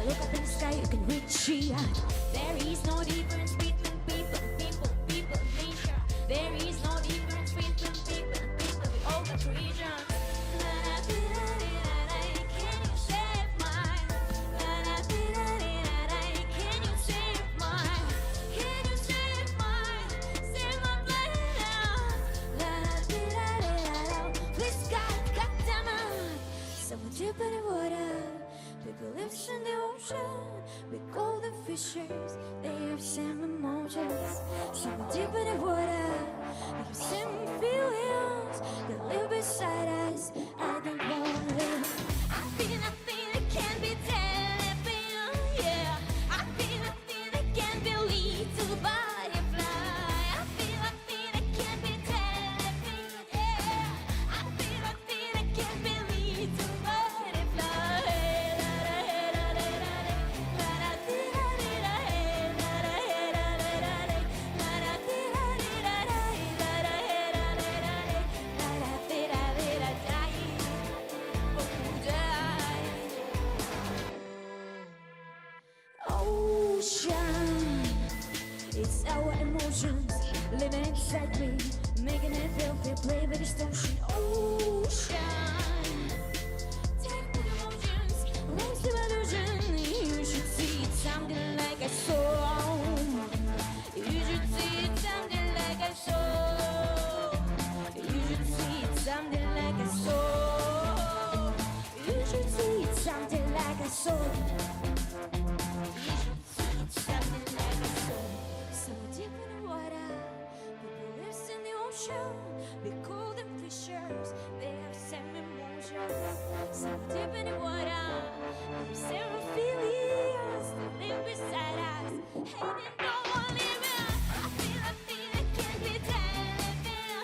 Look up in the sky, you can reach it. There is no difference between people, people, people, nature. There is no difference between people, people, we all got regions. Can you save mine? Can you save mine? Can you save mine? Save my planet. Please God, God damn it. Somewhere deep in the water, people lives in the ocean. We call them fishers. They have same emotions. Somewhere deep in the water, they have same feelings. They live beside us. I don't want it. I feel nothing that can be telling. Yeah, I feel nothing that can be little butterfly. I feel nothing that can be telling. Yeah, I feel nothing that can be little butterfly. Ocean, it's our emotions living inside me, making it feel feel play with distortion. Ocean, take the emotions, raise the illusion. You should see it something like a song. You should see it something like a song. You should see it something like a song. You should see it something like a song. You should see it something like a song. So deep in the water, people lives in the ocean. We call them fishers. They have same emotions. So deep in the water, they have same feelings. They live beside us. Hey, they know I'm living. I feel a thing that can't be telling. Yeah,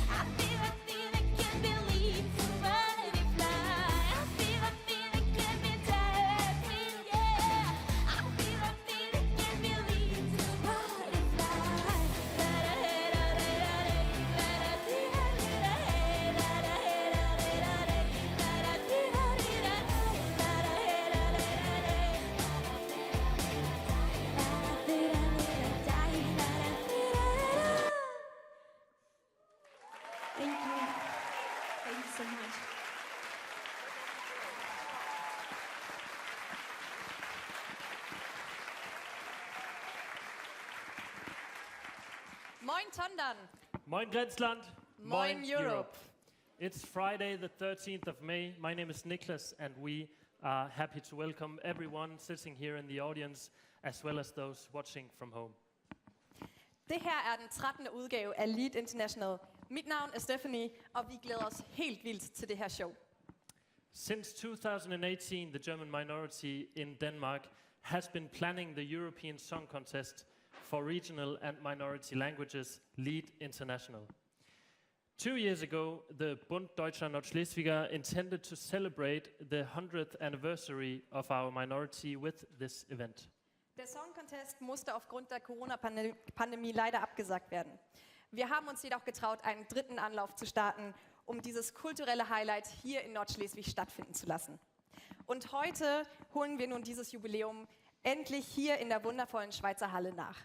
I feel a thing that can't believe to butterfly. I feel a thing that can't be telling. Yeah, I feel a thing that can't believe to butterfly. Thank you. Thank you so much. Moin Tondern. Moin Grenzland. Moin Europe. It's Friday, the 13th of May. My name is Niklas, and we are happy to welcome everyone sitting here in the audience, as well as those watching from home. Det her er den 13. udgave af Lied International. Mit navn er Stephanie, og vi glæder os helt vildt til det her show. Since 2018, the German minority in Denmark has been planning the European Song Contest for regional and minority languages, Lied International. 2 years ago, the Bund Deutscher Nordschleswiger intended to celebrate the 100th anniversary of our minority with this event. Der Song Contest musste aufgrund der Corona-Pandemie leider abgesagt werden. Wir haben uns jedoch getraut, einen dritten Anlauf zu starten, um dieses kulturelle Highlight hier in Nordschleswig stattfinden zu lassen. Und heute holen wir nun dieses Jubiläum endlich hier in der wundervollen Schweizerhalle nach.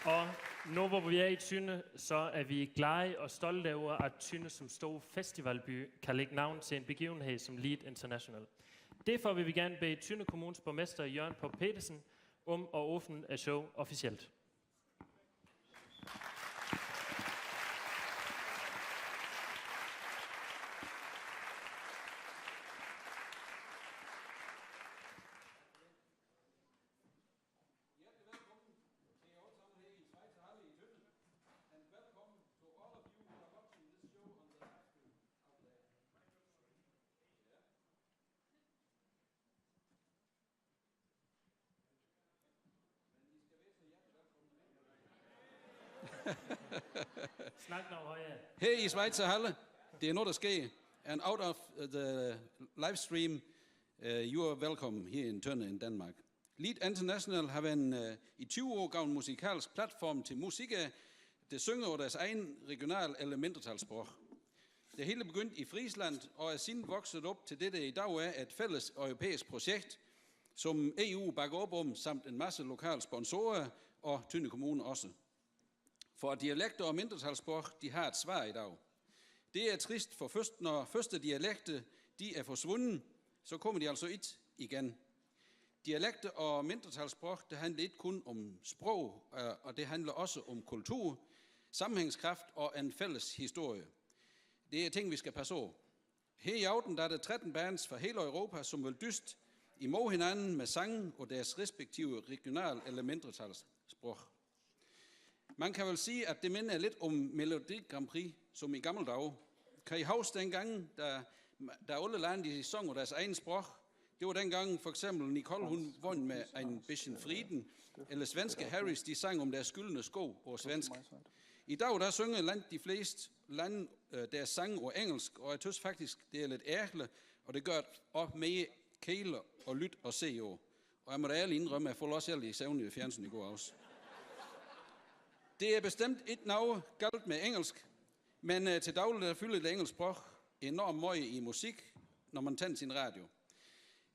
Og nu hvor vi er i Tønder, så er vi glade og stolte over, at Tønder som stor festivalby kan lægge navn til en begivenhed som Lied International. Derfor vil vi gerne bede Tønder Kommunes borgmester Jørgen Pop Petersen om at åbne show officielt. Hjertelig velkommen til jer alle sammen her i Schweizerhalle i Tønder. And welcome to all of you who are watching this show on the live stream out there. Ja. Men I skal være så hjertelig velkomne med. Snak nu højere. Her i Schweizerhalle, det er noget, der sker. And out of the live stream, you are welcome here in Tønder in Denmark. Lied International har været i 20 år gavet musikalsk platform til musik Der synger over deres egen regional- eller mindretalssprog. Det hele begyndte i Friesland og er siden vokset op til det, der i dag er et fælles europæisk projekt, som EU bakker op om, samt en masse lokale sponsorer og Tønder Kommune også. For dialekter og mindretalssprog, de har et svar i dag. Det er trist, for først når første dialekter de er forsvundet, så kommer de altså ikke igen. Dialekter og mindretalssprog, det handler ikke kun om sprog, og det handler også om kultur, sammenhængskraft og en fælles historie. Det er ting, vi skal passe på. Her i aften der er det 13 bands fra hele Europa, som vil dyst imod hinanden med sangen og deres respektive regional- eller mindretalssprog. Man kan vel sige, at det minder lidt om Melodi Grand Prix, som i gamle dage. Kan I huske dengang, da alle lande de sang deres egen sprog? Det var dengang for eksempel Nicole, hun vandt med ein bisschen Frieden, eller svenske Harrys, de sang om deres gyldne sko og svensk. I dag der synger land, de fleste lande deres sang og engelsk, og jeg synes faktisk, det er lidt ærgerligt, og det gør op mere kæle og lyt og se jo. Og jeg må da ærligt indrømme, at jeg får også selv i søvn i fjernsyn i går også. Det er bestemt ikke noget galt med engelsk, men til daglig der fylder det engelsk sprog enormt meget i musik, når man tænder sin radio.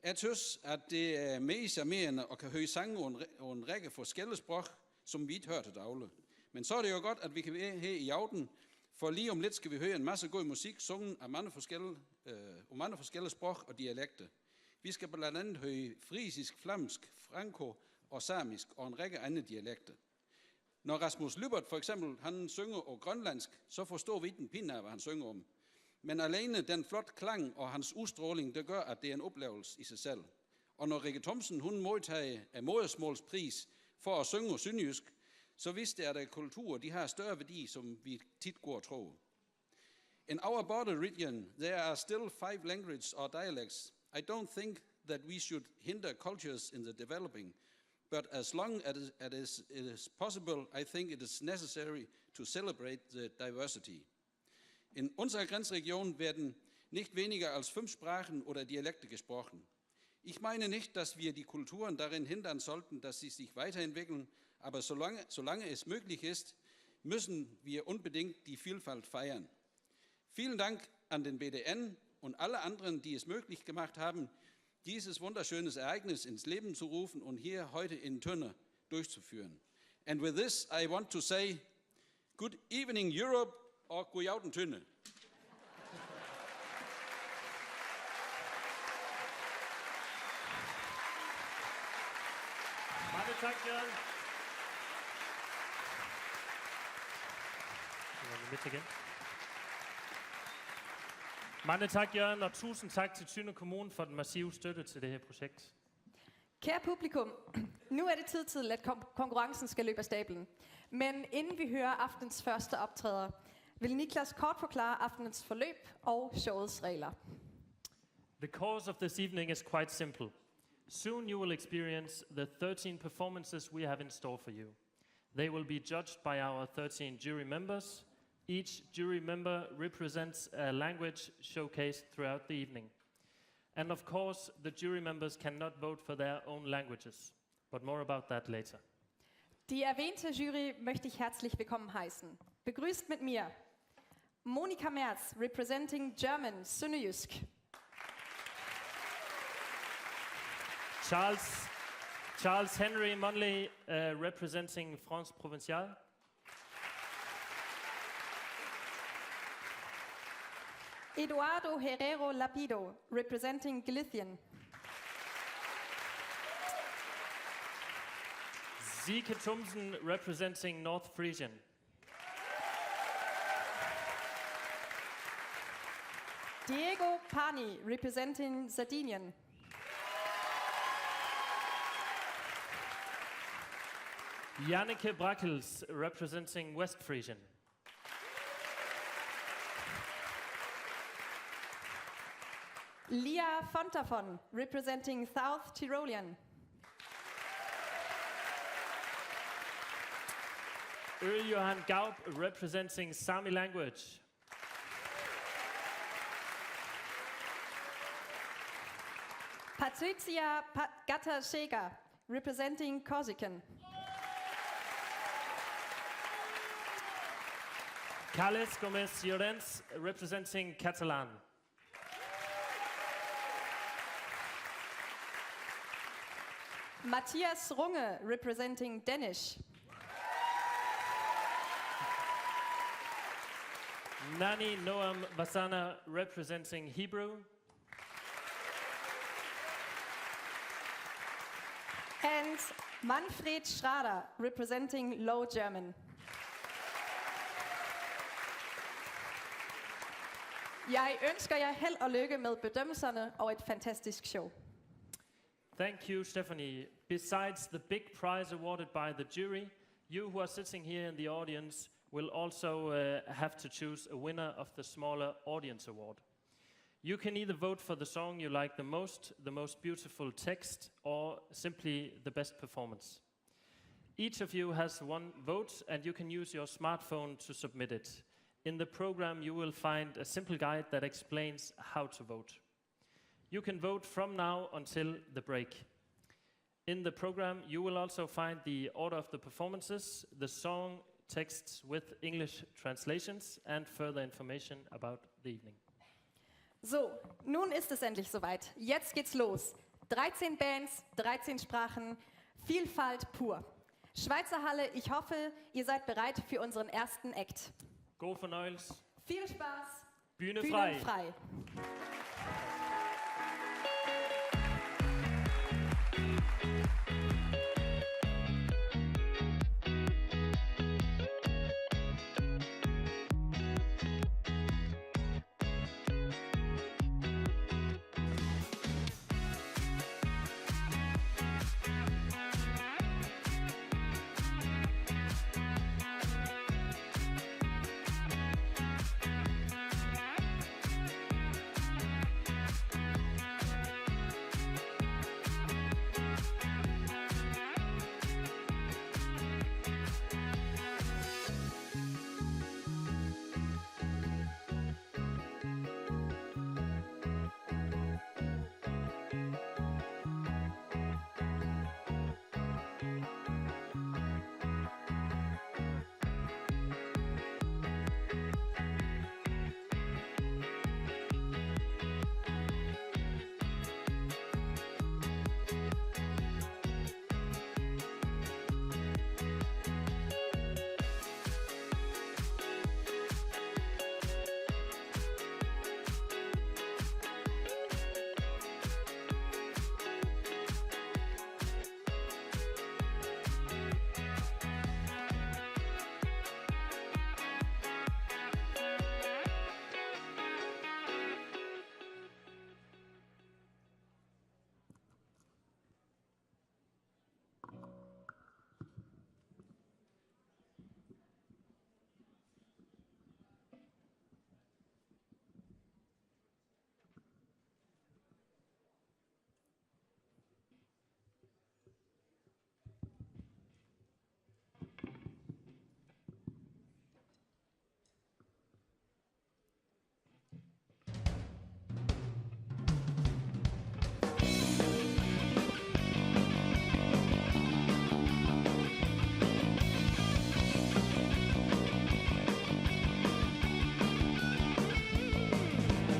Jeg synes, at det er mere charmerende at kan høre sange og en række forskellige sprog, som vi ikke hører til daglig. Men så er det jo godt, at vi kan være her i aften, for lige om lidt skal vi høre en masse god musik, sunget af mange forskellige sprog og dialekter. Vi skal blandt andet høre frisisk, flamsk, franco og samisk og en række andre dialekter. Når Rasmus Lyberth for eksempel, han synger og grønlandsk, så forstår vi ikke en pind af, hvad han synger om. Men alene den flot klang og hans udstråling, det gør, at det er en oplevelse i sig selv. Og når Rikke Thomsen, hun modtager af modersmålspris for at synge sønderjysk, så vidste jeg, at kulturer, de har større værdi, som vi tit går og tror. In our border region, there are still 5 languages or dialects. I don't think that we should hinder cultures in the developing, but as long as it is possible, I think it is necessary to celebrate the diversity. In unserer Grenzregion werden nicht weniger als 5 Sprachen oder Dialekte gesprochen. Ich meine nicht, dass wir die Kulturen darin hindern sollten, dass sie sich weiterentwickeln, aber solange es möglich ist, müssen wir unbedingt die Vielfalt feiern. Vielen Dank an den BDN und alle anderen, die es möglich gemacht haben, dieses wunderschöne Ereignis ins Leben zu rufen und hier heute in Tønder durchzuführen. And with this, I want to say, good evening Europe og god aften Tønder. Mange tak, Jørgen. Midt igen. Mange tak, Jørgen, og tusind tak til Tønder Kommune for den massive støtte til det her projekt. Kære publikum, nu er det tid til, at konkurrencen skal løbe af stablen. Men inden vi hører aftens første optræder, vil Niklas kort forklare aftenens forløb og showets regler. The course of this evening is quite simple. Soon you will experience the 13 performances we have in store for you. They will be judged by our 13 jury members. Each jury member represents a language showcased throughout the evening. And of course, the jury members cannot vote for their own languages. But more about that later. Die erwähnte Jury möchte ich herzlich willkommen heißen. Begrüßt mit mir Monika Merz, representing German, Sønderjysk. Charles Henry Monley, representing France Provinciale. Eduardo Herrero Lapido, representing Galician. Zeke Thomsen, representing North Frisian. Diego Pani, representing Sardinian. Janneke Brackels, representing West Frisian. Lia Fontafon, representing South Tyrolean. Johan Gaup, representing Sami language. Patricia Gatter-Scheger, representing Corsican. Carles Gomez Llorens, representing Catalan. Matthias Runge, representing Danish. Nani Noam Vasana, representing Hebrew. And Manfred Schrader, representing Low German. Jeg ønsker jer held og lykke med bedømmelserne og et fantastisk show. Thank you, Stephanie. Besides the big prize awarded by the jury, you who are sitting here in the audience will also have to choose a winner of the smaller audience award. You can either vote for the song you like the most beautiful text, or simply the best performance. Each of you has one vote, and you can use your smartphone to submit it. In the program, you will find a simple guide that explains how to vote. You can vote from now until the break. In the program, you will also find the order of the performances, the song texts with English translations, and further information about the evening. So, nun ist es endlich soweit. Jetzt geht's los. 13 Bands, 13 Sprachen, Vielfalt pur. Schweizerhalle, ich hoffe, ihr seid bereit für unseren ersten Act. God fornøjelse. Viel Spaß. Bühne frei. Bühne frei.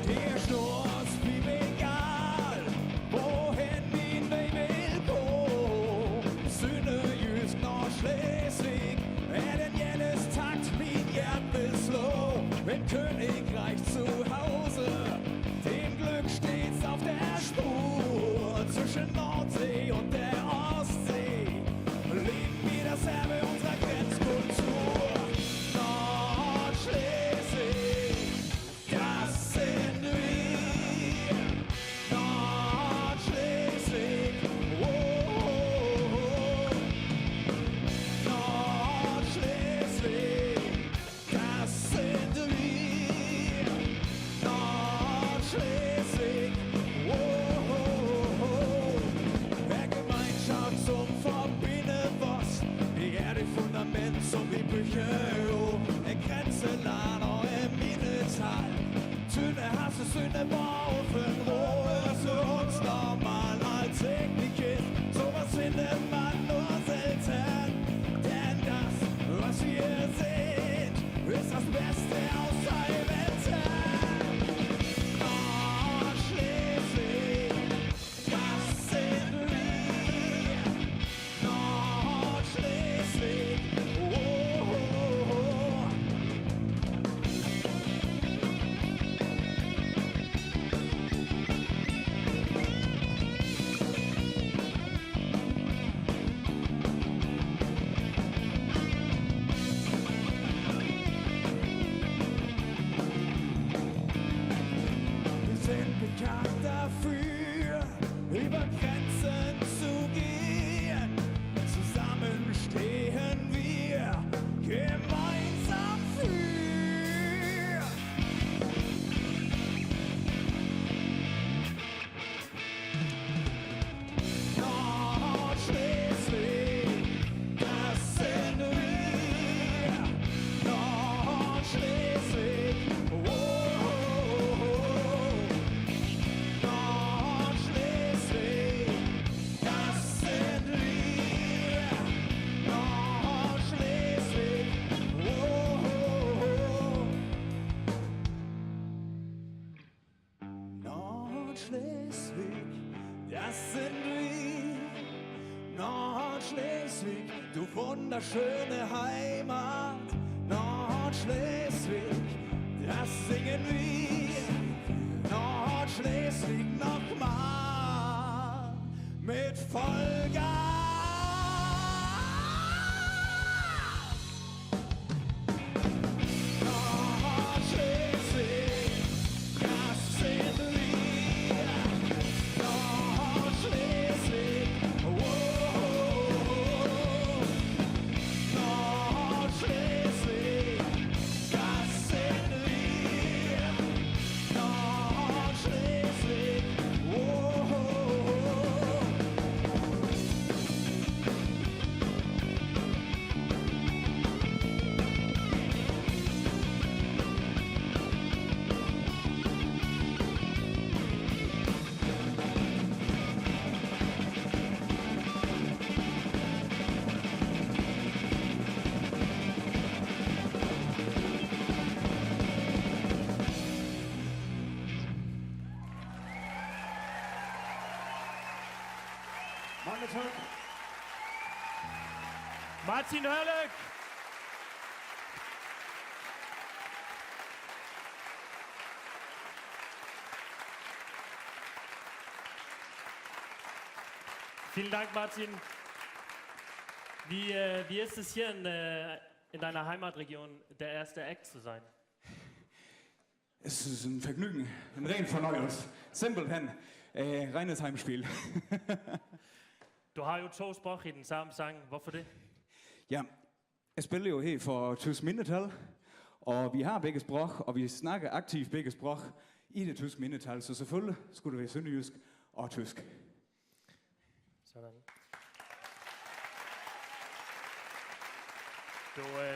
Det er snor egal, hvorhen min vej vil gå. Sønderjysk, Nordschleswig, er den Jannes takt, min hjerte vil slå. Im Königreich zu Hause, dem Glück stets auf der Spur. Zwischen Nordsee und der Ostsee leben wir das Erbe unserer Grenzkultur. Nordschleswig, das sind wir. Nordschleswig, oh, oh, oh. Nordschleswig, das sind wir. Nordschleswig, oh, oh, oh. Das sind wir. Nordschleswig, du wunderschöne Heimat. Nordschleswig, das singen wir. Nordschleswig nochmal mit Vollgas. Nordschleswig, das sind wir. Nordschleswig, oh, Nordschleswig, das sind wir. Nordschleswig, oh. Mange tak. Martin Hørløk! Vielen Dank, Martin. Wie, wie ist es hier in deiner Heimatregion, der erste Act zu sein? Es ist ein Vergnügen, en ren fornøjelse. Simpelthen. Reines Heimspiel. Du har jo to sprog i den samme sang. Hvorfor det? Ja, jeg spiller jo her for tysk mindretal, og vi har begge sprog, og vi snakker aktivt begge sprog i det tyske mindretal, så selvfølgelig skulle det være sønderjysk og tysk. Sådan.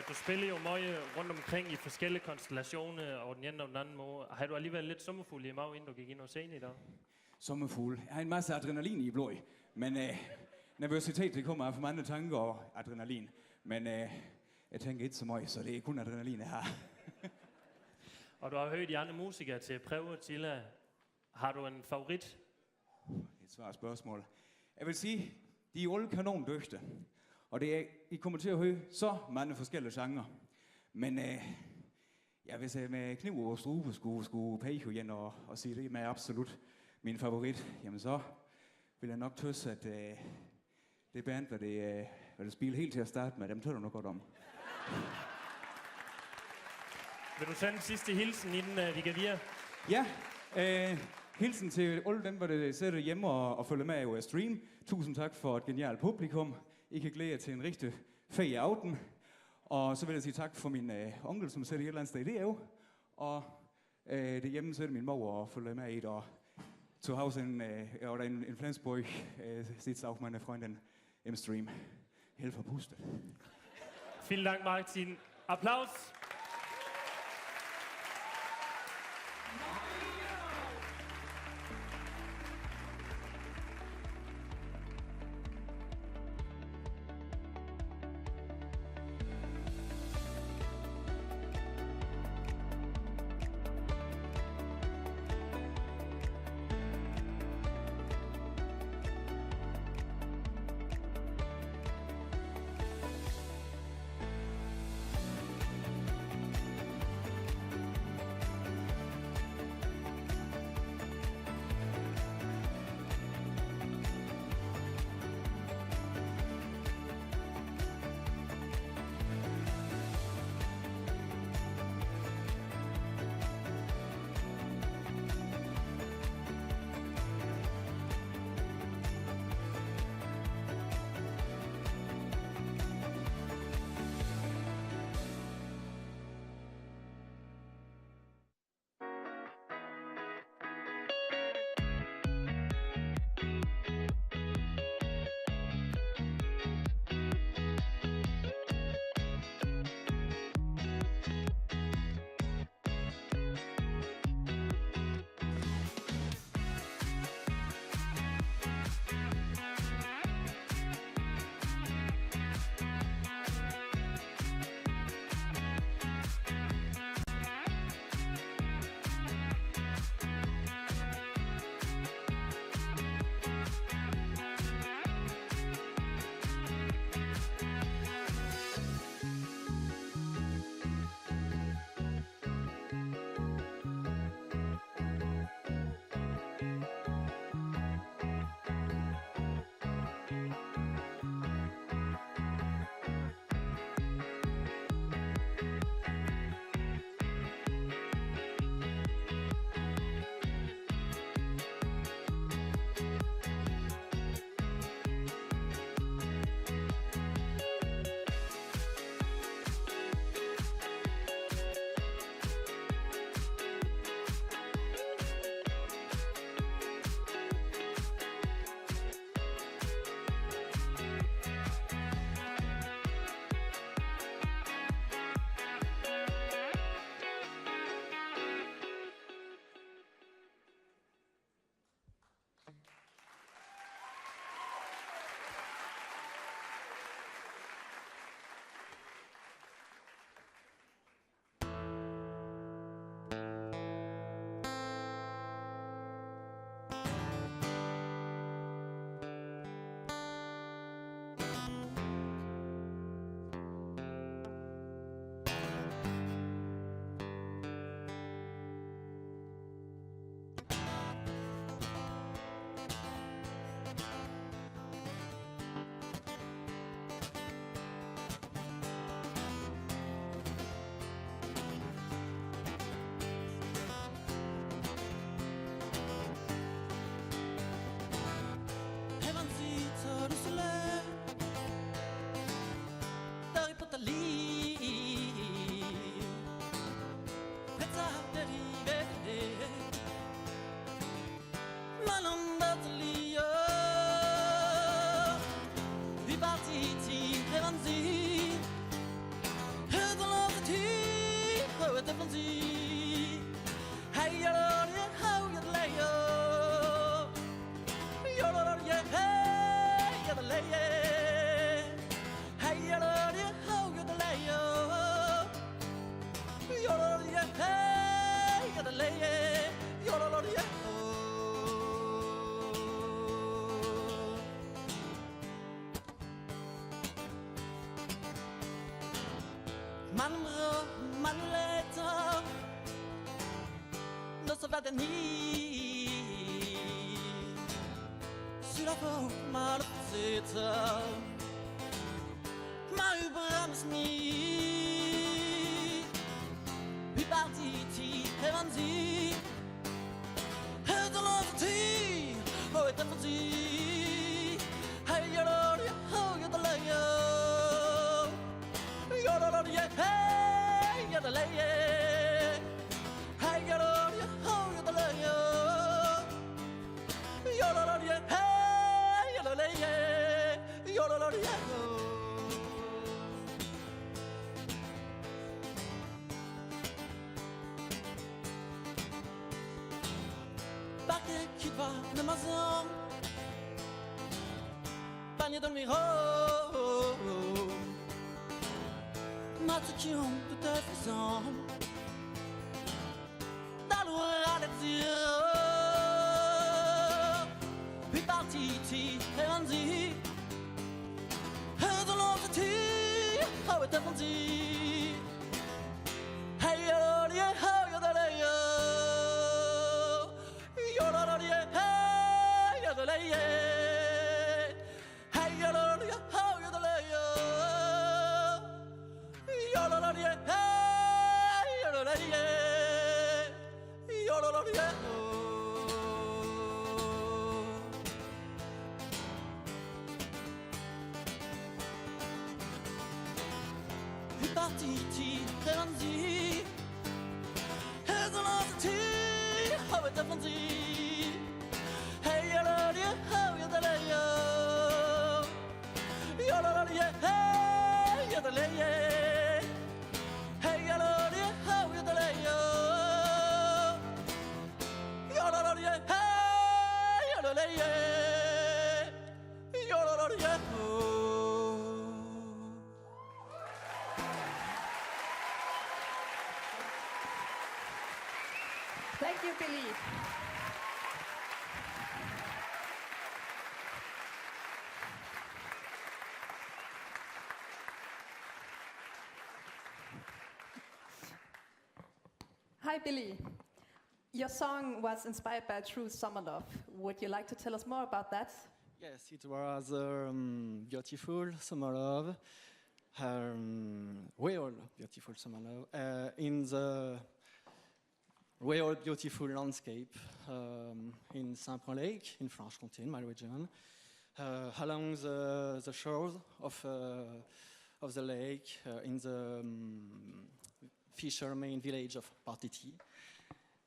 Du spiller jo meget rundt omkring i forskellige konstellationer, og den ene og den anden måde. Har du alligevel lidt sommerfugl i maven, inden du gik ind og scenen i dag? Sommerfugl. Jeg har en masse adrenalin i blodet, men nervøsitet, det kommer af for mange tanker og adrenalin. Men jeg tænker ikke så meget, så det er kun adrenalin, jeg har. Og du har hørt de andre musikere til prøve tidligere. Har du en favorit? Et svært spørgsmål. Jeg vil sige, de er alle kanondygtige. Og I kommer til at høre så mange forskellige genrer. Men ja, hvis jeg med kniv og strube skulle pege igen og sige det med absolut min favorit, jamen så vil jeg nok tøs, at det band, hvad det spiller helt til at starte med, dem tør du nok godt om. Vil du sende en sidste hilsen, inden vi går videre? Ja, hilsen til alle dem, der sidder hjemme og følger med i vores stream. Tusind tak for et genialt publikum. I kan glæde jer til en rigtig fed aften. Og så vil jeg sige tak for min onkel, som sidder et eller andet sted i det Og derhjemme sidder min mor og følger med i det. Og zu Hause oder in Flensburg sitzt auch meine Freundin im Stream. Helt forpustet. Vielen Dank, Martin. Applaus. Thank you, Billy. Hi, Billy. Your song was inspired by a true summer love. Would you like to tell us more about that? Yes, it was um, beautiful summer love, um, real beautiful summer love, uh, in the real beautiful landscape um, in Saint-Point Lake, in Franche-Comté, in my region, uh, along the, the shores of, uh, of the lake, uh, in the um, fisherman village of Partiti.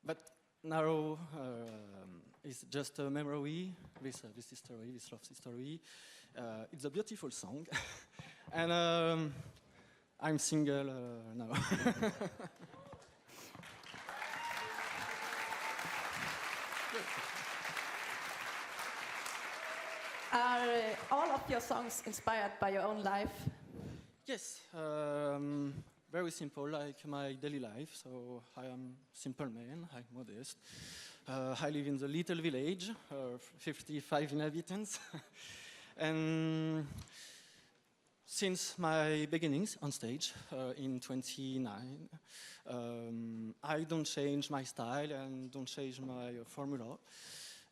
But now um, it's just a memory, this, uh, this story, this love story. Uh, it's a beautiful song. and um, I'm single uh, now. Are uh, all of your songs inspired by your own life? Yes, um, very simple, like my daily life. So I am simple man, I'm modest. Uh, I live in the little village, uh, 55 inhabitants. and since my beginnings on stage uh, in 29, um, I don't change my style and don't change my uh, formula.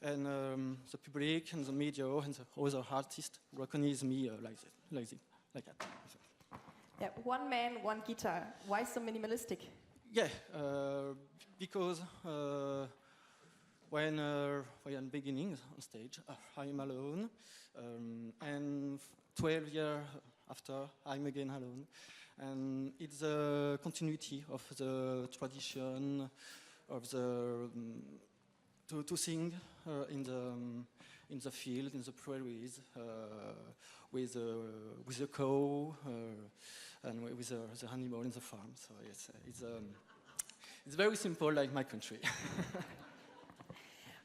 And um, the public and the media and the other artists recognize me uh, like, that, like, that, like that. So. Yeah, one man, one guitar. Why so minimalistic? Yeah, uh, because uh, when uh, when beginning on stage, uh, I'm alone, um, and 12 years after, I'm again alone. And it's a continuity of the tradition of the um, to, to sing uh, in the um, in the field, in the prairies, uh, with, uh, with the cow uh, and with the, the animal in the farm. So it's, it's, um, it's very simple, like my country.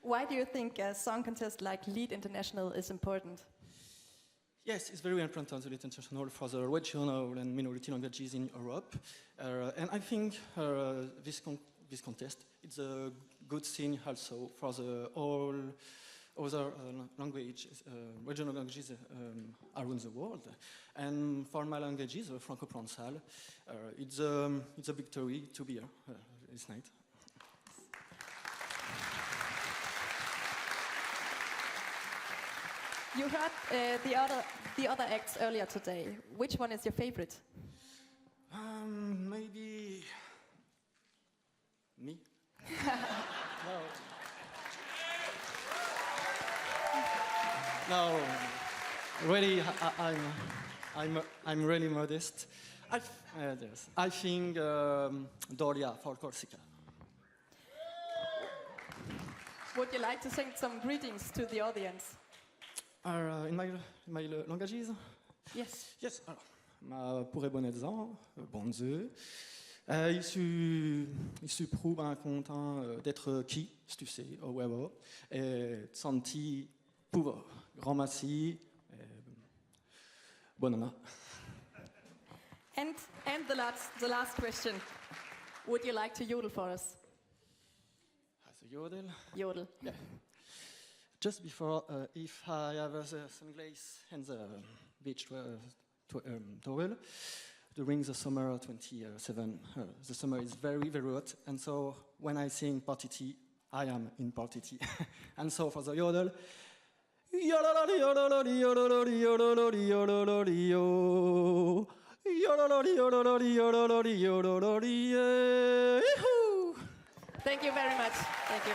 Why do you think a song contest like Lead International is important? Yes, it's very important, the Lead International, for the regional and minority languages in Europe. Uh, and I think uh, this, con this contest is a good thing also for the all other languages, regional languages around the world. And for my languages, Franco-Provençal, it's a victory to be here this night. You heard the other acts earlier today. Which one is your favorite? Maybe me. No. No, really, I'm really modest. Yes, I think Doria for Corsica. Would you like to send some greetings to the audience? In my languages? Yes. Yes. Alors, ma pourrait bonnetzan, bonze. Il su prouve un content d'être qui, si tu sais, au web, et santi pouvoir, grand merci, bonne année. And the last question, would you like to yodel for us? As a yodel? Yodel. Yeah. Just before, if I have a sunglass and the beach towel, during the summer 27, the summer is very, very hot, and so when I sing Partiti, I am in Partiti. And so for the yodel, yodel, yodel, yodel, yodel, yodel, yodel, yodel, yodel, yodel, yodel. Thank you very much. Thank you.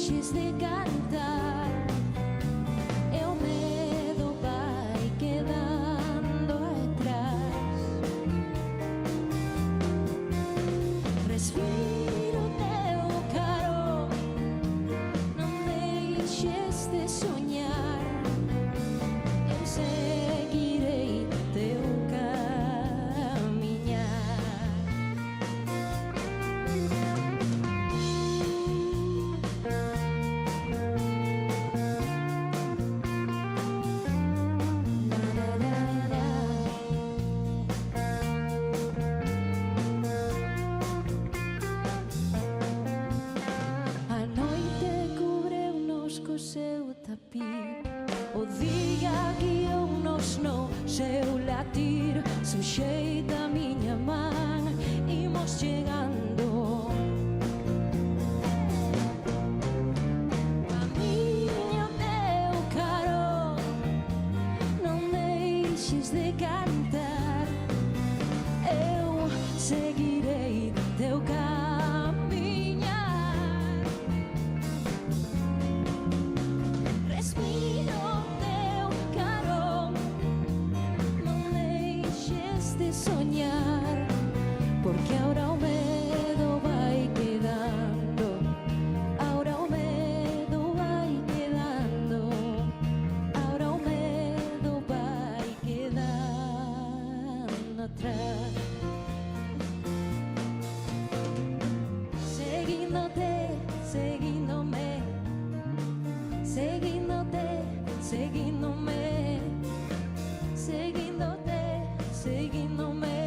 deixes de cantar E o medo vai quedando atrás Respiro o teu carón Non deixes de soñar Eu seguirei teu camiñar. La, la, la, la. A noite cubreunos co seu tapiz O día guiounos no seu latir Suxeita a miña man, imos chegando Camiño teu carón Non deixes de cantar Eu seguirei teu camiñar Respiro teu carón Non deixes de soñar Porque ahora o medo vai quedando Ahora o medo vai quedando Ahora o medo vai quedando atrás Seguíndote, seguíndome Seguíndote, seguíndome Seguíndote, seguíndome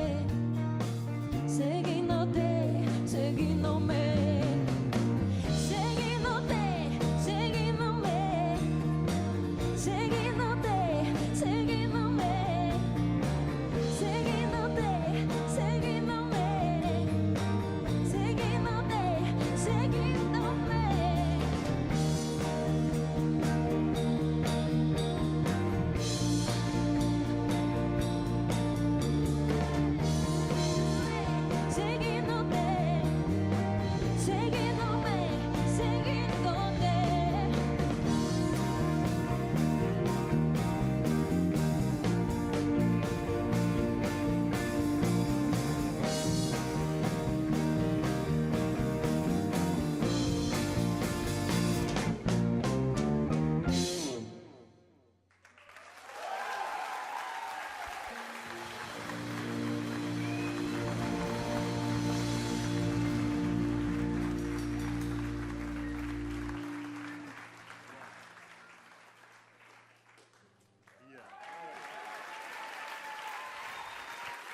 Seguíndote, seguíndome Seguíndote, seguíndome Seguíndote, seguíndome Seguíndote, seguíndome Seguíndote, seguíndome Seguíndote, seguíndome, seguíndote.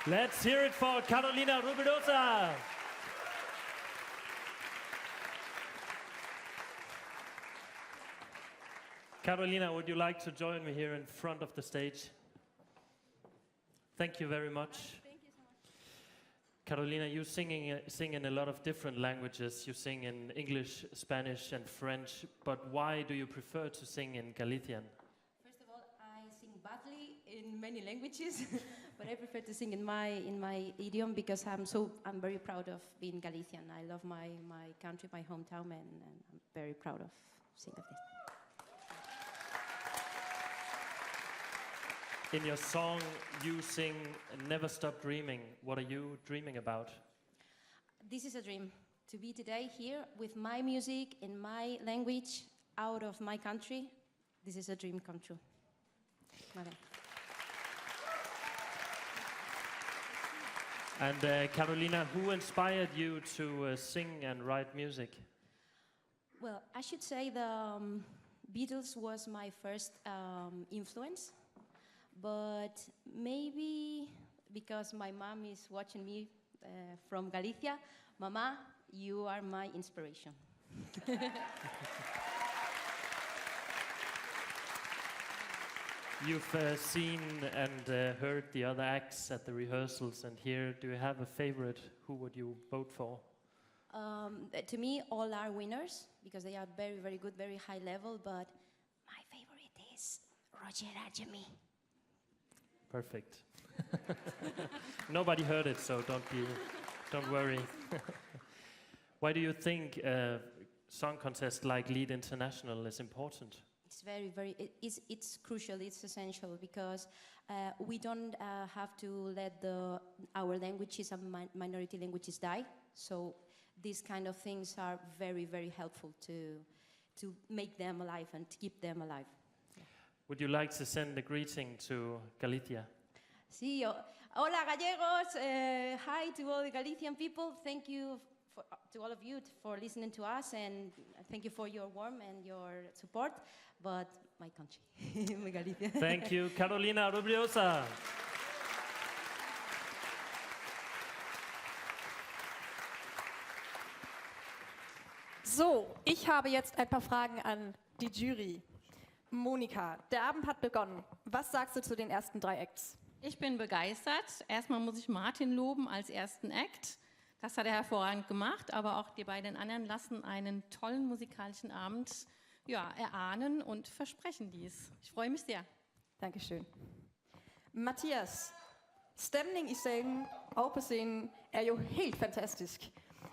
Let's hear it for Carolina Rubirosa. Carolina, would you like to join me here in front of the stage? Thank you very much. Thank you so much. Carolina, you sing in a lot of different languages. You sing in English, Spanish, and French. But why do you prefer to sing in Galician? First of all, I sing badly in many languages, but I prefer to sing in my idiom because I'm very proud of being Galician. I love my country, my hometown, and I'm very proud of singing this. In your song, you sing "Never Stop Dreaming." What are you dreaming about? This is a dream to be today here with my music in my language out of my country. This is a dream come true. Vale. And Carolina, who inspired you to sing and write music? Well, I should say the Beatles was my first influence, but maybe because my mom is watching me from Galicia, Mama, you are my inspiration. You've seen and heard the other acts at the rehearsals and here. Do you have a favorite? Who would you vote for? To me, all are winners because they are very, very good, very high level, but my favorite is Roger Argemí. Perfect. Nobody heard it, so don't worry. Why do you think song contest like Liet International is important. It's very, very, it's crucial, it's essential, because we don't have to let our languages and minority languages die. So these kind of things are very, very helpful to make them alive and to keep them alive. Would you like to send a greeting to Galicia? Sí, hola gallegos, hi to all the Galician people. Thank you to all of you for listening to us, and thank you for your warm and your support. But my country, my Galicia. Thank you, Carolina Rubirosa. So, ich habe jetzt ein paar Fragen an die Jury. Monika, der Abend hat begonnen. Was sagst du zu den ersten drei Acts? Ich bin begeistert. Erstmal muss ich Martin loben als ersten Act. Das hat er hervorragend gemacht, aber auch die beiden anderen lassen einen tollen musikalischen Abend, ja, erahnen und versprechen dies. Ich freue mich sehr. Dankeschön. Matthias, stemning i salen og på scenen er jo helt fantastisk.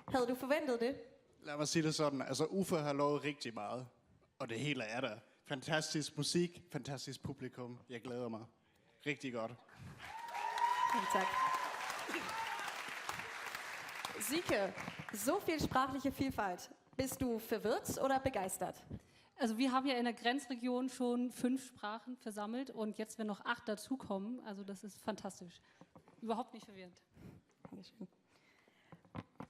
Havde du forventet det? Lad mig sige det sådan, altså Uffe har lovet rigtig meget, og det hele er der. Fantastisk musik, fantastisk publikum. Jeg glæder mig. Rigtig godt. Tak. Sieke, so viel sprachliche Vielfalt. Bist du verwirrt oder begeistert? Also wir haben ja in der Grenzregion schon fünf Sprachen versammelt und jetzt, wenn noch acht dazukommen, also das ist fantastisch. Überhaupt nicht verwirrend. Dankeschön.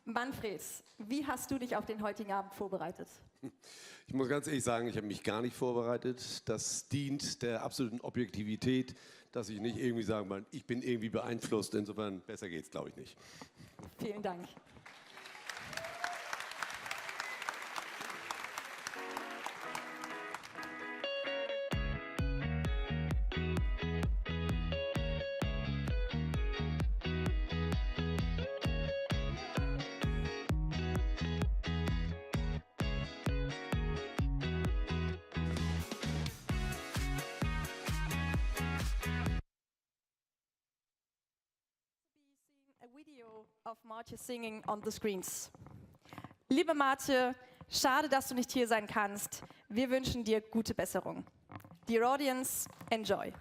Manfred, wie hast du dich auf den heutigen Abend vorbereitet? Ich muss ganz ehrlich sagen, ich habe mich gar nicht vorbereitet. Das dient der absoluten Objektivität, dass ich nicht irgendwie sagen kann, ich bin irgendwie beeinflusst. Insofern besser geht's, glaube ich, nicht. Vielen Dank. A video of Martje singing on the screens. Liebe Martje, schade, dass du nicht hier sein kannst. Wir wünschen dir gute Besserung. Dear audience, enjoy.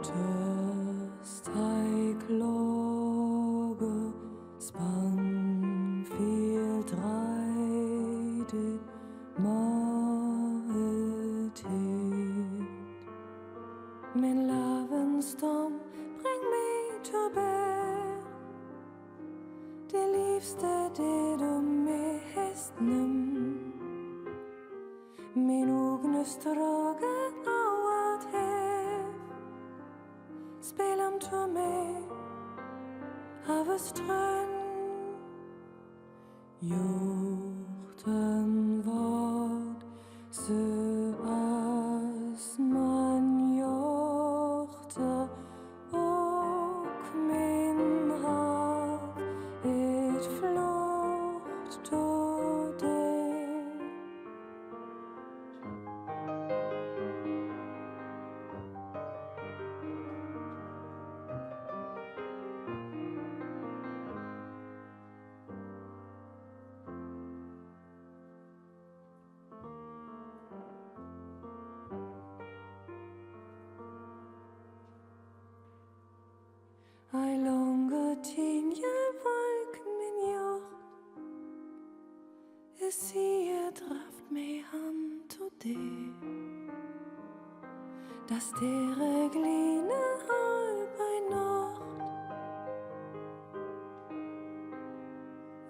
Tørst jeg klage, span viel dreide meget tid. Min lavenstorm, bring mig tilbage. Det livste, det du mest nem. Min ugne stråge av at hev. Spil om to mig, havets drøn. Jorden vart så as man hjorte og min hav et flucht to det. Ei lange tid jeg valg min hjort. Jeg sier draft med han to det. Das dere gline all bei Nacht.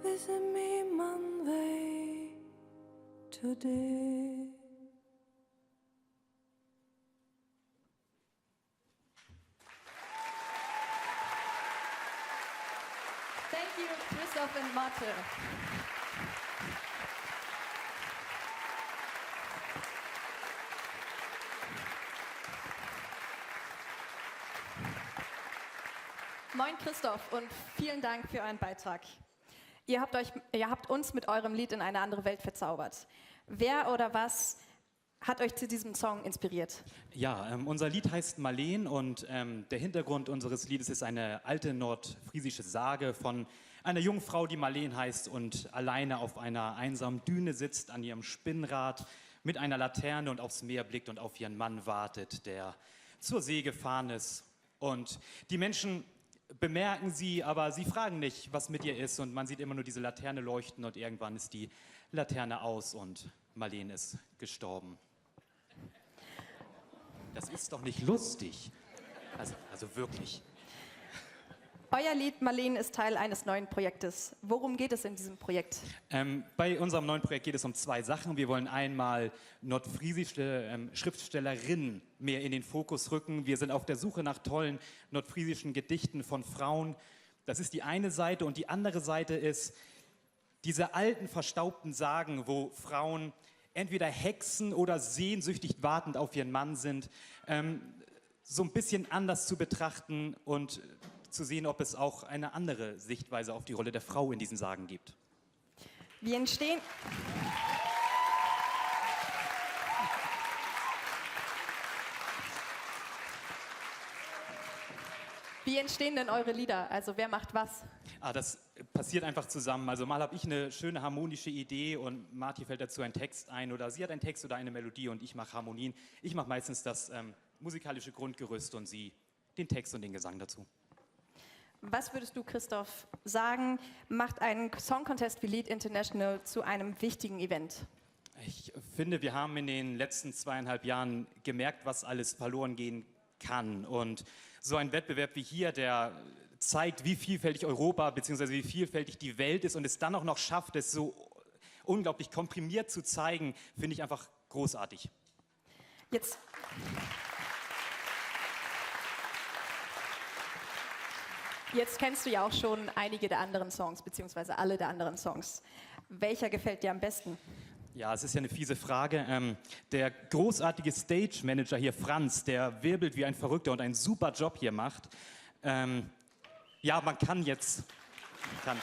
Wisse me man vei to det. Thank you, Christoph and Marte. Moin Christoph und vielen Dank für euren Beitrag. Ihr habt, euch, ihr habt uns mit eurem Lied in eine andere Welt verzaubert. Wer oder was hat euch zu diesem Song inspiriert? Ja, ähm, unser Lied heißt Marleen und ähm, der Hintergrund unseres Liedes ist eine alte nordfriesische Sage von einer jungen Frau, die Marleen heißt und alleine auf einer einsamen Düne sitzt an ihrem Spinnrad mit einer Laterne und aufs Meer blickt und auf ihren Mann wartet, der zur See gefahren ist. Und die Menschen bemerken sie, aber sie fragen nicht, was mit ihr ist und man sieht immer nur diese Laterne leuchten und irgendwann ist die Laterne aus und Marleen ist gestorben. Das ist doch nicht lustig. Also, also wirklich. Euer Lied Marleen ist Teil eines neuen Projektes. Worum geht es in diesem Projekt? Ähm, bei unserem neuen Projekt geht es um zwei Sachen. Wir wollen einmal nordfriesische ähm, Schriftstellerinnen mehr in den Fokus rücken. Wir sind auf der Suche nach tollen nordfriesischen Gedichten von Frauen. Das ist die eine Seite und die andere Seite ist diese alten verstaubten Sagen, wo Frauen entweder Hexen oder sehnsüchtig wartend auf ihren Mann sind, ähm, so ein bisschen anders zu betrachten und zu sehen, ob es auch eine andere Sichtweise auf die Rolle der Frau in diesen Sagen gibt. Wie entstehen. Wie entstehen denn eure Lieder? Also wer macht was? Ah, das passiert einfach zusammen. Also mal habe ich eine schöne harmonische Idee und Marti fällt dazu ein Text ein oder sie hat einen Text oder eine Melodie und ich mache Harmonien. Ich mache meistens das ähm, musikalische Grundgerüst und sie den Text und den Gesang dazu. Was würdest du, Christoph, sagen, macht einen Song Contest wie Lied International zu einem wichtigen Event? Ich finde, wir haben in den letzten zweieinhalb Jahren gemerkt, was alles verloren gehen kann. Und so ein Wettbewerb wie hier, der zeigt, wie vielfältig Europa bzw. wie vielfältig die Welt ist und es dann auch noch schafft, es so unglaublich komprimiert zu zeigen, finde ich einfach großartig. Jetzt. Jetzt kennst du ja auch schon einige der anderen Songs, beziehungsweise alle der anderen Songs. Welcher gefällt dir am besten? Ja, es ist ja eine fiese Frage. Ähm, der großartige Stage Manager hier, Franz, der wirbelt wie ein Verrückter und einen super Job hier macht. Ähm, ja, man kann jetzt. Kann.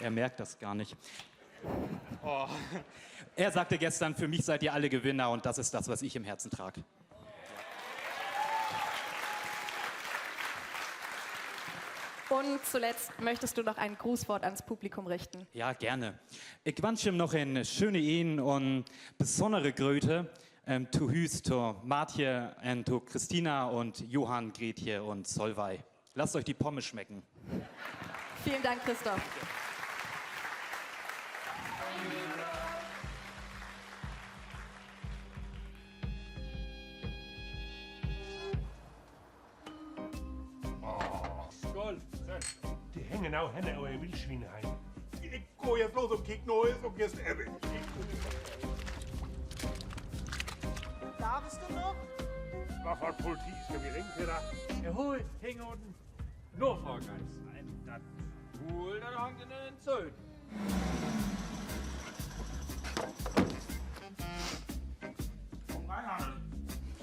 Er merkt das gar nicht. Oh. Er sagte gestern, für mich seid ihr alle Gewinner und das ist das, was ich im Herzen trage. Und zuletzt möchtest du noch ein Grußwort ans Publikum richten. Ja, gerne. Ik wansch jim noch en schöne Een un besonnere Gröte to Hüs, to Martje en to Christina und Johann, Gretje und Solvej. Lasst euch die Pommes schmecken. Vielen Dank, Christoph. Skål. Det hænger nu hen over vildsvinehegn. Ik går jeg flot og kigge noget og gæst Ebbe. Darfst du noch? Hvad for et politi skal vi ringe til dig? Ja, hoved hænger over den. Nord for Geis. Dat hul, der hang den en sød.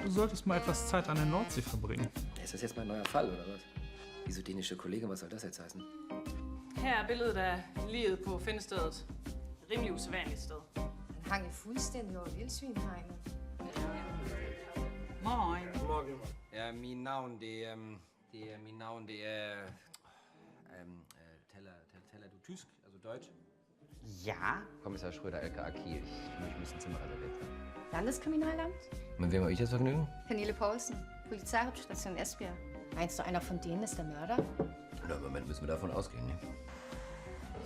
Du solltest mal etwas Zeit an der Nordsee verbringen. Ist das jetzt mein neuer Fall, oder was? Wieso dänische Kollege, was soll das jetzt heißen? Her er billedet af liget på findestedet. Rimelig usædvanligt sted. Han hang jo fuldstændig over vildsvinhegnet. Moin. Morgen. Ja, min navn, det, det er min navn, det er... Teller, Teller, Teller du tysk, also Deutsch? Ja. Kommissar Schröder, LKA Kiel. Ich möchte ein bisschen Zimmer reserviert. Landeskriminalamt? Mit wem habe ich das Vergnügen? Pernille Paulsen, Polizeihauptstation Esbjerg. Meinst du, einer von denen ist der Mörder? Na, im Moment müssen wir davon ausgehen, ne?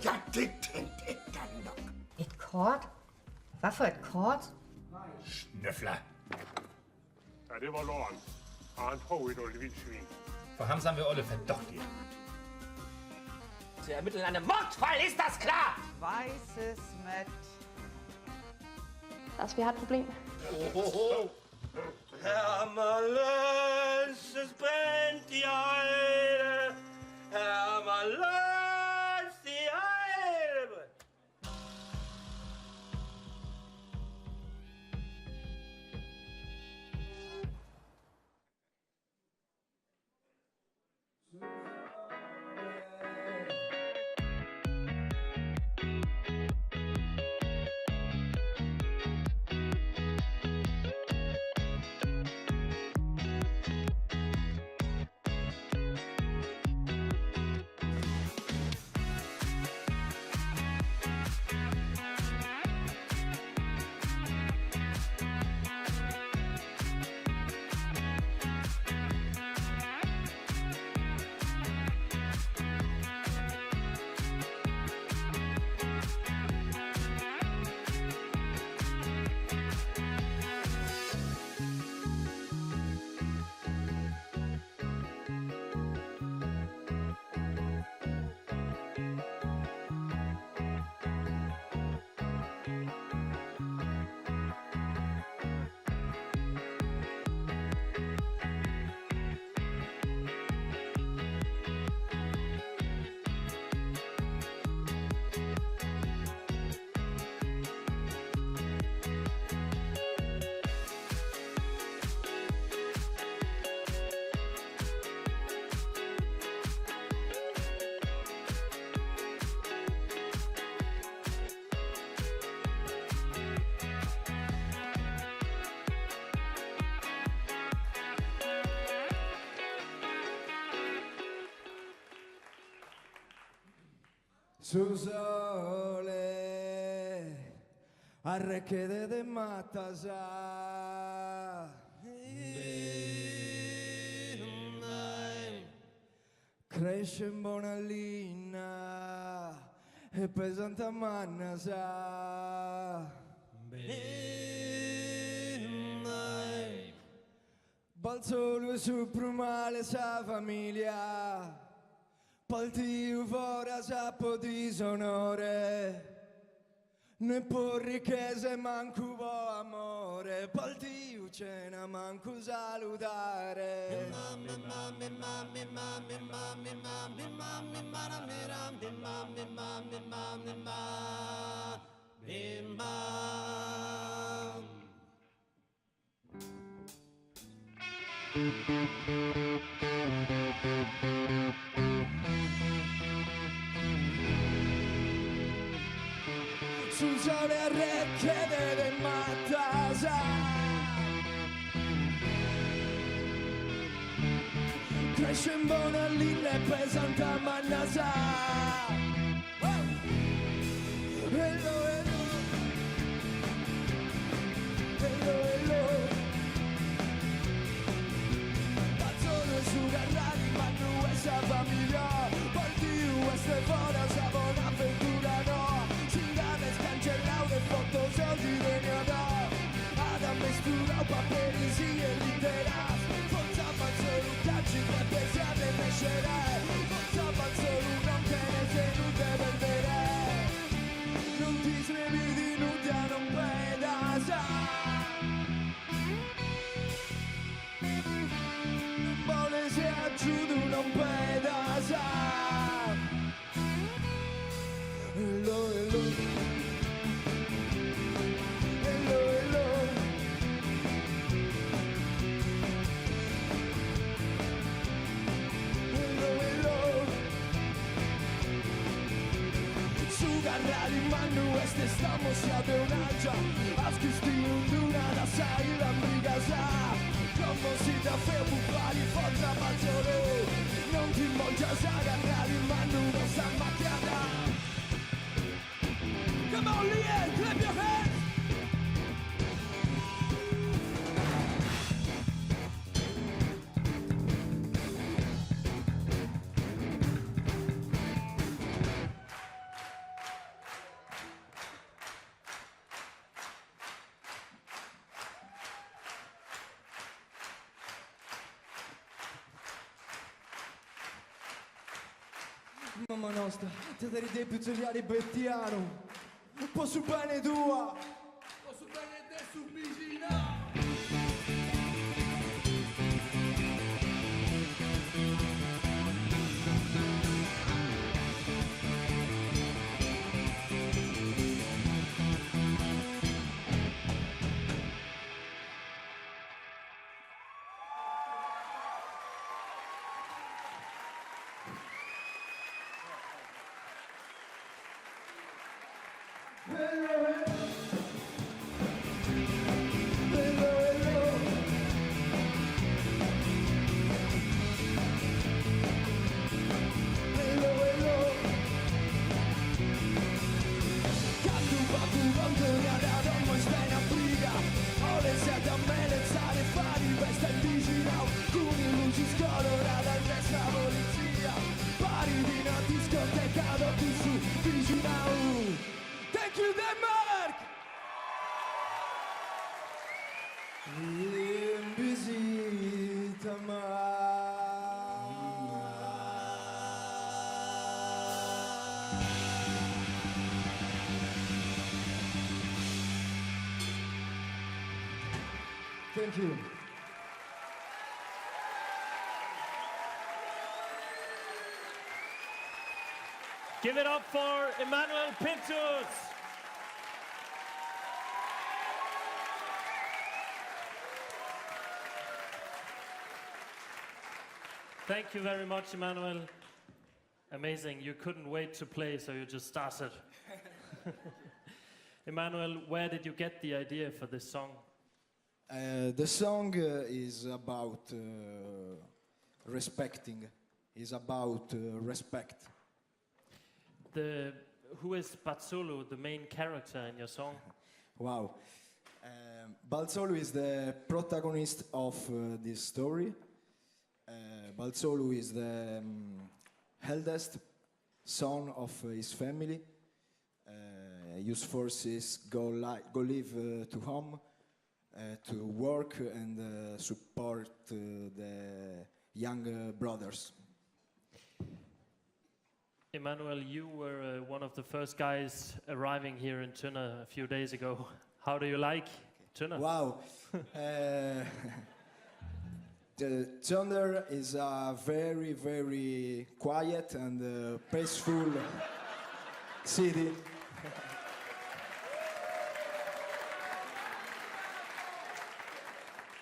Ja, det tænkte ik da nok. Et kort? Hvad for et kort? Snøfler. Ja, det var Loren. Og han tror et olle vildsvin. For ham sind wir alle verdächtig. Zu ermitteln einen Mordfall, ist das klar? Weißes mit. Lars, vi har et problem. Ohoho. Herr es brennt die Heide. Herr die Heide brennt. Su sole arrechede de matasa. Cresce in buona linea e pesante manasa. Balzolo su prumale sa famiglia. Paltiu fora sapo disonore. Ne por ricchezze manco vo amore, paltiu cena manco salutare. Su sole arrecchede de matasa. Cresce bona lilla pesanta manasa. Hello, hello. Hello, hello. Pazzolo su Garrani, ma nu è sa famiglia. Partiu este fora, sa bona avventura no. Singane scancellau de fotos oggi de Adam mesturau paperis e literas. Forza Mazzolu, calci de mescere. Forza Mazzolu, non te ne sei, non te perdere. Non ti srevi di nulla, non pedasa. Non vuole se aggiudo, non pedasa. Hello, hello. Hello, hello. Hello, hello. Su garrali manu este estamos ya de un'algia Aschisti un d'una da sai l'ambrigasa Como si da fermo fari forza Mazzolo Non ti mangia sa garrali manu non sa macchiata Come on Liel, clap your hands! Mamma nostra, te dai dei pizzeriari Bettiano. Posso bene tua. Posso bene te su vicina. Thank you Denmark! In visita Thank you. Give it up for Emmanuel Pintus. Thank you very much, Emmanuel. Amazing. You couldn't wait to play, so you just started. Emmanuel, where did you get the idea for this song? The song is about respecting, is about respect. Who is Bazzolo, the main character in your song? Wow. Balzolu is the protagonist of this story. Balzolu is the eldest son of his family. His forces go live to home to work and support the younger brothers. Emmanuel, you were one of the first guys arriving here in Tønder a few days ago. How do you like Tønder? Wow. The Tønder is a very, very quiet and peaceful city.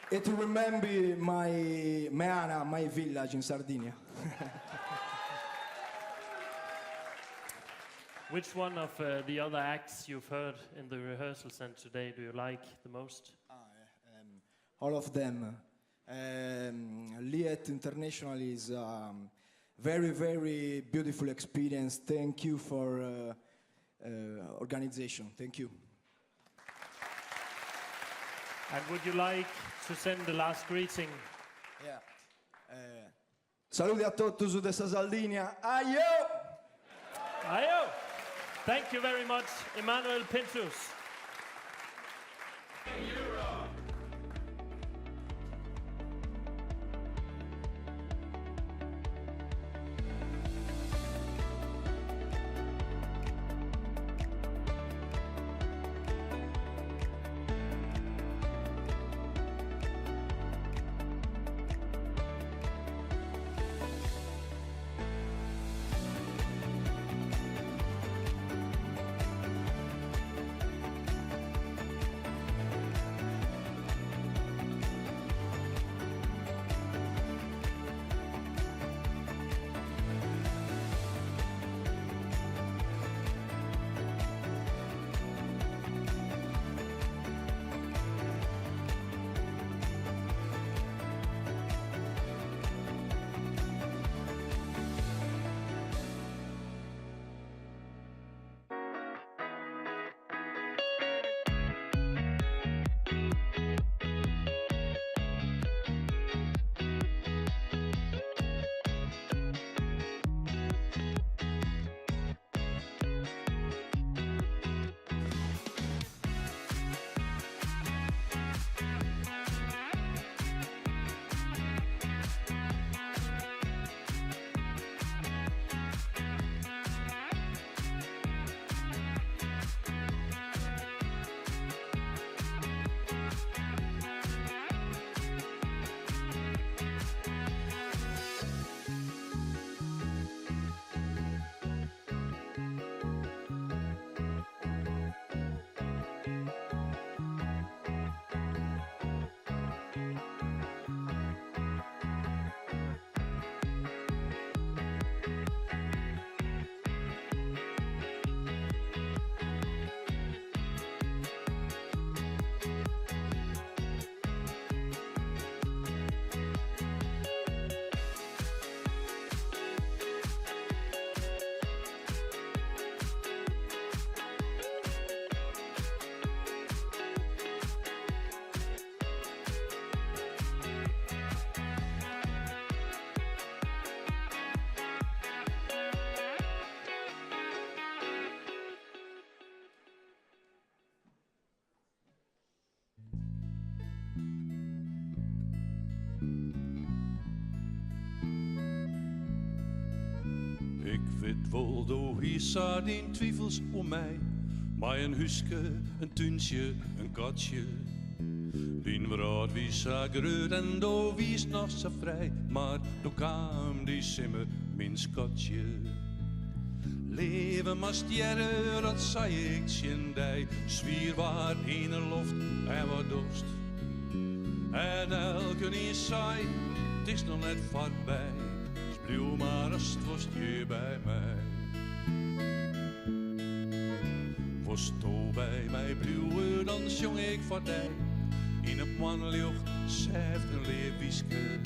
It remembers my Meana, my village in Sardinia. Which one of the other acts you've heard in the rehearsals and today do you like the most? All of them. Liet International is a very, very beautiful experience. Thank you for organization. Thank you. And would you like to send the last greeting? Yeah. Salude a totus de sa Sardigna. Ajo! Ajo! Thank you very much, Emanuel Pintus. Ik wit wol, do hiest sa dyn twivels oer my. Mei in húske, in túntsje, in katsje. Dyn wrâld wie sa grut en do wiest noch sa frij. Mar doe kaam dy simmer, myn skatsje. Leave moatst hearre, dat sei ik tsjin dy. Swier waar yn 'e loft en wat dochst? En elkenien sei, 't is noch net foarby. Dus bliuw mar ast wolst hjir by my. Wolsto by my bliuwe, dan sjong ik foar dy. Yn it moanneljocht sêft in leaf wyske.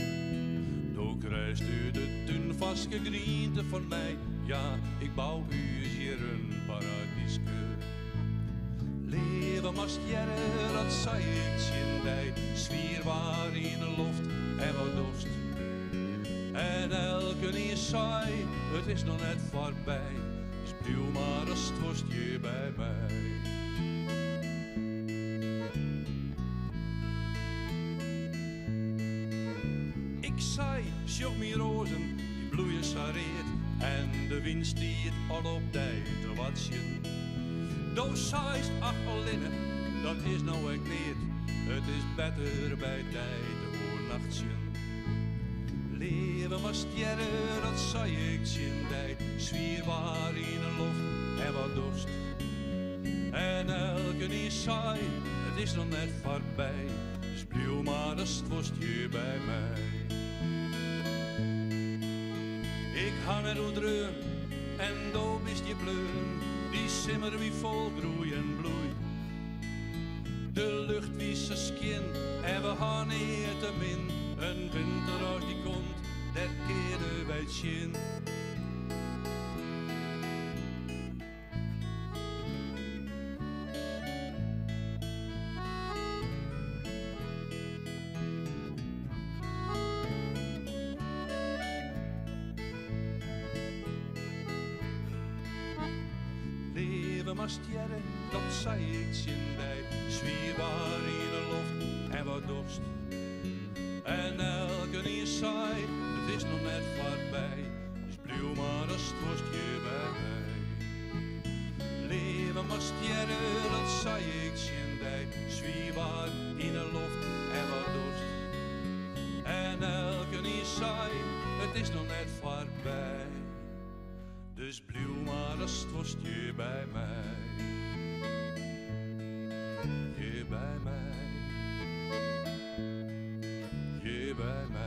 Do krijst út de tún farske griente fan my. Ja, ik bou ús hjir in paradyske. Leave moatst hearre, dat sei ik tsjin dy. Swier waar yn 'e loft en wat dochst? En elkenien sei, it is noch net foarby. Dus bliuw mar ast wolst hjir by my. Ik sei, sjoch myn roazen, dy bloeie sa read. En de wyn stiet al op dy te wachtsjen. Do seist, ach allinne, dat is no ek neat. It is better by dy te oernachtsjen. Leave moatst hearre, dat sei ik tsjin dy. Swier waar yn 'e loft en wat dochst? En elkenien sei, it is noch net foarby. Dus bliuw mar ast wolst hjir by my. Ik ha net oer dreaun en do bist hjir bleaun. Dy simmer wie fol groei en bloei. De lucht wie sa skjin en we ha neat te min. In winter as dy komt, dêr keare wy tsjin. Leave moatst hearre, dat sei ik tsjin dy. Swier waar yn 'e loft en wat dochst? En elkenien sei, it is noch net foarby. Dus bliuw mar as 't wolst hjir by my. Leave moatst hearre, dat sei ik tsjin dy. Swier waar yn 'e loft en wat dochst? En elkenien sei, it is noch net foarby. Dus bliuw mar as 't wolst hjir by my. Hjir by my. Hjir by my.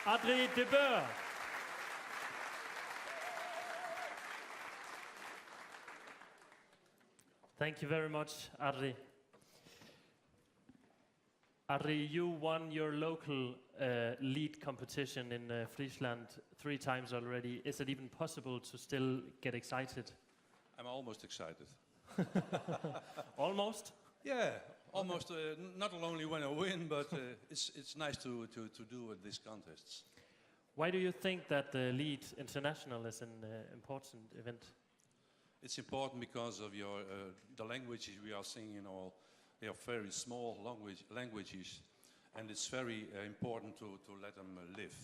Adri de Boer. Thank you very much, Adri. Adri, you won your local Liet competition in Friesland three times already. Is it even possible to still get excited? I'm almost excited. Almost? Yeah, almost. Not only when I win, but it's nice to do these contests. Why do you think that the Liet International is an important event? It's important because of your the languages we are singing all. They are very small languages, and it's very important to let them live.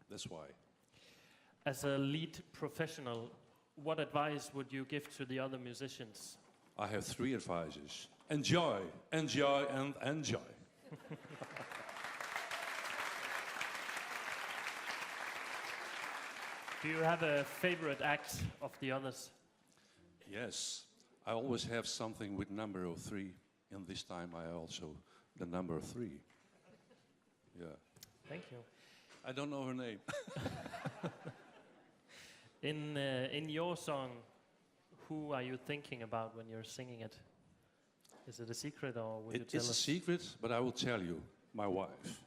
That's why. As a Liet professional, what advice would you give to the other musicians? I have three advices. Enjoy, enjoy, and enjoy. Do you have a favorite act of the others? Yes, I always have something with number 3, and this time I also the number 3. Yeah. Thank you. I don't know her name. In your song, who are you thinking about when you're singing it? Is it a secret or will you tell It's a us? secret, but I will tell you. My wife.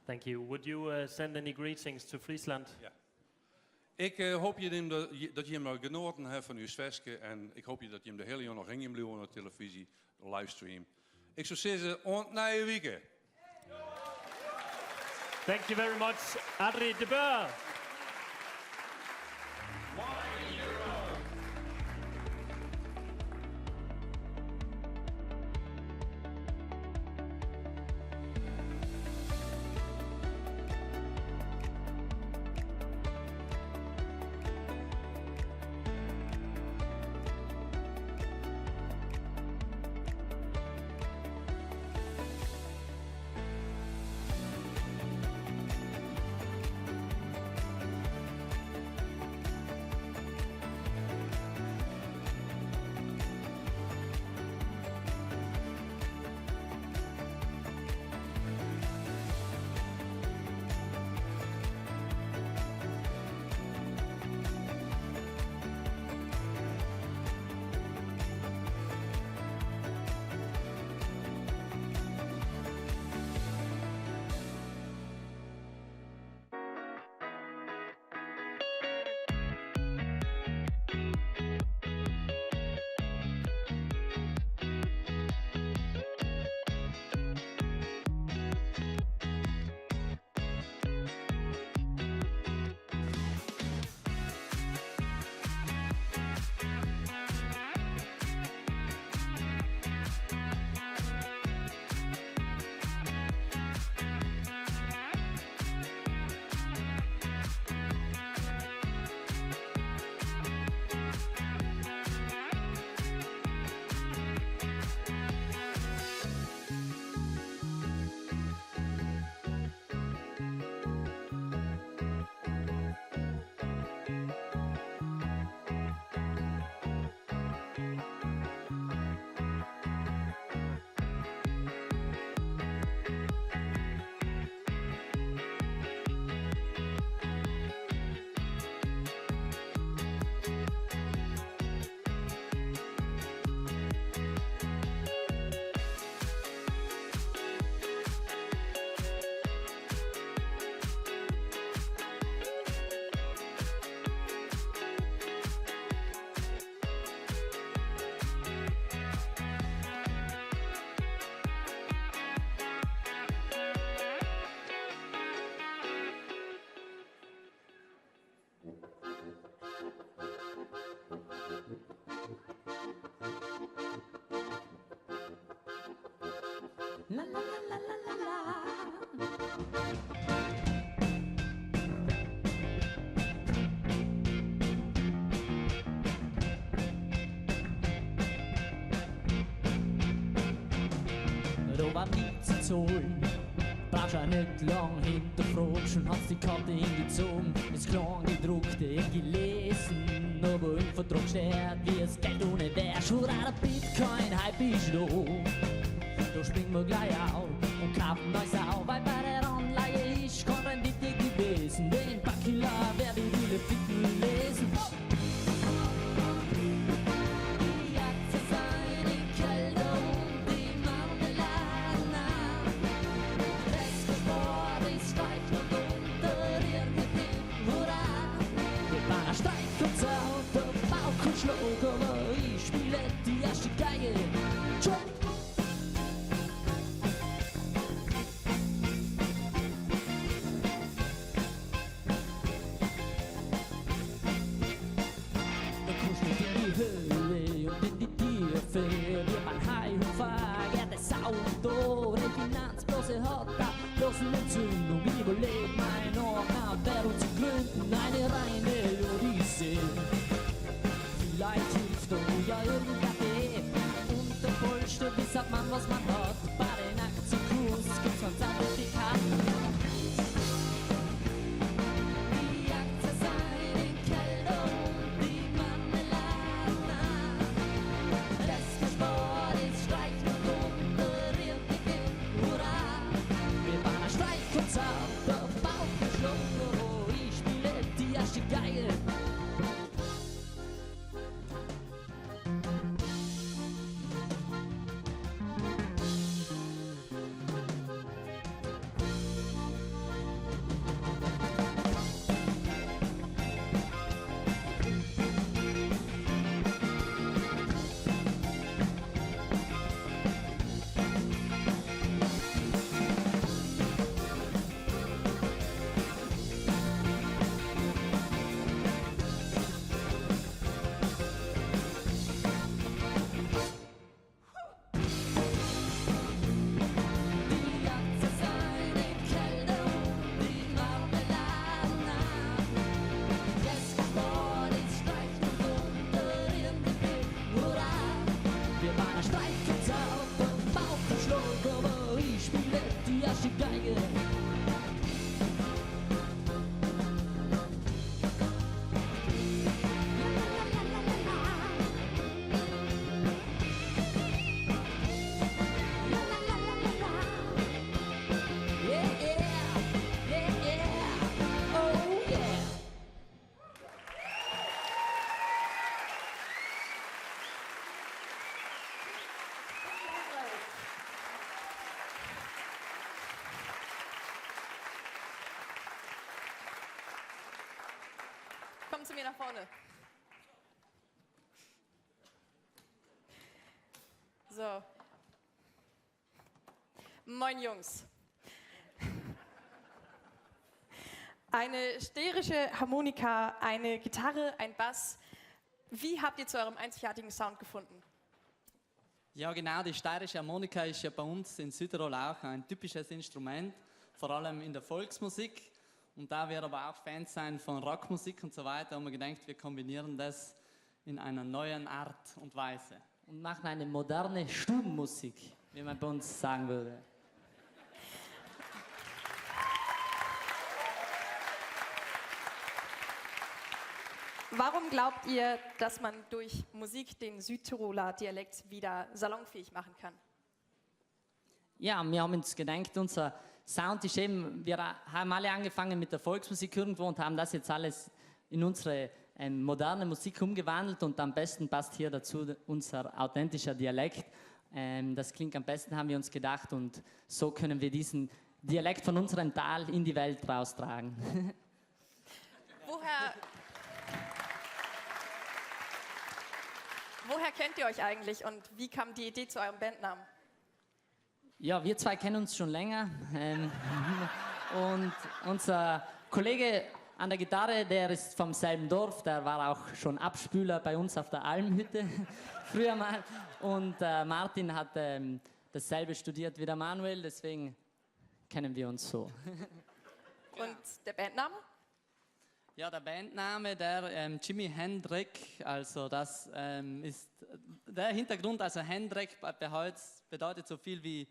Thank you. Would you send any greetings to Friesland? Ja. Ik hoopje dat jim genoaten hawwe fan ús ferske en ik hoopje dat jim de hiele jûn noch hingjen bliuwe oan de televyzje, de livestream. Ik soe sizze, oant nije wike. Thank you very much, Adri de Boer. La la la la la la. Da war nichts zu zahlen. Brauchst auch nicht lang hinterfragt, schon hast die Karte hingezogen, das Kleingedruckte gelesen, aber im Vertrag steht, wie es Geld ohne wär, schon der Bitcoin-Hype ist da. Da springen wir gleich auf und kaufen neues auf, weil bei der Anleihe ist keine Rendite gewesen. Den Bankkiller werde ich viele Ficken lesen. Die Aktie seine Kälte und die Marmelade. Das Gesport ist steigt und unter ihr Gewinn. Hurra! Wir waren Streik und Zau, der Bauch und Schlag, aber ich spiele die erste Geige. Tschupp! Da kommst du in die Höhe und in die Tiefe. Wir waren high und fahr, das Auto, die Finanzblase hat da bloß eine Entzündung. Ich überleg mein eigener Währung zu gründen, eine reine Odyssee. Vielleicht hilft da ja irgendein Idee. Und der Polster, wie sagt man, was man hat. Bei den Aktienkurs gibt's ein Zertifikat. Die Aktie seine Kälte und die Marmelade. Das Gesport ist Streich und unter ihr Gewinn. Hurra! Wir waren ein Streichkonzert, der Bauch geschlagen, oh, ich spiele die erste Geige. Die Aktie seine Kälte und die Marmelade. Das Gesport ist Streich und unter ihrem Gewinn. Hurra! Wir waren ein Streichkonzert, der Bauch und Schlag, aber ich spiele die erste Geige. Yeah, yeah, yeah, yeah, oh yeah. Komm zu mir nach vorne. So. Moin Jungs. Eine steirische Harmonika, eine Gitarre, ein Bass. Wie habt ihr zu eurem einzigartigen Sound gefunden? Ja, genau, die steirische Harmonika ist ja bei uns in Südtirol auch ein typisches Instrument, vor allem in der Volksmusik. Und da wir aber auch Fans sind von Rockmusik und so weiter, haben wir gedacht, wir kombinieren das in einer neuen Art und Weise. Und machen eine moderne Stubenmusik, wie man bei uns sagen würde. Warum glaubt ihr, dass man durch Musik den Südtiroler Dialekt wieder salonfähig machen kann? Ja, wir haben uns gedacht, unser Sound ist eben, wir haben alle angefangen mit der Volksmusik irgendwo und haben das jetzt alles in unsere moderne Musik umgewandelt und am besten passt hier dazu unser authentischer Dialekt. Das klingt am besten, haben wir uns gedacht, und so können wir diesen Dialekt von unserem Tal in die Welt raustragen. Woher kennt ihr euch eigentlich und wie kam die Idee zu eurem Bandnamen? Ja, wir zwei kennen uns schon länger. Und unser Kollege an der Gitarre, der ist vom selben Dorf, der war auch schon Abspüler bei uns auf der Almhütte früher mal. Und Martin hat dasselbe studiert wie der Manuel, deswegen kennen wir uns so. Und der Bandname? Ja, der Bandname, der ähm, Jimi Hendrik, also das ähm, ist der Hintergrund, also Hendrik bedeutet so viel wie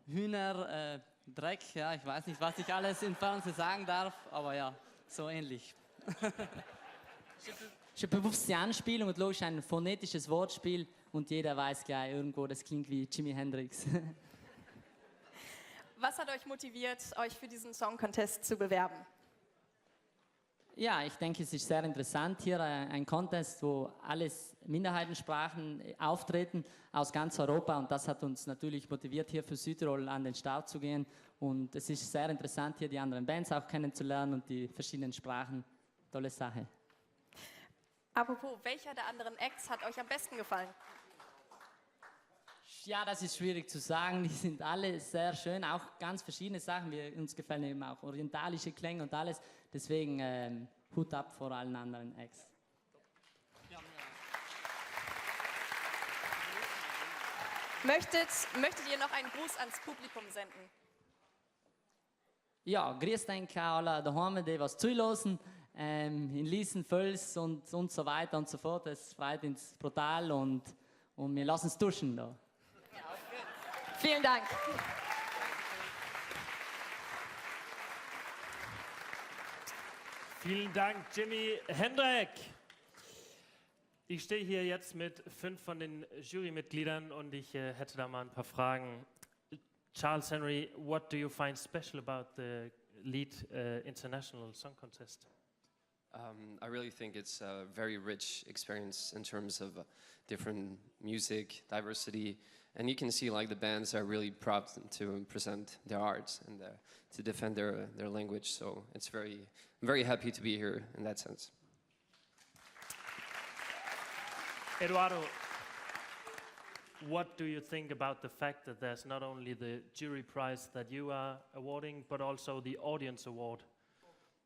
Hühner, äh, Dreck, ja, ich weiß nicht, was ich alles im Fernsehen sagen darf, aber ja, so ähnlich. Ist eine bewusste Anspielung und logisch ein phonetisches Wortspiel und jeder weiß gleich irgendwo, das klingt wie Jimi Hendrix. Was hat euch motiviert, euch für diesen Song Contest zu bewerben? Ja, ich denke, es ist sehr interessant hier äh, ein Contest, wo alles Minderheitensprachen äh, auftreten aus ganz Europa und das hat uns natürlich motiviert, hier für Südtirol an den Start zu gehen und es ist sehr interessant, hier die anderen Bands auch kennenzulernen und die verschiedenen Sprachen. Tolle Sache. Apropos, welcher der anderen Acts hat euch am besten gefallen? Ja, das ist schwierig zu sagen. Die sind alle sehr schön, auch ganz verschiedene Sachen. Wir, uns gefallen eben auch orientalische Klänge und alles. Deswegen ähm, Hut ab vor allen anderen Acts. Möchtet, möchtet ihr noch einen Gruß ans Publikum senden? Ja, grüß dein alle daheim, die was zulassen. Ähm, in Liesenfels und, und so weiter und so fort. Es freut uns brutal und, und wir lassen es duschen da. Vielen Dank. Vielen Dank, Jimi Hendrik. Ich stehe hier jetzt mit fünf von den Jurymitgliedern und ich äh, hätte da mal ein paar Fragen. Charles Henry, what do you find special about the Lied uh, International Song Contest? Um, I really think it's a very rich experience in terms of uh, different music, diversity, and you can see like the bands are really proud to present their art and their, to defend their, their language. So it's very, I'm very happy to be here in that sense. Eduardo, what do you think about the fact that there's not only the jury prize that you are awarding, but also the audience award?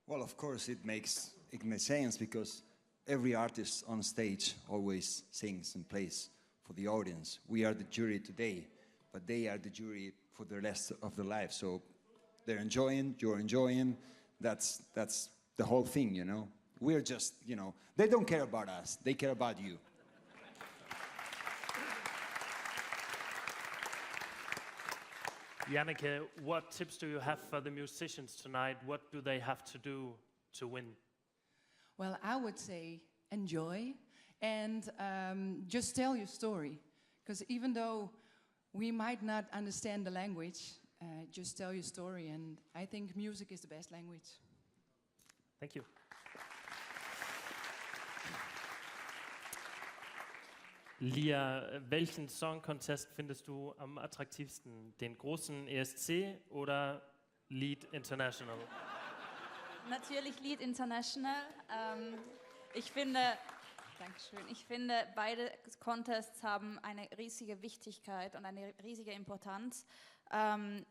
Well, of course, it makes, it makes sense because every artist on stage always sings and plays for the audience. We are the jury today, but they are the jury for the rest of their life. So they're enjoying, you're enjoying. That's, that's the whole thing, you know? We're just, you know, they don't care about us, they care about you. Janneke, what tips do you have for the musicians tonight? What do they have to do to win? Well, I would say enjoy and um, just tell your story. Because even though we might not understand the language, uh, just tell your story. And I think music is the best language. Thank you. Lia, welchen Song Contest findest du am attraktivsten? Den großen ESC oder Lied International? Natürlich Lied International. Ähm, ich finde, Dankeschön. Ich finde, beide Contests haben eine riesige Wichtigkeit und eine riesige Importanz. Ähm,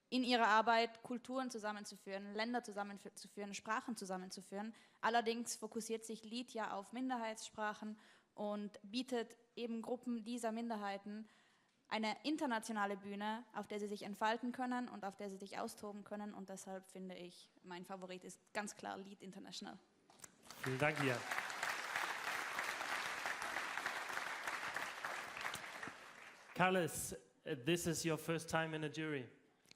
in ihrer Arbeit Kulturen zusammenzuführen, Länder zusammenzuführen, Sprachen zusammenzuführen. Allerdings fokussiert sich Lied ja auf Minderheitssprachen und bietet eben Gruppen dieser Minderheiten eine internationale Bühne, auf der sie sich entfalten können und auf der sie sich austoben können. Und deshalb finde ich, mein Favorit ist ganz klar Lied International. Vielen Dank, Lia. Carles, this is your first time in a jury.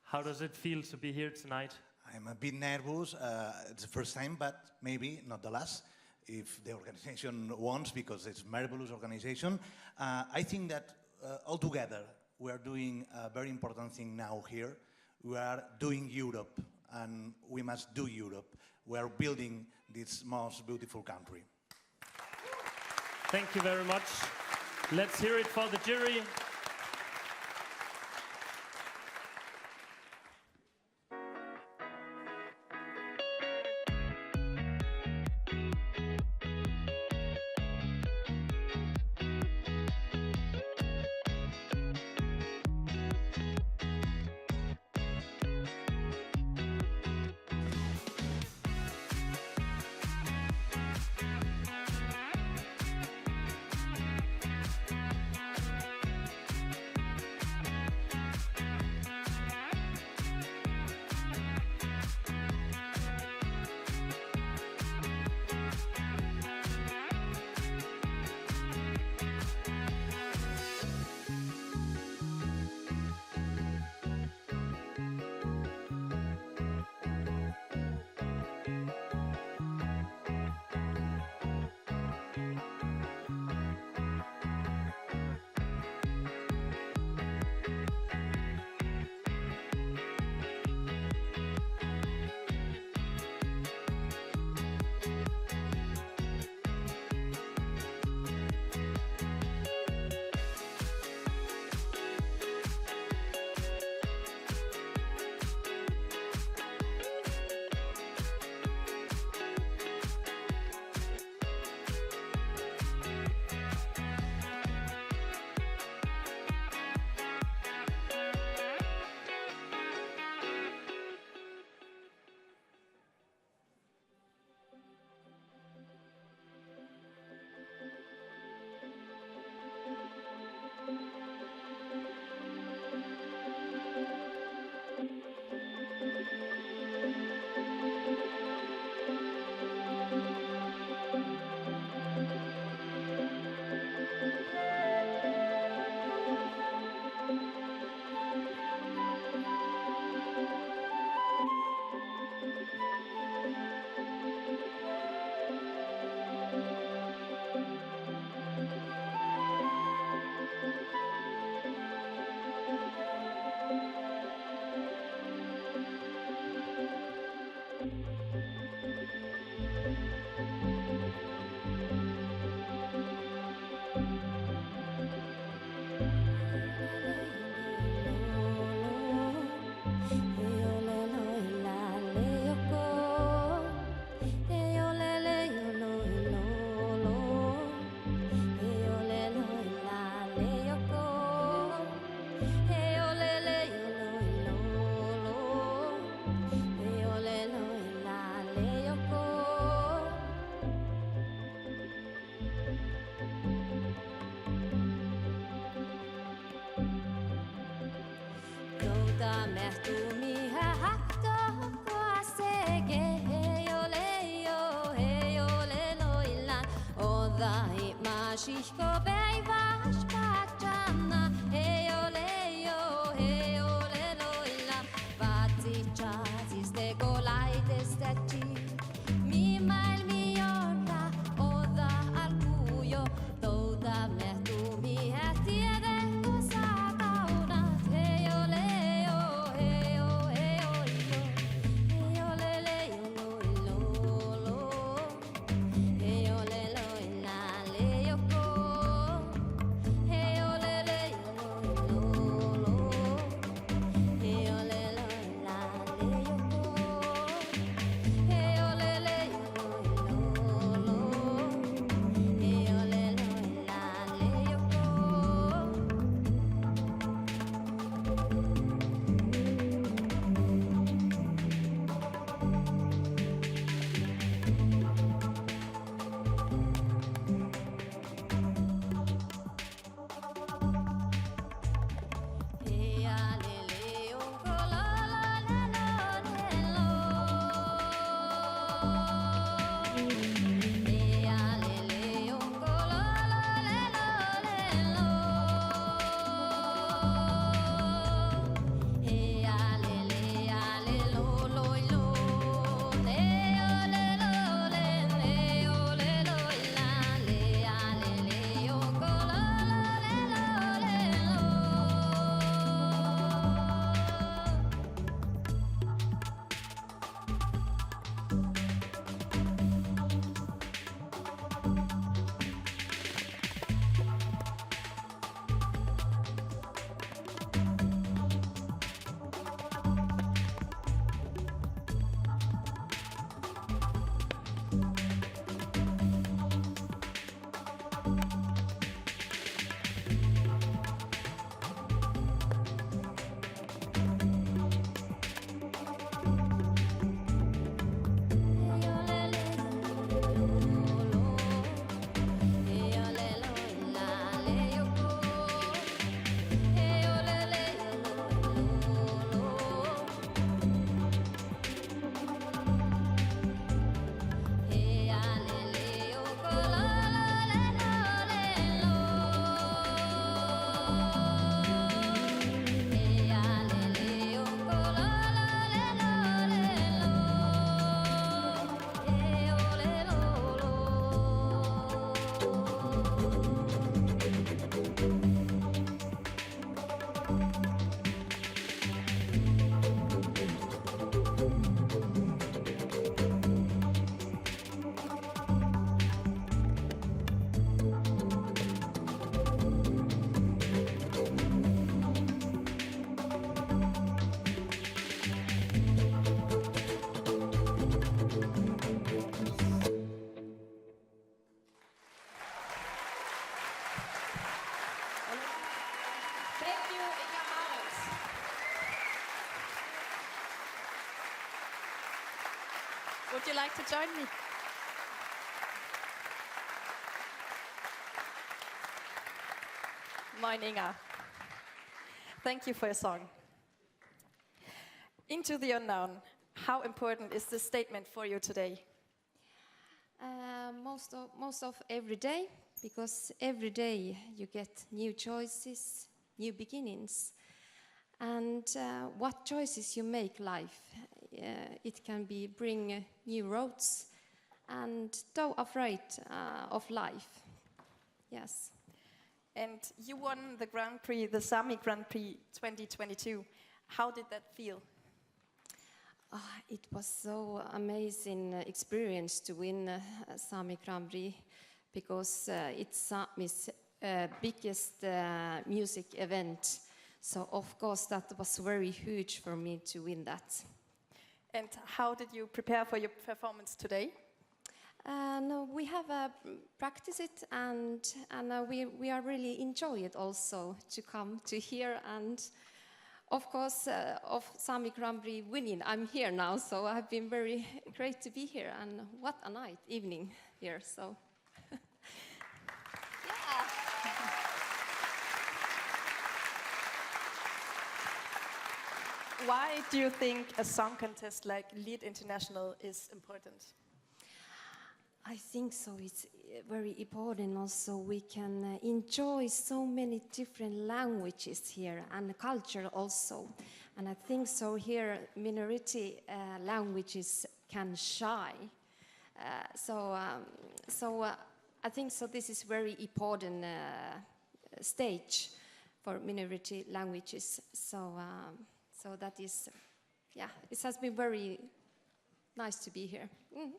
How does it feel to be here tonight? I'm a bit nervous. Uh, it's the first time, but maybe not the last, if the organization wants, because it's a marvelous organization. Uh, I think that uh, all together we are doing a very important thing now here. We are doing Europe, and we must do Europe. We are building this most beautiful country. Thank you very much. Let's hear it for the jury. Thank you, Inga Maritz. Would you like to join me? Moin Inga. Thank you for your song. Into the unknown, how important is this statement for you today? Most of every day, because every day you get new choices, new beginnings. And what choices you make life, it can be bring new roads and don't afraid of life. Yes. And you won the Grand Prix, the Sami Grand Prix 2022. How did that feel? It was so amazing experience to win Sami Grand Prix because it's Sami's biggest music event. So of course that was very huge for me to win that. And how did you prepare for your performance today? No, we have practiced it and we are really enjoy it also to come to here and of course of Sami Grand Prix winning. I'm here now, so I've been very great to be here and what a night evening here. So yeah. Why do you think a song contest like Liet International is important? I think so. It's eh, very important also. We can eh, enjoy so many different languages here and culture also. And I think so here minority uh, languages can shine. Uh, so um, so uh, I think so this is very important uh, stage for minority languages. So, um, so that is, yeah, it has been very nice to be here. Mm -hmm.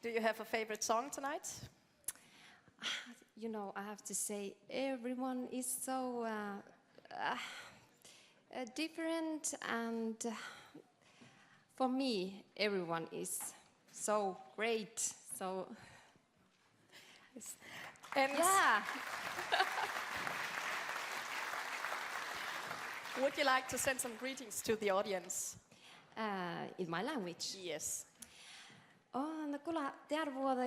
Do you have a favorite song tonight? You know, I have to say, everyone is so uh, uh, uh different, and uh, for me, everyone is so great. So, yes. And yeah. Would you like to send some greetings to the audience? Uh, in my language? Yes. On kula tervuoda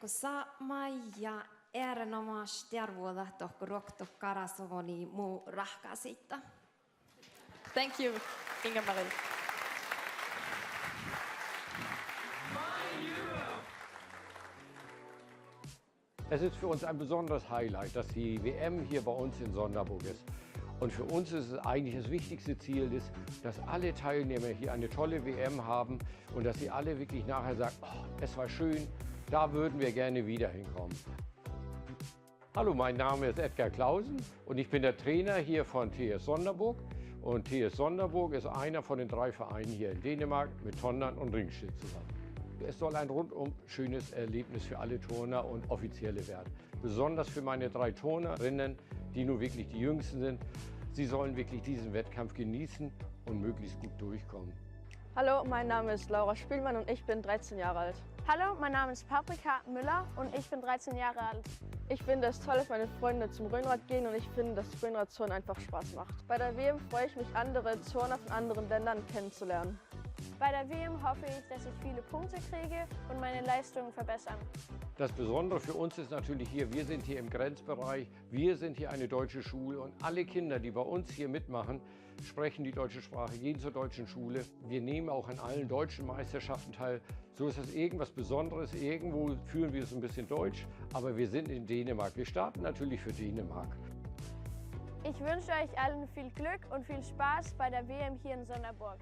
saamai ja erinomas tervuoda tohko rokto karasovoni muu rahkasitta. Thank you, Inga Marie. Es ist für uns ein besonderes Highlight, dass die WM hier bei uns in Sonderburg ist. Und für uns ist es eigentlich das wichtigste Ziel, ist, dass alle Teilnehmer hier eine tolle WM haben und dass sie alle wirklich nachher sagen, oh, es war schön, da würden wir gerne wieder hinkommen. Hallo, mein Name ist Edgar Clausen und ich bin der Trainer hier von TS Sonderburg. Und TS Sonderburg ist einer von den drei Vereinen hier in Dänemark mit Tondern und Ringstedt zusammen. Es soll ein rundum schönes Erlebnis für alle Turner und Offizielle werden. Besonders für meine drei Turnerinnen, die nun wirklich die jüngsten sind. Sie sollen wirklich diesen Wettkampf genießen und möglichst gut durchkommen. Hallo, mein Name ist Laura Spielmann und ich bin 13 Jahre alt. Hallo, mein Name ist Paprika Müller und ich bin 13 Jahre alt. Ich finde es toll, dass meine Freunde zum Rhönrad gehen und ich finde, dass Rhönradturnen einfach Spaß macht. Bei der WM freue ich mich, andere Turner von anderen Ländern kennenzulernen. Bei der WM hoffe ich, dass ich viele Punkte kriege und meine Leistungen verbessern. Das Besondere für uns ist natürlich hier, wir sind hier im Grenzbereich, wir sind hier eine deutsche Schule und alle Kinder, die bei uns hier mitmachen, sprechen die deutsche Sprache, gehen zur deutschen Schule. Wir nehmen auch an allen deutschen Meisterschaften teil. So ist das irgendwas Besonderes. Irgendwo fühlen wir uns ein bisschen deutsch, aber wir sind in Dänemark. Wir starten natürlich für Dänemark. Ich wünsche euch allen viel Glück und viel Spaß bei der WM hier in Sonderburg.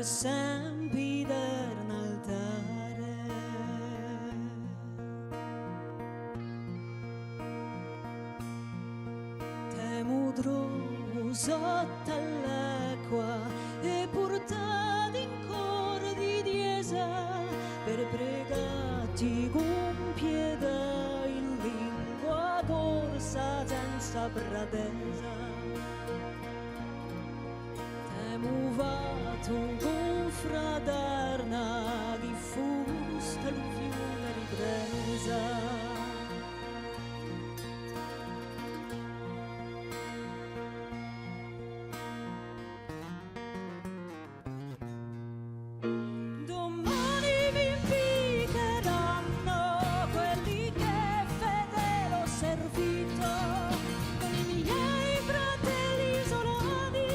sempiterno altare. Te mudro sotto all'acqua e portati in cor di chiesa per pregati con pietà in lingua corsa senza pretesa. T'emu fatto confraterna chi fuste lu fiume ripresa. Domani vi impiccheranno quelli che fedele ho servito, con i miei fratelli isolani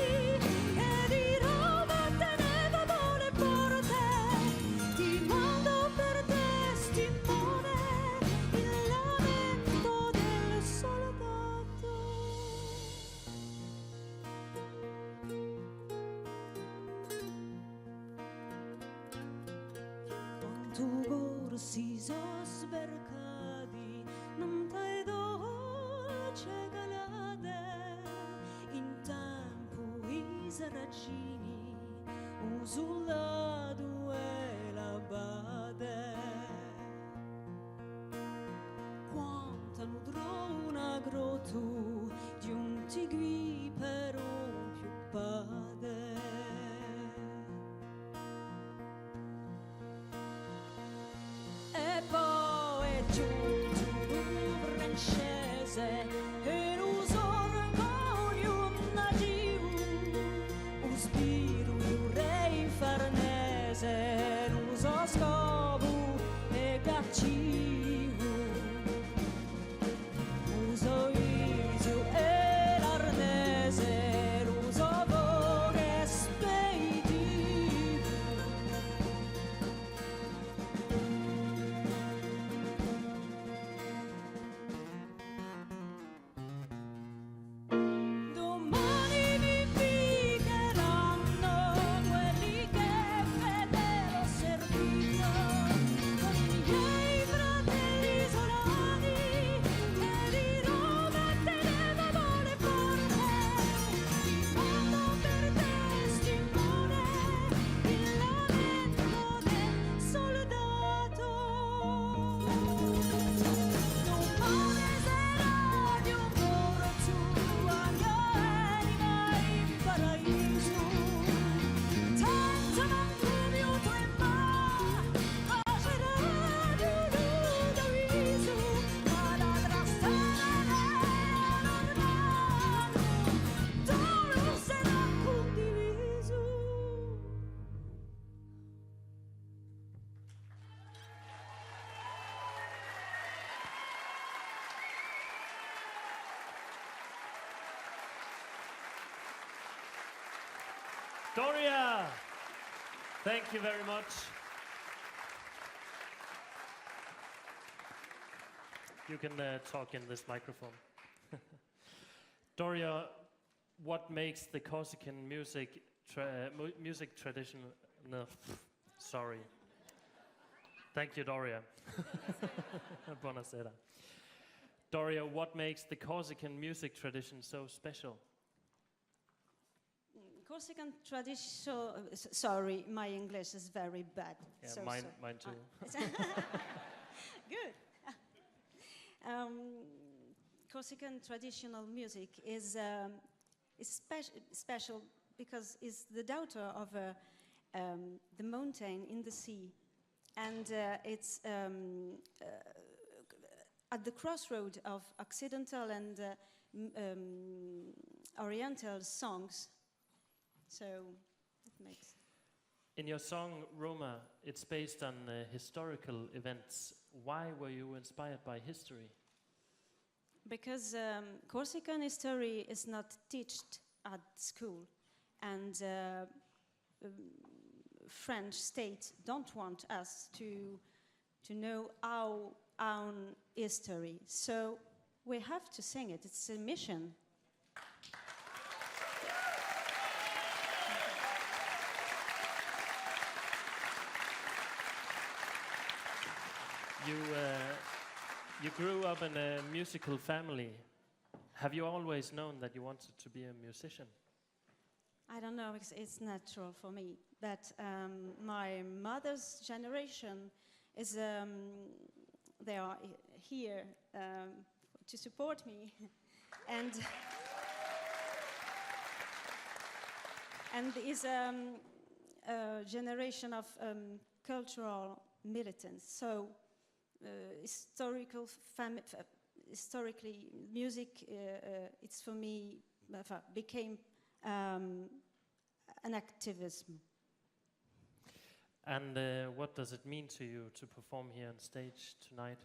che di Roma tenevano le porte. Ti mando per testimone il lamento del soldato. Quantu corsi so sbercati, non t'hai dolce calate, in tempo i saracini, usullato e l'abate. Quanta nudrona grotu di un tigui per un più padre. E poi è giunto un francese e un sorgoglio nativo, un spiro un re infarnese, un so scopo e cattivo. Uso isio e l'arnese, l'uso voce speditivo. Domani mi impiccheranno quelli che fedele ho servito, con i miei fratelli isolani che di Roma tenevano le porte. Ti mando per testimone il lamento del soldato. Domani sarà di un morto la mia anima in paradiso. Senza manco mio tremà, bacerà di un viso, ma la trastevere normale, non sarà condiviso. Doria! Thank you very much. You can talk in this microphone. Doria, what makes the Corsican music tra- mu- music tradition? No, sorry. Thank you, Doria. Buonasera. Doria, what makes the Corsican music tradition so special? Corsican tradition. Sorry, my English is very bad. Yeah, So mine, sorry. mine too. Good. Corsican traditional music is special because it's the daughter of the mountain in the sea, and it's at the crossroad of Occidental and Oriental songs. So it makes. In your song Roma, it's based on historical events. Why were you inspired by history? Because Corsican history is not taught at school, and French state don't want us to know our own history. So we have to sing it. It's a mission. You, you grew up in a musical family. Have you always known that you wanted to be a musician? I don't know, it's, it's natural for me. But um, my mother's generation is, um, they are here um, to support me. and and is um, a generation of um, cultural militants. So uh, historical fam historically, music, uh, uh, it's for me, uh, became um, an activism. And uh, what does it mean to you to perform here on stage tonight?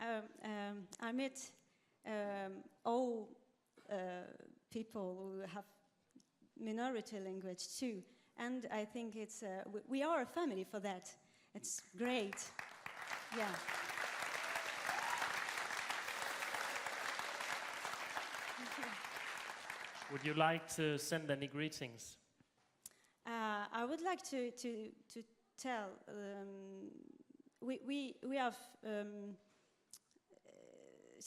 Um, um, I met um, all uh, people who have minority language too. And I think it's, uh, we, we are a family for that. It's great. Yeah. Would you like to send any greetings? Uh, I would like to, to, to tell, um, we, we, we have um,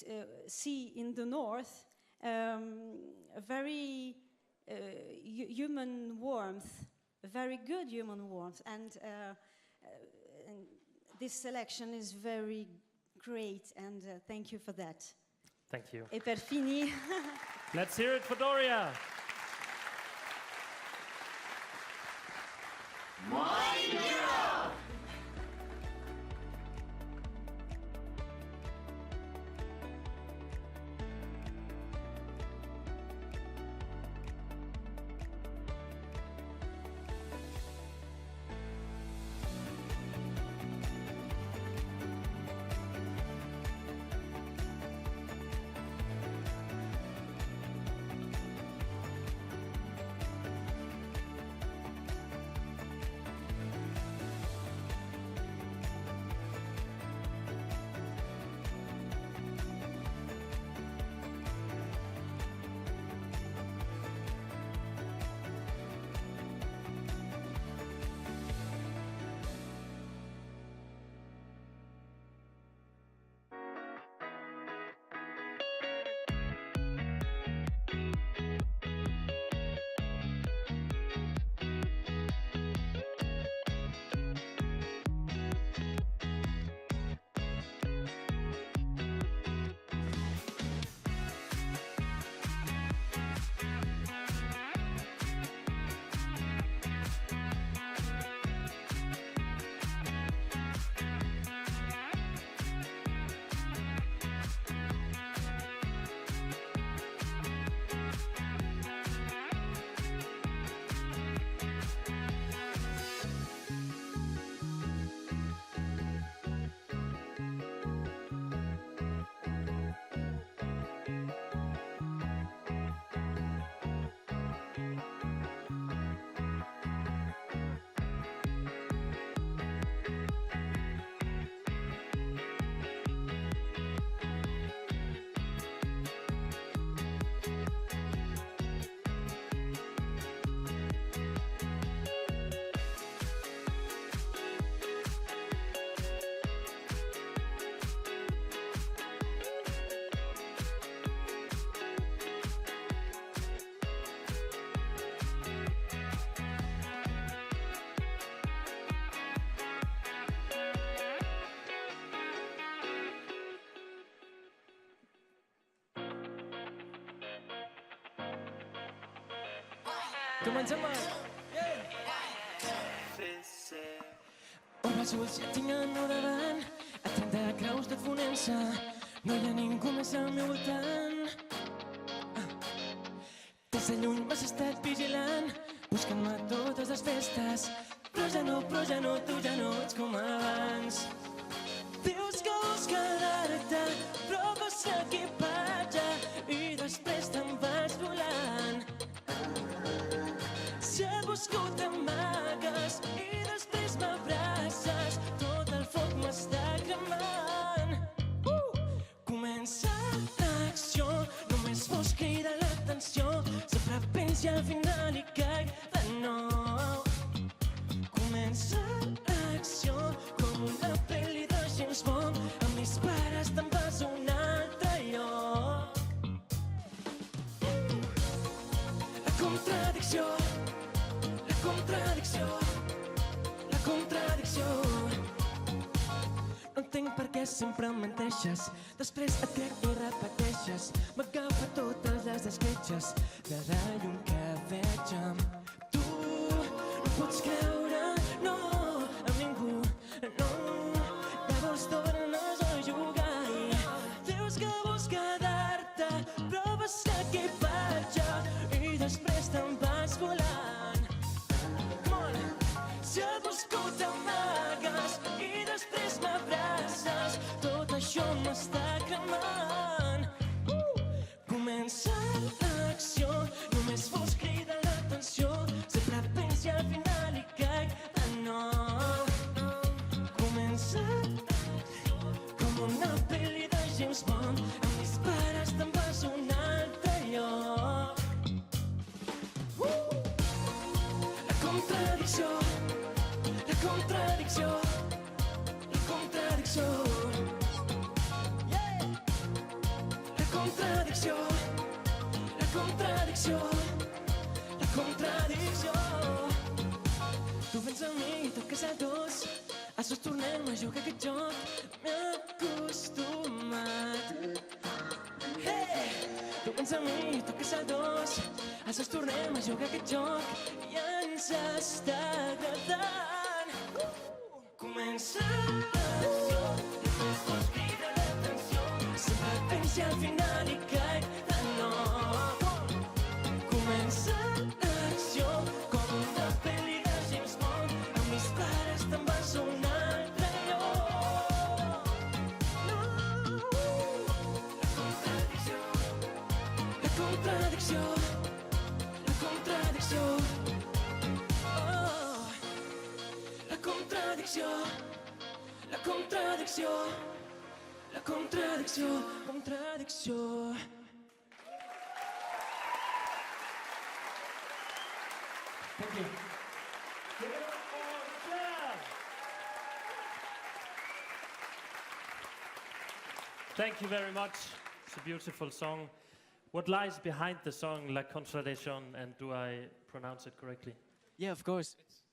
uh, see in the north um, a very uh, human warmth, a very good human warmth, and, uh, uh, and this selection is very great, and uh, thank you for that. Thank you. E per finir. Let's hear it for Doria. Moin Europe! Teman-teman. Obre els ulls i et tinc al meu davant, a 30 graus de fonença, no hi ha ningú més al meu voltant. Ah. Des de lluny m'has estat vigilant, buscant-me a totes les festes, però ja no, però ja no, tu ja no ets com abans. Dius que vols quedar-te, però passa equipatge i després te'n vas volant. Si et busco t'amagues i després m'abraces, tot el foc m'està cremant. Uh! Comença l'acció, només vols cridar l'atenció, sempre vens i al final hi caic de nou. Comença l'acció com una pel·li de James James Bond. Em dispares, te'n vas a un altre lloc. La contradicció, la contradicció, la contradicció. No entenc per què sempre em menteixes, després et crec i repeteixes. M'agafa totes les escletxes de la llum que veig amb tu. No pots creure, no, en ningú, no. Llavors tornes a jugar i dius que vols quedar-te, proves l'equipatge i després te'n vas volant. Come on. Si et busco t'amagues i després m'abraces, tot això m'està cremant. Comença l'acció, només vols cridar l'atenció, sempre pensi al final i caic de nou. Comença com una pel·li de James Bond, em dispares, te'n vas a un altre lloc. La contradicció, la contradicció, la contradicció. Yeah! La contradicció, la contradicció, la contradicció. Tu vens a mi i toques a dos, als dos tornem a jugar aquest joc, m'he acostumat. Hey! Tu vens a mi i toques a dos, als dos tornem a jugar aquest joc i ens està agradant. Comença l'acció, només vols cridar l'atenció, sempre pensi al final i caic de nou. Comença l'acció com una pel·li de James Bond, em dispares, te'n vas a un altre lloc. No. La contradicció, la contradicció, la contradicció. Oh. La contradicció, la contradicció, la contradicció, contradicció. Thank you. Give it up for Roger. Thank you very much. It's a beautiful song. What lies behind the song La Contradicción, and do I pronounce it correctly? Yeah, of course. It's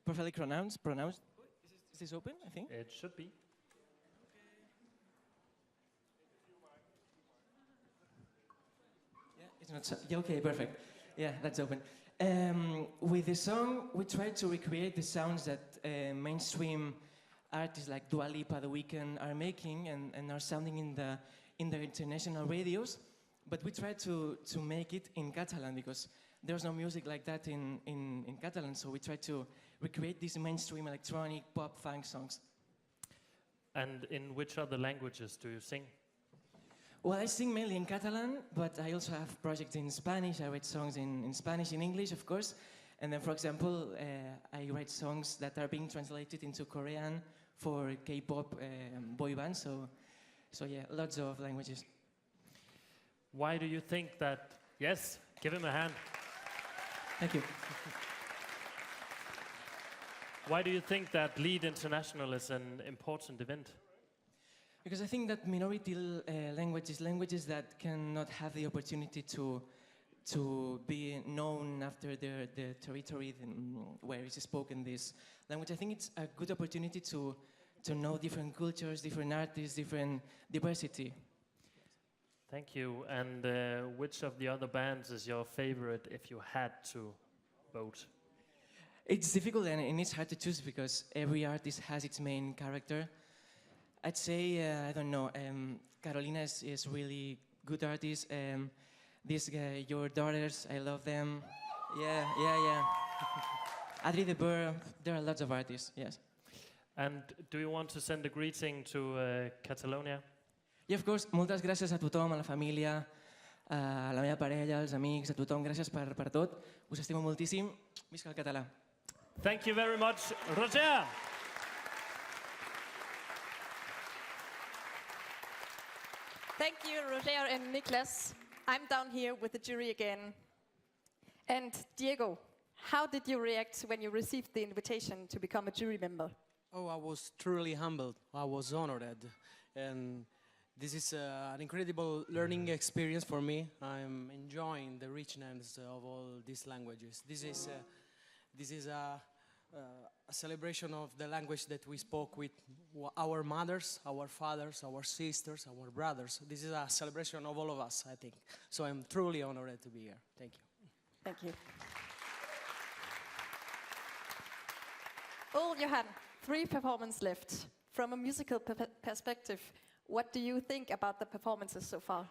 perfectly pronounced. Pronounced. Is this open? I think it should be. Yeah, it's not. Yeah, okay, perfect. Yeah, that's open. With the song, we tried to recreate the sounds that mainstream artists like Dua Lipa, The Weeknd are making and are sounding in the international radios. But we tried to make it in Catalan because there's no music like that in Catalan. So we tried to recreate these mainstream electronic pop funk songs. And in which other languages do you sing? I sing mainly in Catalan, but I also have projects in Spanish. I write songs in Spanish, in English, of course. And then, for example, I write songs that are being translated into Korean for K-pop boy bands. Lots of languages. Why do you think that? Yes, give him a hand. Thank you. Why do you think that Lied International is an important event? Because I think that minority languages, languages that cannot have the opportunity to be known after the territory where it's spoken this language, I think it's a good opportunity to know different cultures, different artists, different diversity. Thank you. And which of the other bands is your favorite if you had to vote? It's difficult and it's hard to choose because every artist has its main character. I'd say, I don't know, Carolina is really good artist. This guy, your daughters, I love them. Yeah, yeah, yeah. Adri de Boer, there are lots of artists, yes. And do you want to send a greeting to Catalonia? Yeah, of course. Moltes gràcies a tothom, a la família, a la meva parella, als amics, a tothom. Gràcies per tot. Us estimo moltíssim. Visca el català. Thank you very much, Roger. Thank you, Roger and Niklas. I'm down here with the jury again. And Diego, how did you react when you received the invitation to become a jury member? Oh, I was truly humbled. I was honored. And this is an incredible learning experience for me. I'm enjoying the richness of all these languages. This is a celebration of the language that we spoke with our mothers, our fathers, our sisters, our brothers. This is a celebration of all of us, I think. So I'm truly honored to be here. Thank you. Thank you. Ole Johan, three performances left. From a musical perspective, what do you think about the performances so far?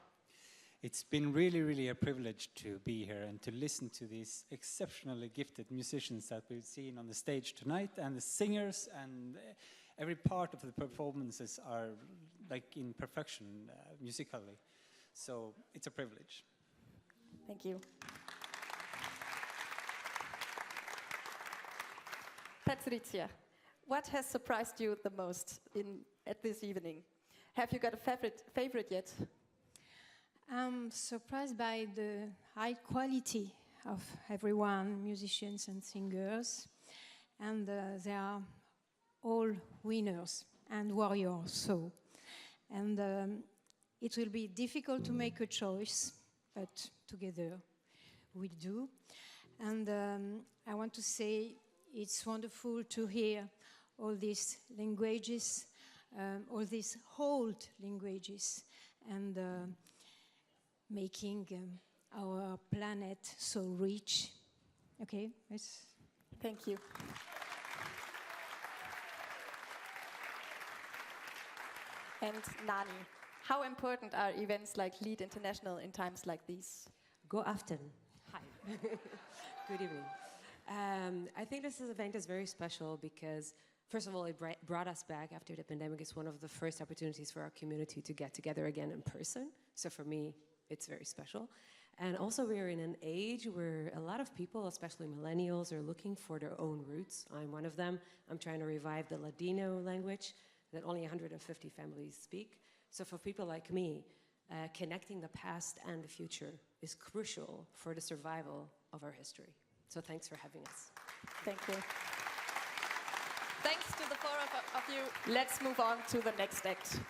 It's been really, really a privilege to be here and to listen to these exceptionally gifted musicians that we've seen on the stage tonight, and the singers, and every part of the performances are like in perfection musically. So it's a privilege. Thank you. Patricia, what has surprised you the most at this evening? Have you got a favorite yet? I'm surprised by the high quality of everyone, musicians and singers, and they are all winners and warriors. So, and it will be difficult to make a choice, but together we do. And I want to say it's wonderful to hear all these languages, all these old languages, and making our planet so rich. Okay, yes. Thank you. And Nani, how important are events like Lied International in times like these? God aften. Hi. Good evening. I think this event is very special because, first of all, it brought us back after the pandemic. It's one of the first opportunities for our community to get together again in person. So for me, it's very special. And also we are in an age where a lot of people, especially millennials, are looking for their own roots. I'm one of them. I'm trying to revive the Ladino language that only 150 families speak. So for people like me, connecting the past and the future is crucial for the survival of our history. So thanks for having us. Thank you. Thanks to the four of you. Let's move on to the next act.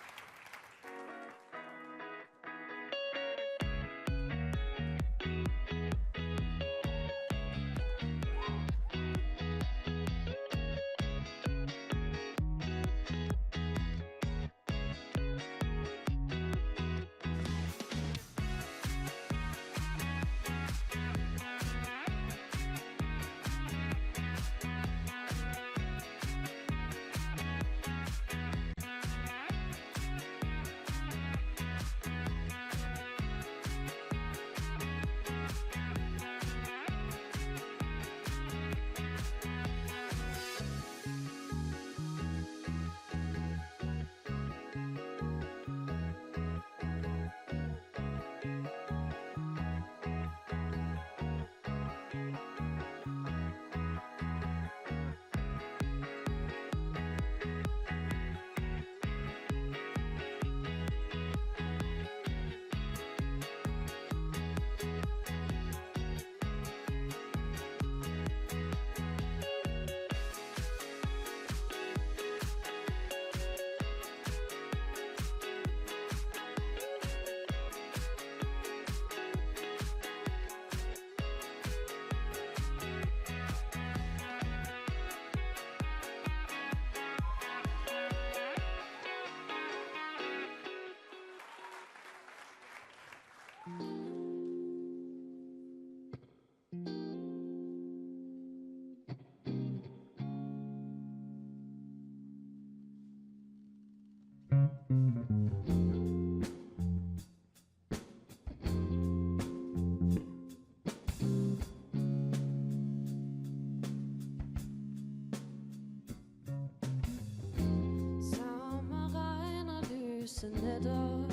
Sommerregn og lyse nætter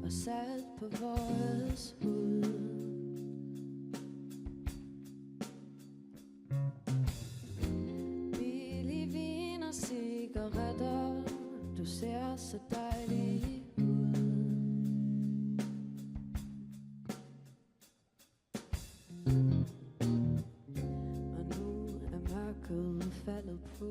og salt på vores hud. Billig vin og cigaretter, du ser så dejlig ud. Og nu er mørket faldet på.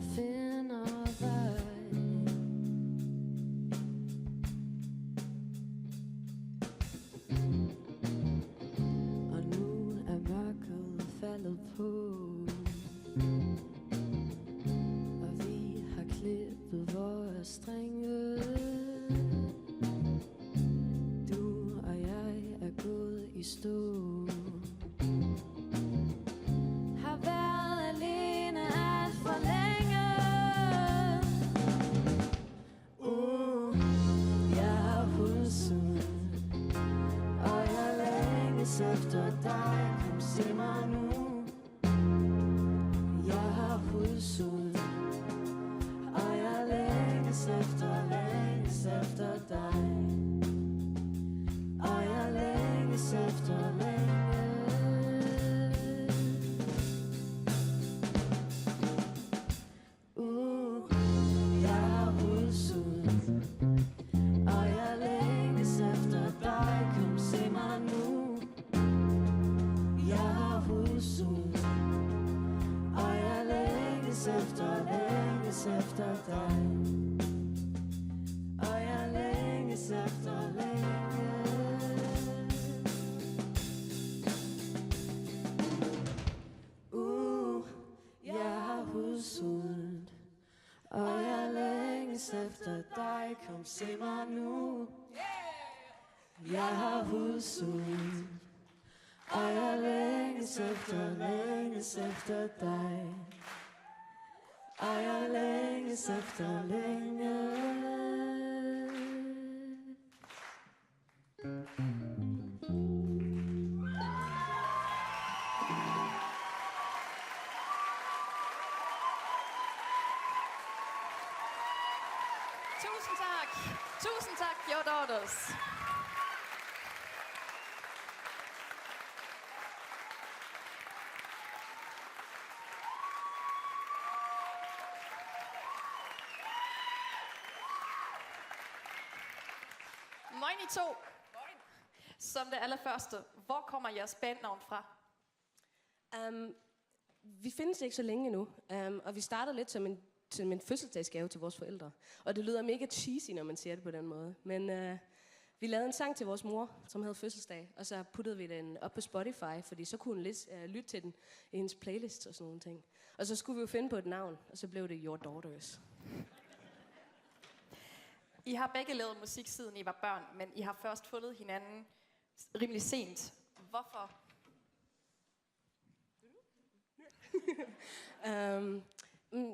finder vej. Og nu er mørket faldet på, og vi har klippet vores strenge. Du og jeg er gået i stå. Har været alene alt for længe. Jeg har hudsult, og jeg længes efter dig. Kom, se mig nu. Jeg har hudsult, og jeg længes efter, længes efter dig. Og jeg længes efter længe. Jeg har hudsult, og jeg længes efter dig. Kom, se mig nu. Jeg har hudsult, og jeg længes efter, længes efter dig. Og jeg længes efter længe. Jeg har hudsult, og jeg længes efter dig. Kom, se mig nu. Jeg har hudsult, og jeg længes efter, længes efter dig. Og jeg længes efter længe. Tusind tak. Tusind tak, Your Daughters. Moin I to. Som det allerførste, hvor kommer jeres bandnavn fra? Vi findes ikke så længe endnu, og vi startede lidt som en fødselsdagsgave til vores forældre. Og det lyder mega cheesy, når man siger det på den måde. Men vi lavede en sang til vores mor, som havde fødselsdag, og så puttede vi den op på Spotify, fordi så kunne hun lidt lytte til den i hendes playlist og sådan nogle ting. Og så skulle vi jo finde på et navn, og så blev det Your Daughters. I har begge lavet musik, siden I var børn, men I har først fundet hinanden rimelig sent. Hvorfor?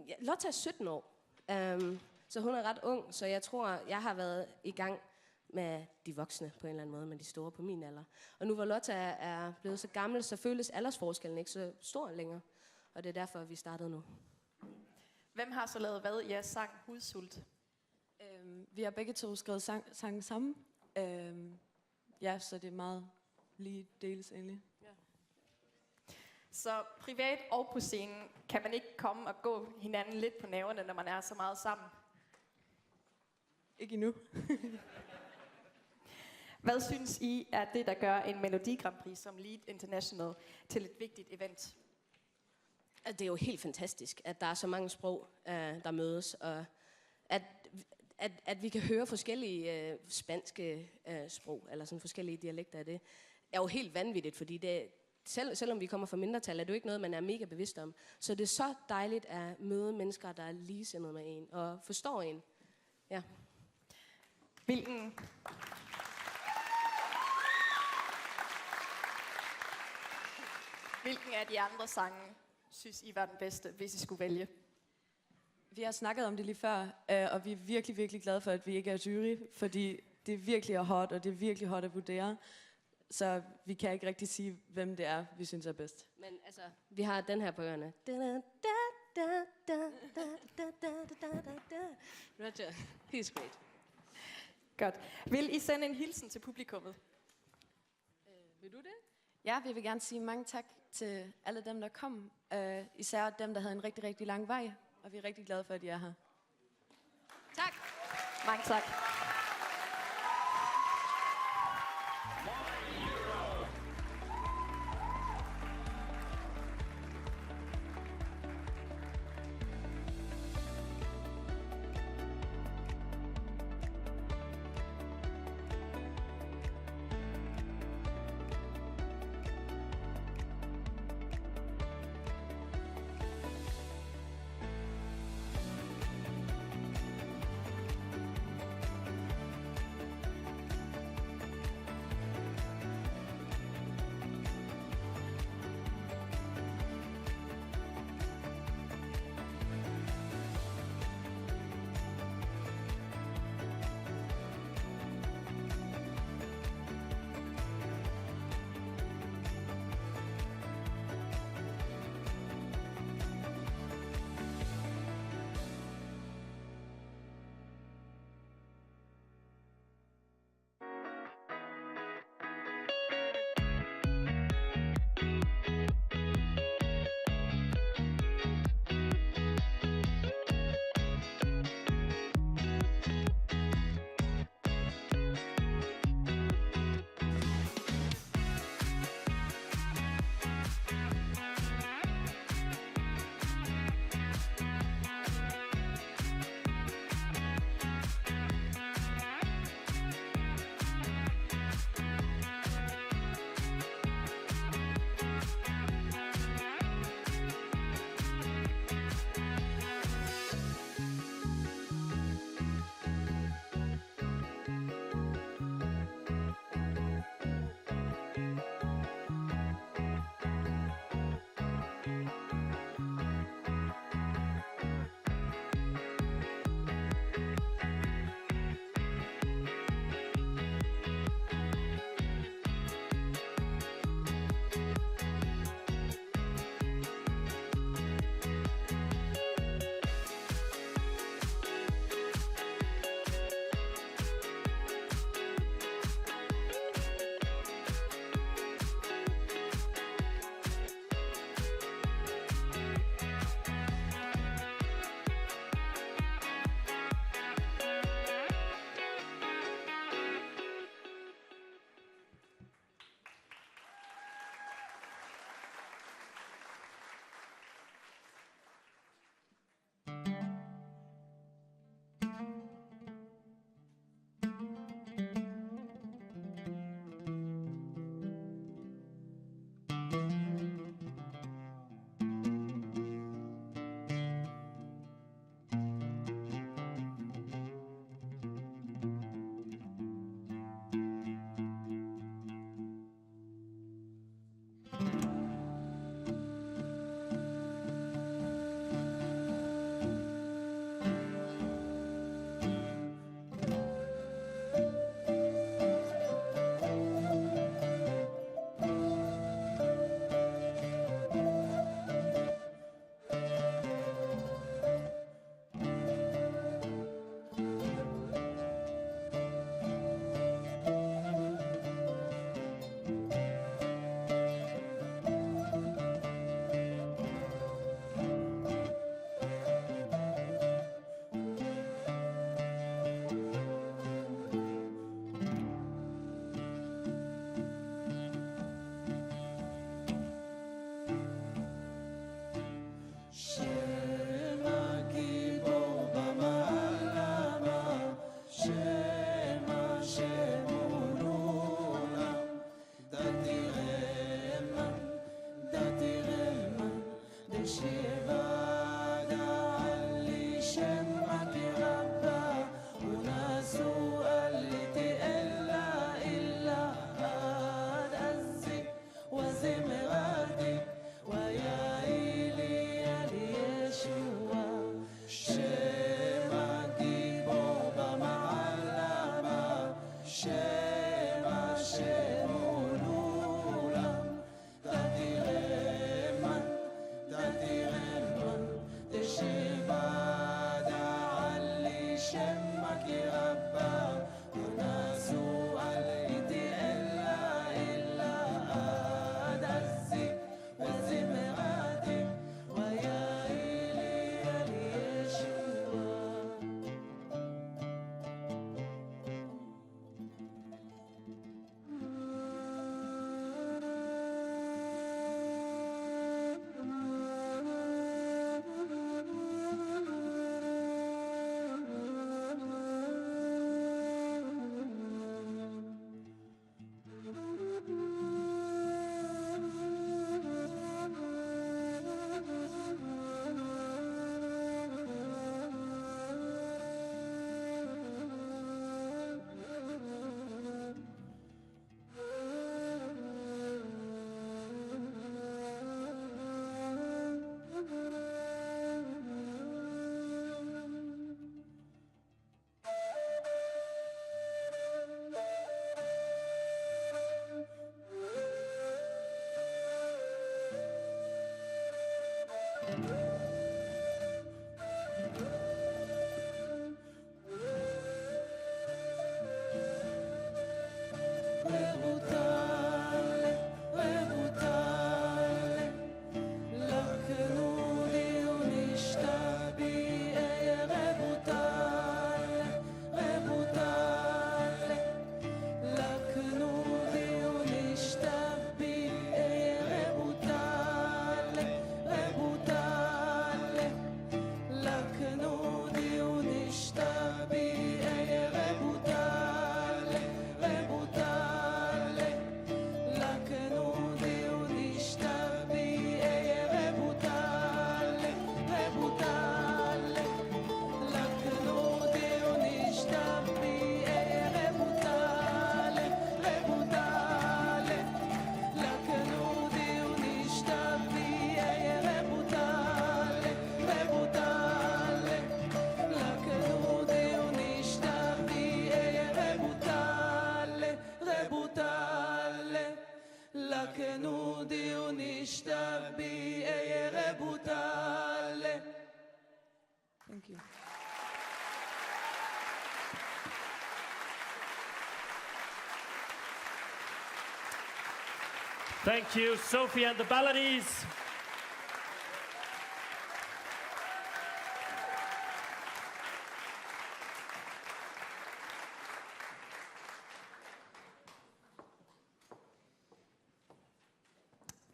Ja, Lotta er 17 år, så hun er ret ung, så jeg tror, jeg har været i gang med de voksne på en eller anden måde, med de store på min alder. Og nu hvor Lotta er blevet så gammel, så føles aldersforskellen ikke så stor længere. Og det er derfor, vi startede nu. Hvem har så lavet hvad i jeres sang Hudsult? Vi har begge to skrevet sangen sammen. Ja, så det er meget lige dels egentlig. Ja. Så privat og på scenen kan man ikke komme og gå hinanden lidt på nerverne, når man er så meget sammen? Ikke endnu. Hvad synes I er det, der gør en Melodi Grand Prix som Lied International til et vigtigt event? Det er jo helt fantastisk, at der er så mange sprog, der mødes, og at vi kan høre forskellige spanske sprog, eller sådan forskellige dialekter af det, er jo helt vanvittigt, fordi det, selvom vi kommer fra mindretal, er det jo ikke noget, man er mega bevidst om. Så det er så dejligt at møde mennesker, der er ligesindede med en, og forstår en. Ja. Hvilken af de andre sange synes I var den bedste, hvis I skulle vælge? Vi har snakket om det lige før, og vi er virkelig, virkelig glade for, at vi ikke er jury, fordi det er virkelig hot, og det er virkelig hot at vurdere. Så vi kan ikke rigtig sige, hvem det er, vi synes er bedst. Men vi har den her på ørerne. Da, da, da, da, da, da, da, da, da, da. Roger, he's great. Godt. Vil I sende en hilsen til publikummet? Vil du det? Ja, vi vil gerne sige mange tak til alle dem, der kom. Især dem, der havde en rigtig, rigtig lang vej. Og vi er rigtig glade for, at I er her. Tak. Mange tak. Thank you. Thank you, Sophie and the Baladies.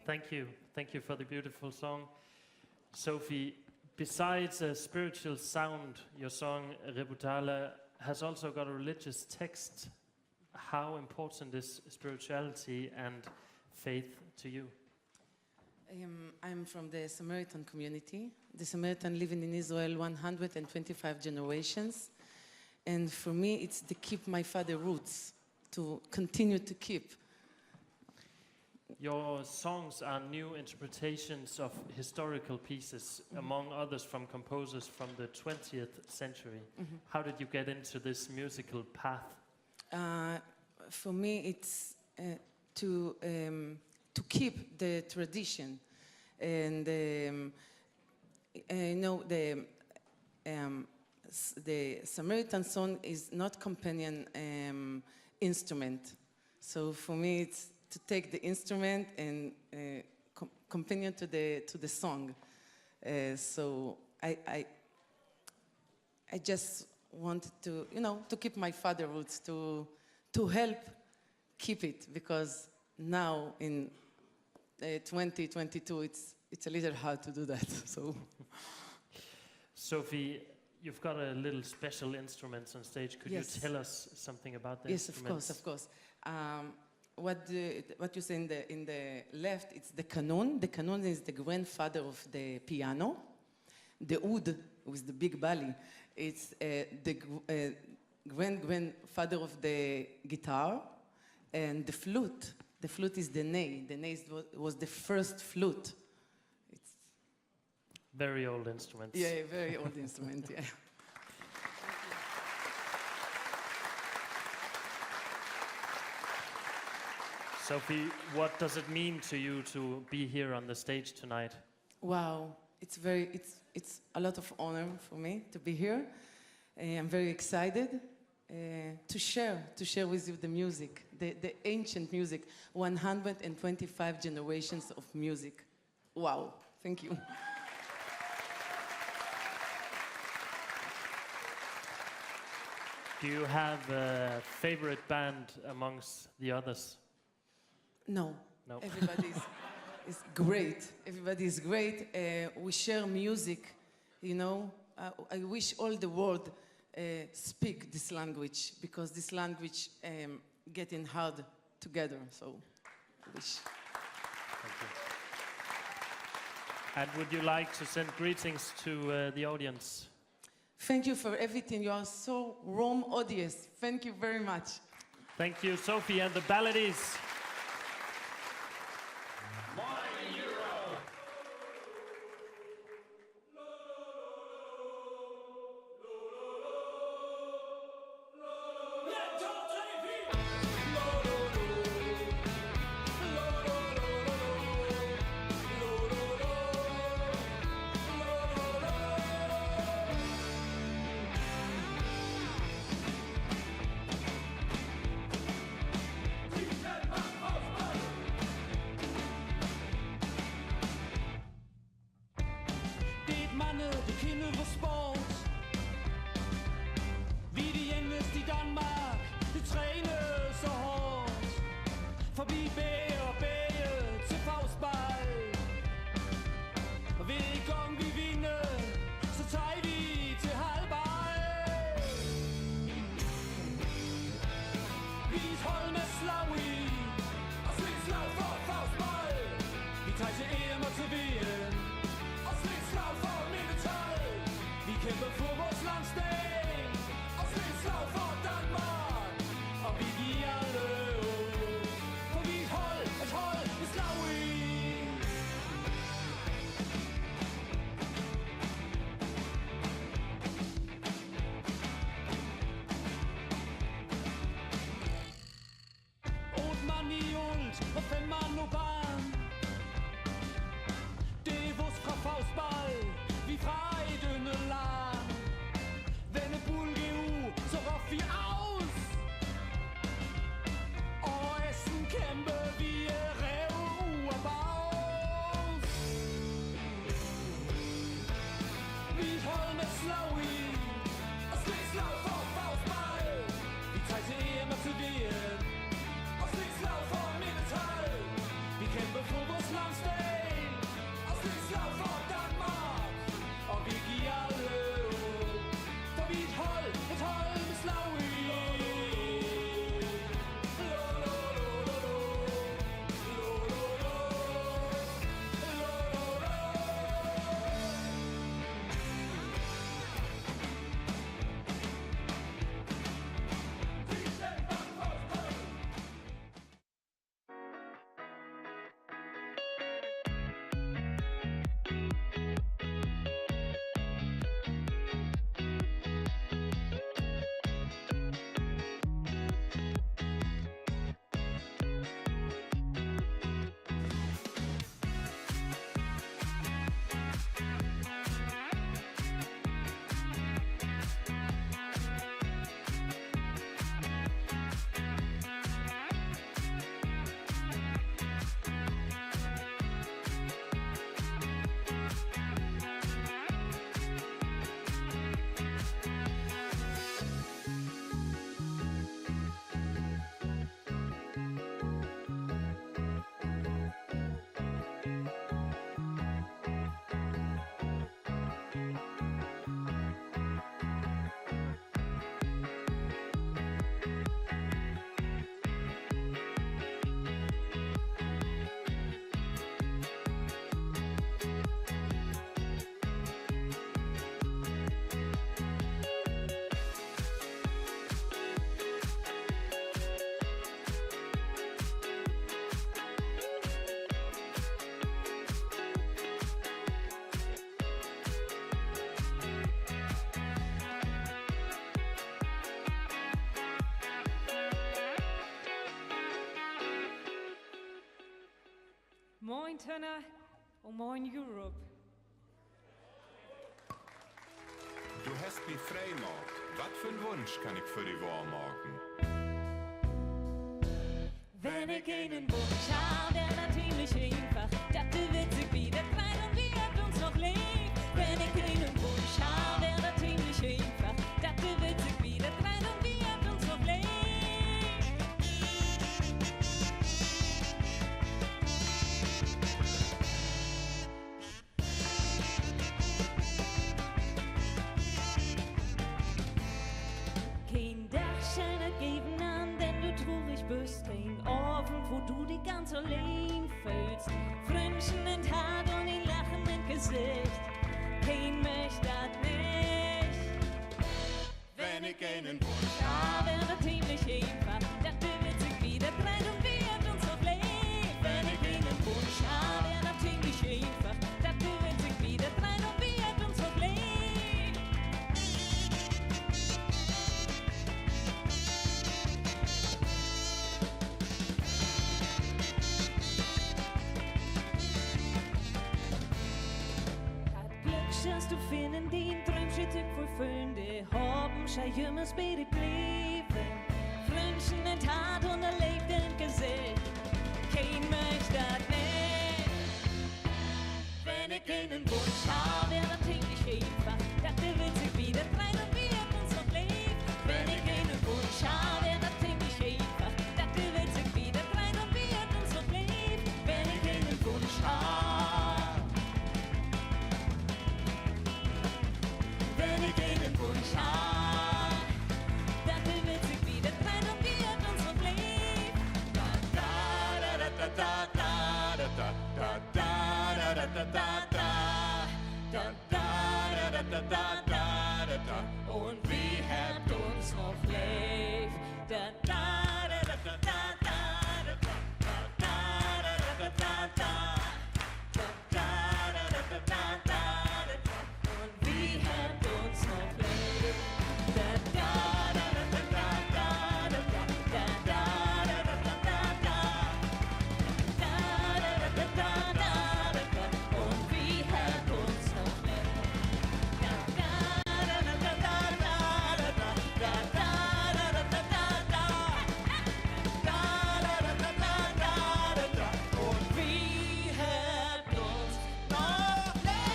Thank you. Thank you for the beautiful song. Sophie, besides a spiritual sound, your song Rebutale has also got a religious text. How important is spirituality and faith to you? I'm from the Samaritan community. The Samaritan living in Israel 125 generations. And for me, it's to keep my father roots, to continue to keep. Your songs are new interpretations of historical pieces, mm -hmm. among others from composers from the 20th century. Mm -hmm. How did you get into this musical path? Uh, for me, it's uh, to, um, to keep the tradition. And um, you know, the, um, the Samaritan song is not companion um, instrument. So for me, it's to take the instrument and uh, com companion to the, to the song. Uh, so I, I, I just wanted to, you know, to keep my father roots, to, to help keep it, because now in uh, 2022, it's, it's a little hard to do that, so. Sophie, you've got a little special instruments on stage. Could yes. you tell us something about the yes, instruments? Yes, of course, of course. Um, what, the, what you see in the, in the left, it's the kanun. The kanun is the grandfather of the piano. The oud, with the big belly, it's uh, the uh, grand-grandfather of the guitar. And the flute, the flute is the ney. The ney was the first flute. It's very old instruments. Yeah, very old instrument, yeah. Sophie, what does it mean to you to be here on the stage tonight? Wow, it's very, it's, it's a lot of honor for me to be here. Uh, I'm very excited uh, to share, to share with you the music, the, the ancient music, 125 generations of music. Wow, thank you. Do you have a favorite band amongst the others? No. No. Everybody is, is great. Everybody is great. Uh, we share music, you know. Uh, I wish all the world uh, speak this language because this language um, getting hard together. So I wish. Thank you. And would you like to send greetings to uh, the audience? Thank you for everything. You are so warm audience. Thank you very much. Thank you, Sophie and the Baladies. slag i. Og slå et slag for Faustball. Vi tager til EM og til VM. Og slå et slag for Minital. Vi kæmper for vores landsdag. Og slå et slag for Danmark. Og vi giver alle op. For vi er et hold, et hold med slag i. Otte mand i alt og fem mand og barn. Det er vores fra Faustball, vi fra et yndet land. Vende bulge u, så rof vi aus. Og Essen kæmpe, vi er rev u og baus. Vi er et hold med slag i, og slå et slag for Faustball. Vi tager til EM og til VM. Og slå et slag for Minital. Vi kæmper for vores landsdag. Og slå et slag for Danmark. Og vi giver alle op. For vi er et hold, et hold med slag i. Lo, lo, lo, lo, lo. Lo, lo, lo. Lo, lo, lo. Moin Tønder og moin Europe. Du hast mi frei maakt. Wat für 'n Wunsch kann ich für di wohr maken? Wenn ich einen Wunsch habe, wär dat ziemlich einfach, dat de Welt sich wieder dreht und wir uns noch lieb. Wenn ich einen Wunsch habe, wär dat ziemlich einfach, dat de Welt sich wieder dreht und wir uns noch lieb. Kein Dach scheint geben an, denn du traurig bist. Kein Abend, wo du dich ganz allein fühlst. Fründchen in Hart und ein Lachen im Gesicht. Kein möchte dat nicht. Wenn ich einen Wunsch hab, wär dat ziemlich einfach, dat de Welt sich wieder dreht und wir uns noch lieb. Wenn ich einen Wunsch hab, wär dat ziemlich einfach, dat de Welt sich wieder dreht und wir uns noch lieb. Dat Glück schast du finden, den Träumchen zu verfüllen, die haben schei jümmers bei dir blieben. Fründchen in Tat und erlebt in Gesicht. Kein möchte dat nicht. Wenn ich einen Wunsch hab, wär dat ziemlich einfach, dat de Welt sich wieder dreht und wir uns noch lieb. Wenn ich einen Wunsch hab, wär dat ziemlich einfach, dat de Welt sich wieder dreht und wir uns noch lieb. Wenn ich einen Wunsch hab. Wenn ich einen Wunsch hab, dat de Welt sich wieder dreht und wir uns noch da da da da da da da da da da da da da da da da da da Und wie hebt uns noch leef? Da da da da da da da da da da da da da da da da da da da da Und wie hebt uns noch leef? Da da da da da da da da da da da da da da da da da da da Und wie hebt uns noch leef? Da da da da da da da da da da da da da da da da da da da da Und wie hebt uns noch leef?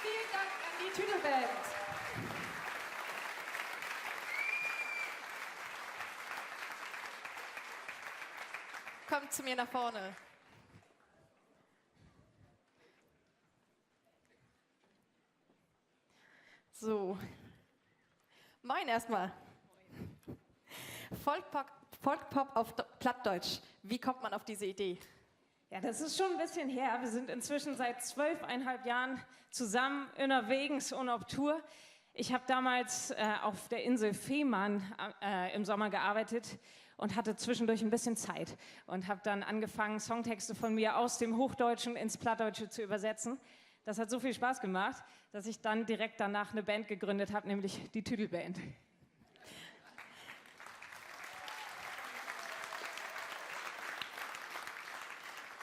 Vielen Dank an die Tüdelband. Kommt zu mir nach vorne. So. Moin erstmal. Folkpop, Folkpop auf Plattdeutsch. Wie kommt man auf diese Idee? Ja, das ist schon ein bisschen her. Wir sind inzwischen seit 12,5 Jahren zusammen unterwegs und auf Tour. Ich habe damals auf der Insel Fehmarn im Sommer gearbeitet und hatte zwischendurch ein bisschen Zeit und habe dann angefangen, Songtexte von mir aus dem Hochdeutschen ins Plattdeutsche zu übersetzen. Das hat so viel Spaß gemacht, dass ich dann direkt danach eine Band gegründet habe, nämlich die Tüdelband.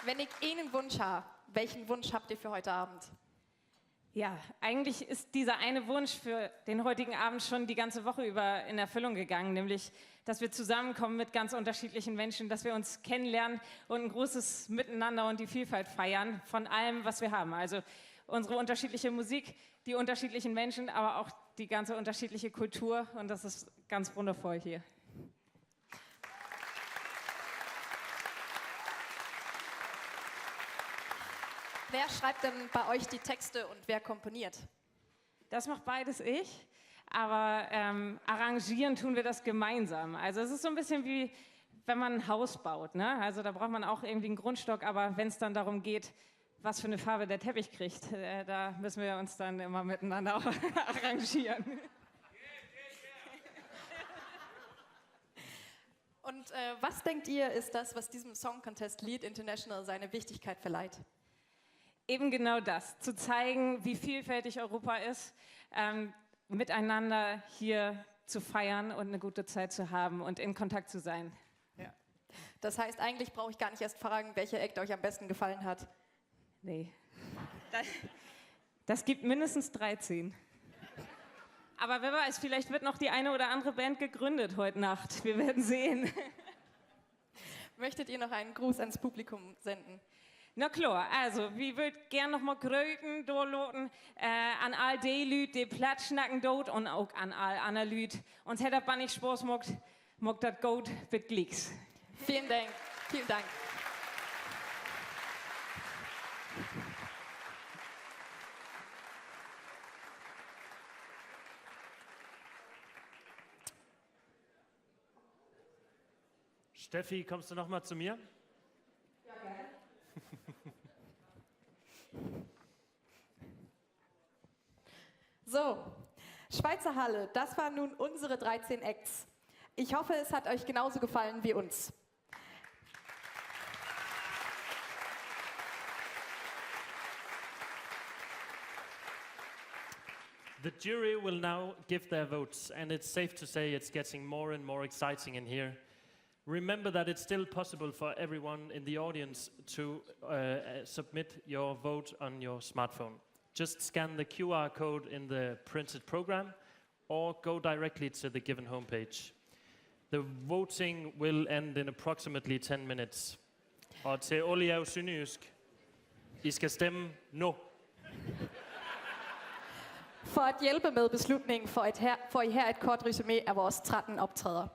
Wenn ich einen Wunsch habe, welchen Wunsch habt ihr für heute Abend? Ja, eigentlich ist dieser eine Wunsch für den heutigen Abend schon die ganze Woche über in Erfüllung gegangen, nämlich, dass wir zusammenkommen mit ganz unterschiedlichen Menschen, dass wir uns kennenlernen und ein großes Miteinander und die Vielfalt feiern von allem, was wir haben. Also unsere unterschiedliche Musik, die unterschiedlichen Menschen, aber auch die ganze unterschiedliche Kultur und das ist ganz wundervoll hier. Wer schreibt denn bei euch die Texte und wer komponiert? Das macht beides ich, aber arrangieren tun wir das gemeinsam. Also es ist so ein bisschen wie, wenn man ein Haus baut, ne? Also da braucht man auch irgendwie einen Grundstock, aber wenn es dann darum geht, was für eine Farbe der Teppich kriegt, da müssen wir uns dann immer miteinander auch arrangieren. Und was denkt ihr, ist das, was diesem Song Contest Liet International seine Wichtigkeit verleiht? Eben genau das, zu zeigen, wie vielfältig Europa ist, miteinander hier zu feiern und eine gute Zeit zu haben und in Kontakt zu sein. Ja. Das heißt, eigentlich brauche ich gar nicht erst fragen, welcher Act euch am besten gefallen hat. Nee. Das gibt mindestens 13. Aber wer weiß, vielleicht wird noch die eine oder andere Band gegründet heute Nacht. Wir werden sehen. Möchtet ihr noch einen Gruß ans Publikum senden? Na klar, also, wir würd gern noch mal gröten, dorloten, an all die Lüt, die platt schnacken dort und auch an all andre Lüt. Uns hätt dat bannig Spaß mogt, mogt dat gut mit Glicks. Vielen Dank, vielen Dank. Steffi, kommst du noch mal zu mir? Ja, gerne. So, Schweizerhalle, das waren nun unsere 13 Acts. Ich hoffe, es hat euch genauso gefallen wie uns. The jury will now give their votes, and it's safe to say it's getting more and more exciting in here. Remember that it's still possible for everyone in the audience to submit your vote on your smartphone. Just scan the QR code in the printed program or go directly to the given homepage. The voting will end in approximately 10 minutes. Og til alle jer sønderjysk, I skal stemme nu. For at hjælpe med beslutningen får I her et kort resumé af vores 13 optræder.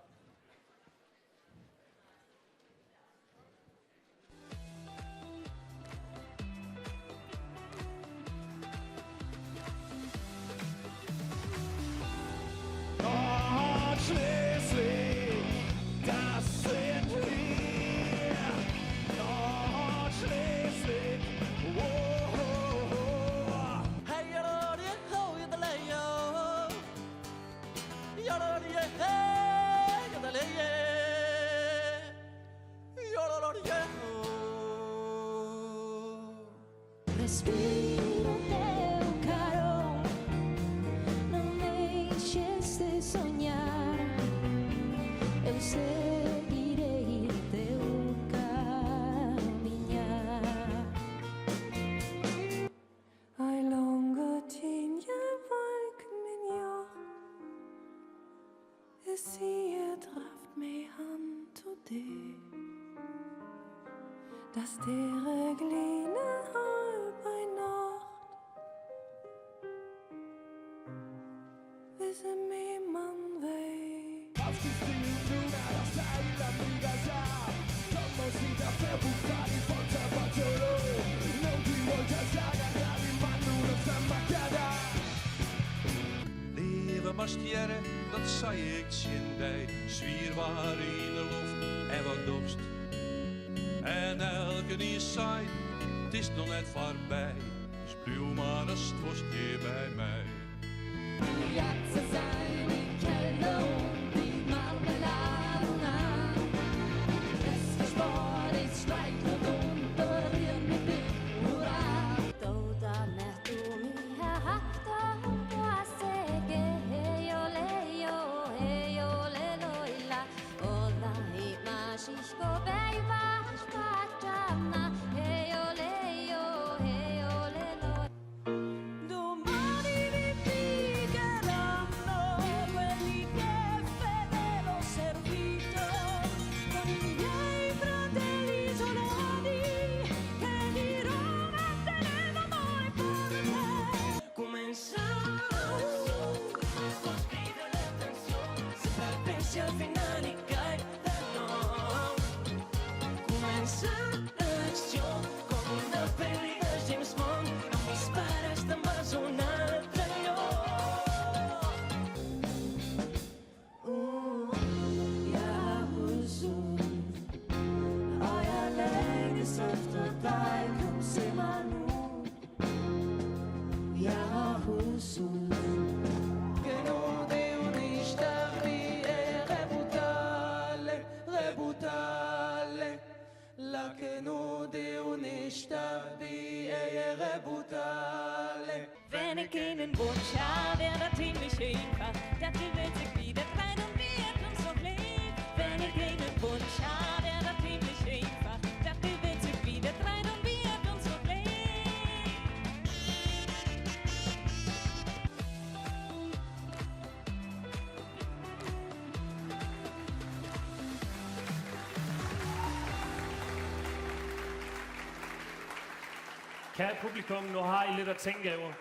Respira o teu carón. Non deixes de soñar. Eu seguirei teu camiñar. Ei lange tid jeg valg min joch. Sie traf mich an to det. Dass dere kleine halb bei Nacht. Wisse mi man wei. Leave mar stjerre, dat sei ik tsjin dy. Swier waar yn de loft en wat dochst? En elkenien sei, it is noch net foarby. Dus bliuw mar ast wolst hjir by my. Jatze sein im Keller und die Marmeladona. Es gespart ist Streit rund unter ihrem Big Hurra. Touta mehtumia haktoa seke heyo leyo heyo leloila Ola himashishko beivash pachana heyo leyo heyo lelo. Domani vi piccheranno quelli che fedele ho servito con i miei fratelli isolani che di Roma tenevo amore per te. Començar Crida l'atenció, se fa peix al final i cai de nou. Comença l'acció com una pel·li de James Bond. Amb mis pares te'n vas a un altre lloc. Jeg har hudsult, og jeg længes efter dig. Kom se mig nu. Jeg har hudsult. Wenn ich einen Wunsch habe, wär das ziemlich einfach, dass die Welt sich wieder dreht und wir uns noch leben. Wenn ich einen Wunsch habe, wär das ziemlich einfach, dass die Welt sich wieder dreht und wir uns noch leben. Kære publikum, nu har I lidt at tænke over.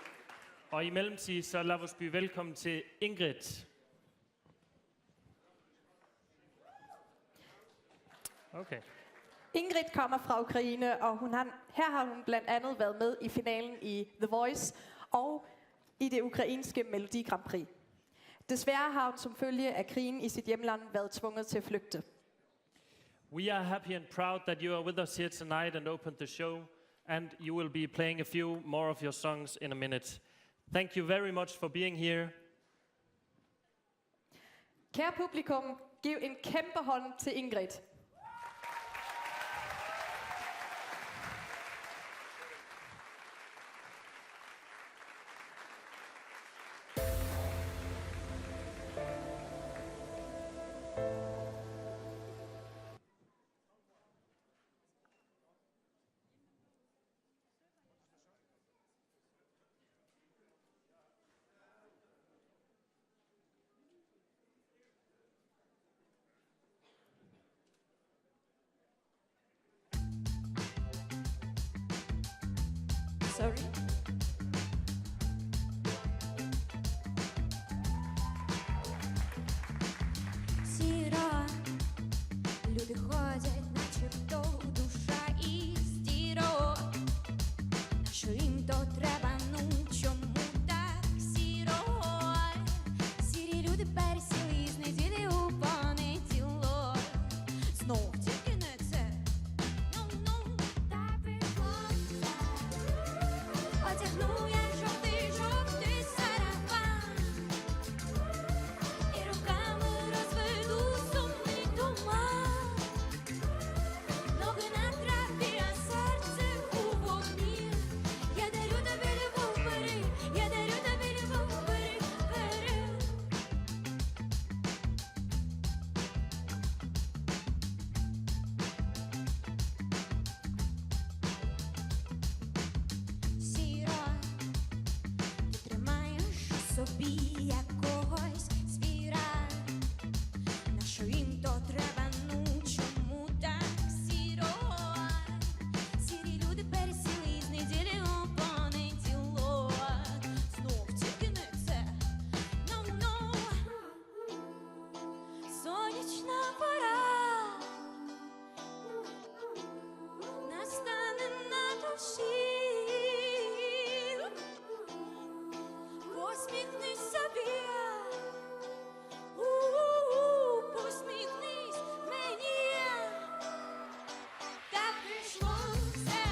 Og i mellemtiden, så lad os byde velkommen til Ingrid. Okay. Ingrid kommer fra Ukraine, og her har hun blandt andet været med i finalen i The Voice og i det ukrainske Melodi Grand Prix. Desværre har hun som følge af krigen i sit hjemland været tvunget til at flygte. We are happy and proud that you are with us here tonight and opened the show, and you will be playing a few more of your songs in a minute. Thank you very much for being here. Kære publikum, giv en kæmpe hånd til Ingrid. Sorry. Сіра, люди ходять, начебто душа із дірок. На що їм то треба, ну чому так сіро? Сірі люди пересіли з неділі у понеділок. Знов тільки не це. Ну, ну, та приходь. собі якогось звіра. На що їм то треба, ну чому так сіро? Сірі люди пересіли з неділі у понеділок. Знов тільки не це. No, no. Сонячна пора настане на душі. Посміхнись собі, у-у-у, посміхнись мені. Так пішло все,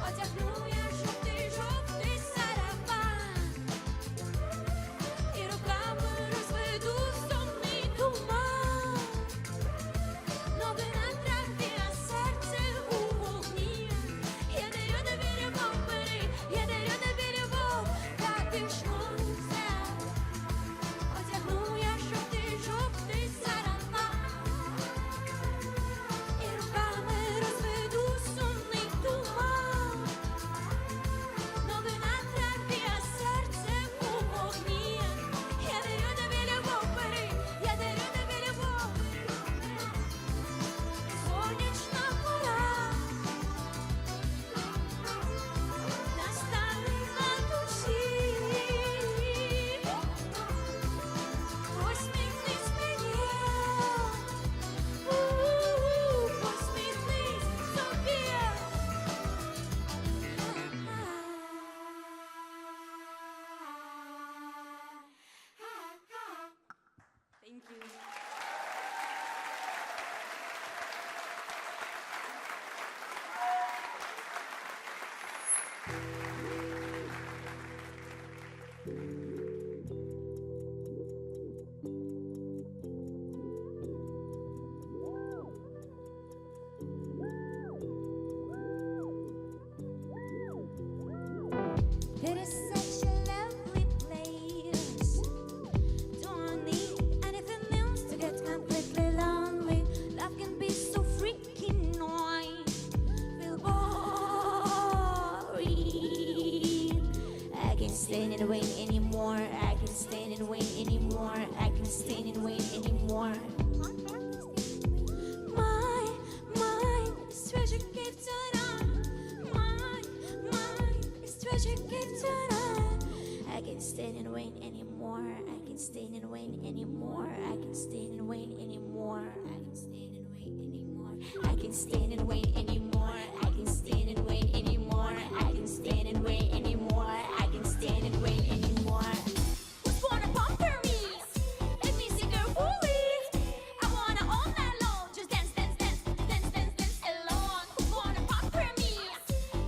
одягну я жовтий, жовтий сарафан. І руками розведу сумний туман. Ноги на траві, а серце у вогні. Я дарю тобі любов, бери, я дарю тобі любов, так пішло все. Одягну я жовтий, жовтий сарафан. І руками розведу сумний туман. Ноги на траві, а серце у вогні. Я дарю тобі любов, бери, я дарю тобі любов. Сонячна пора настане на душі. Посміхнись мені, у-у-у, посміхнись собі. Thank you. It is such a lovely place. Don't need anything else to get completely lonely. Love can be so freaking annoying. Feel boring. I can't stand and wait anymore. I can't stand and wait anymore. I can't stand and wait anymore. My, my, this treasure keeps on. My, my, this treasure keeps on. I can't stand and wait anymore. I can't stand and wait anymore. I can't stand and wait anymore. I can't stand and wait anymore. I can't stand and wait anymore. I can't stand and wait anymore. I can't stand and wait anymore. I can't stand and wait anymore. Who's gonna pamper me? Let me see girl fully. I wanna all night long just dance, dance, dance, dance, dance, dance alone. Who's gonna pamper me?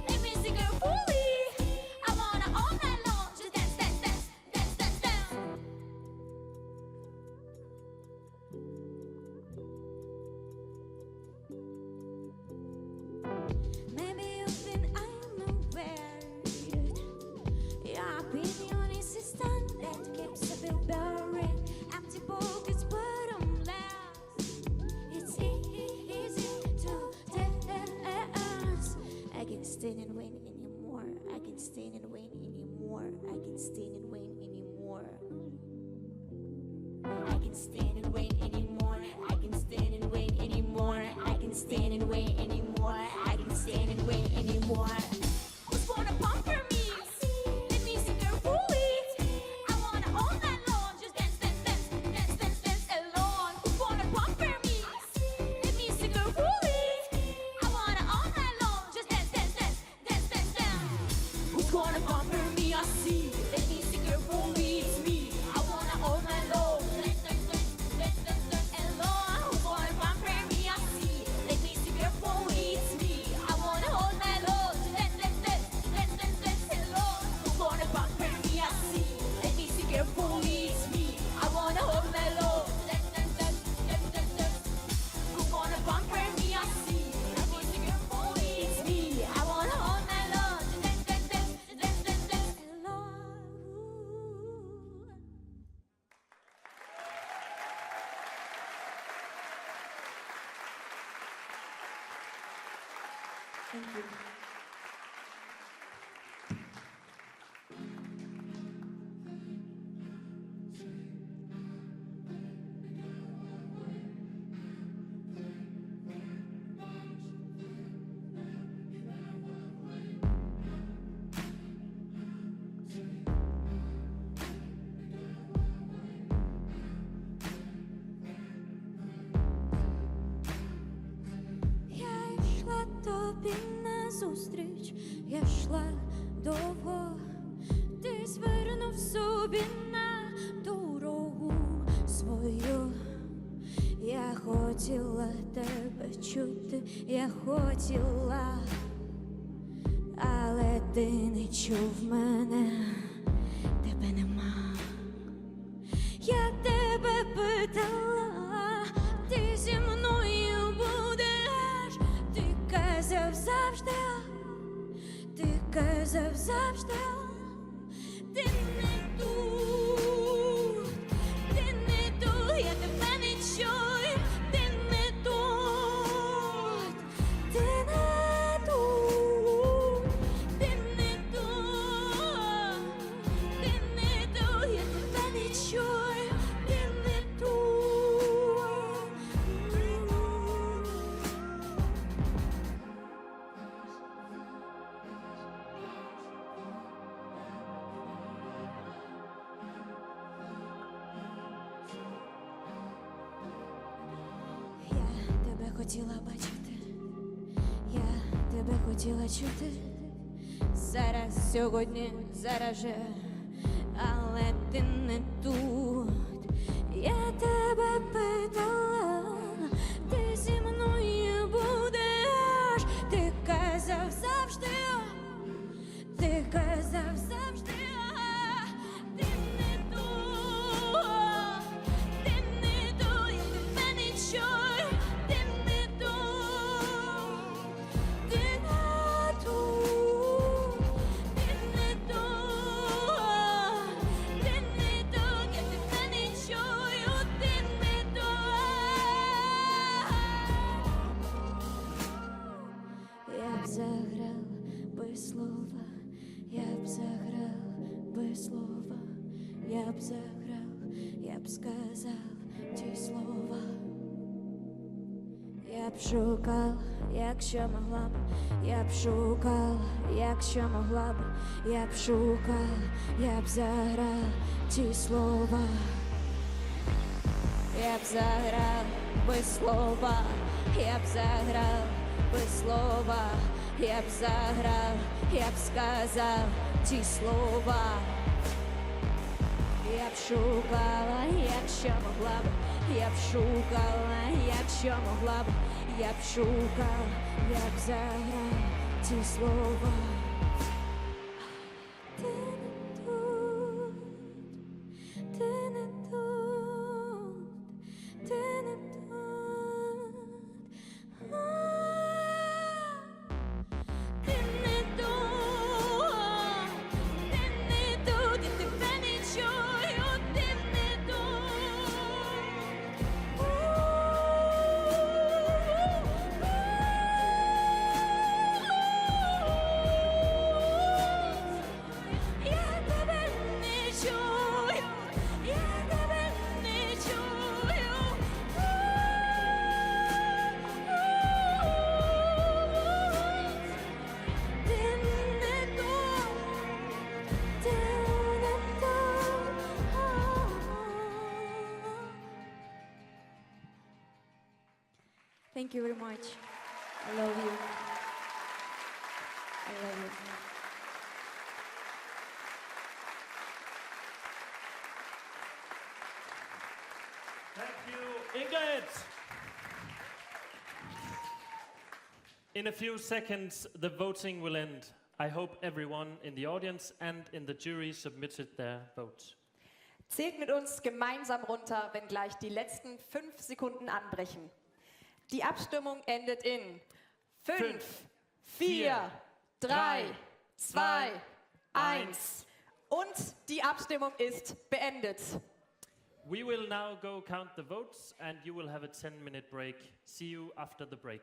Let me see girl fully. I wanna all night long just dance, dance, dance, dance, dance, dance. Maybe you've been unaware. Your opinion is a stone that keeps a bill buried. Empty pockets bottomless. It's easy to dance. I can't stand and wait anymore. I can't stand and wait anymore. I can't stand and wait anymore. I can stand and wait anymore. I can stand and wait anymore. I can stand and wait anymore. I can stand and wait anymore. Who's gonna pamper me? Let me see girl fully. I wanna all night long just dance, dance, dance, dance, dance, dance alone. Who's gonna pamper me? Let me see girl fully. I wanna all night long just dance, dance, dance, dance, dance, dance. Who's gonna pamper me? I see. Let me see girl fully. It's me. I wanna all night long. Dance, dance, dance, dance, dance, dance alone. Who's gonna pamper me? I see. Let me see girl fully. It's me. I wanna all night long. Dance, dance, dance, dance, dance, dance alone. Who's gonna pamper me? I see. Let me see girl fully. It's me. I wanna all night long. Dance, dance, dance, dance, dance, dance. Who's gonna pamper me? I see. Let me see girl fully. It's me. I wanna all night long. Dance, dance, dance, dance, dance, dance alone. Thank you. назустріч, я йшла довго, ти звернув собі на дорогу свою. Я хотіла тебе чути, я хотіла, але ти не чув мене, тебе нема. Я тебе питала, ти зі мною будеш, ти казав завжди, ти казав завжди, ти не тут, ти не тут, я тебе не чую, ти не тут, ти не тут, ти не тут, ти не тут, я тебе не чую, ти не тут. Я тебе хотіла бачити, я тебе хотіла чути. Зараз, сьогодні, зараз же, але ти не тут. Я тебе питала, ти зі мною будеш, ти казав завжди, ти казав завжди, ти не тут, ти не тут, я тебе не чую, ти не тут, ти не тут, ти не тут, ти не тут, я тебе не чую, ти не тут. Я б заграв без слова, я б заграв без слова, я б заграв, я б сказав ті слова. Я б шукав, якщо могла б, я б шукав, якщо могла б, я б шукав, я б заграв ті слова. Я б заграв без слова, я б заграв без слова, я б заграв, я б сказав ті слова. Я б шукала, якщо могла б, я б шукала, якщо могла б, я б шукала, я б заграв ті слова. Ти не тут, ти не тут, ти не тут. Ти не тут, ти не тут, я тебе не чую, ти не тут. Я тебе не чую, я тебе не чую. Ти не тут, ти не тут. Thank you very much. I love you. I love you. Thank you, Ingrid. In a few seconds, the voting will end. I hope everyone in the audience and in the jury submitted their vote. Zählt mit uns gemeinsam runter, wenn gleich die letzten 5 Sekunden anbrechen. Die Abstimmung endet in 5, 4, 3, 2, 1. Und die Abstimmung ist beendet. We will now go count the votes and you will have a 10 minute break. See you after the break.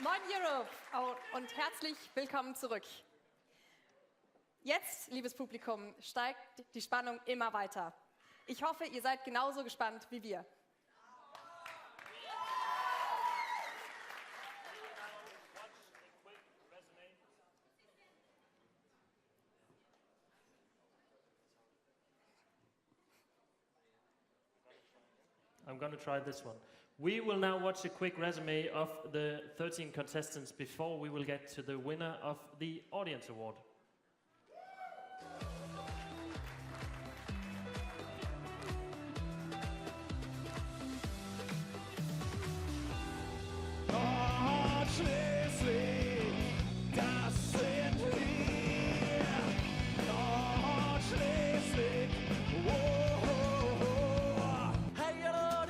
Moin Europe und herzlich willkommen zurück. Jetzt, liebes Publikum, steigt die Spannung immer weiter. Ich hoffe, ihr seid genauso gespannt wie wir. I'm going to try this one. We will now watch a quick resume of the 13 contestants before we will get to the winner of the Audience Award. Nordschleswig, das sind wir. Nordschleswig, oh, oh, oh. Hey, ho,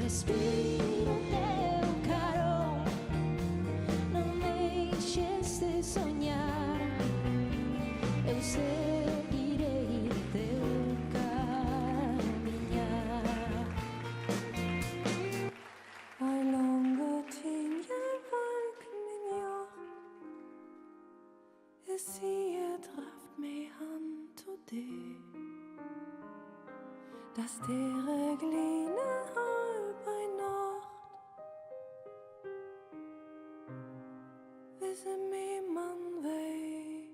Respiro teu carón, Non deixes de soñar. Eu seguirei teu camiñar. Ei lange ting jeg valg min ja. Jeg sier draft meg han to det. Dass dere gline all bei Nacht. Wisse me man wei.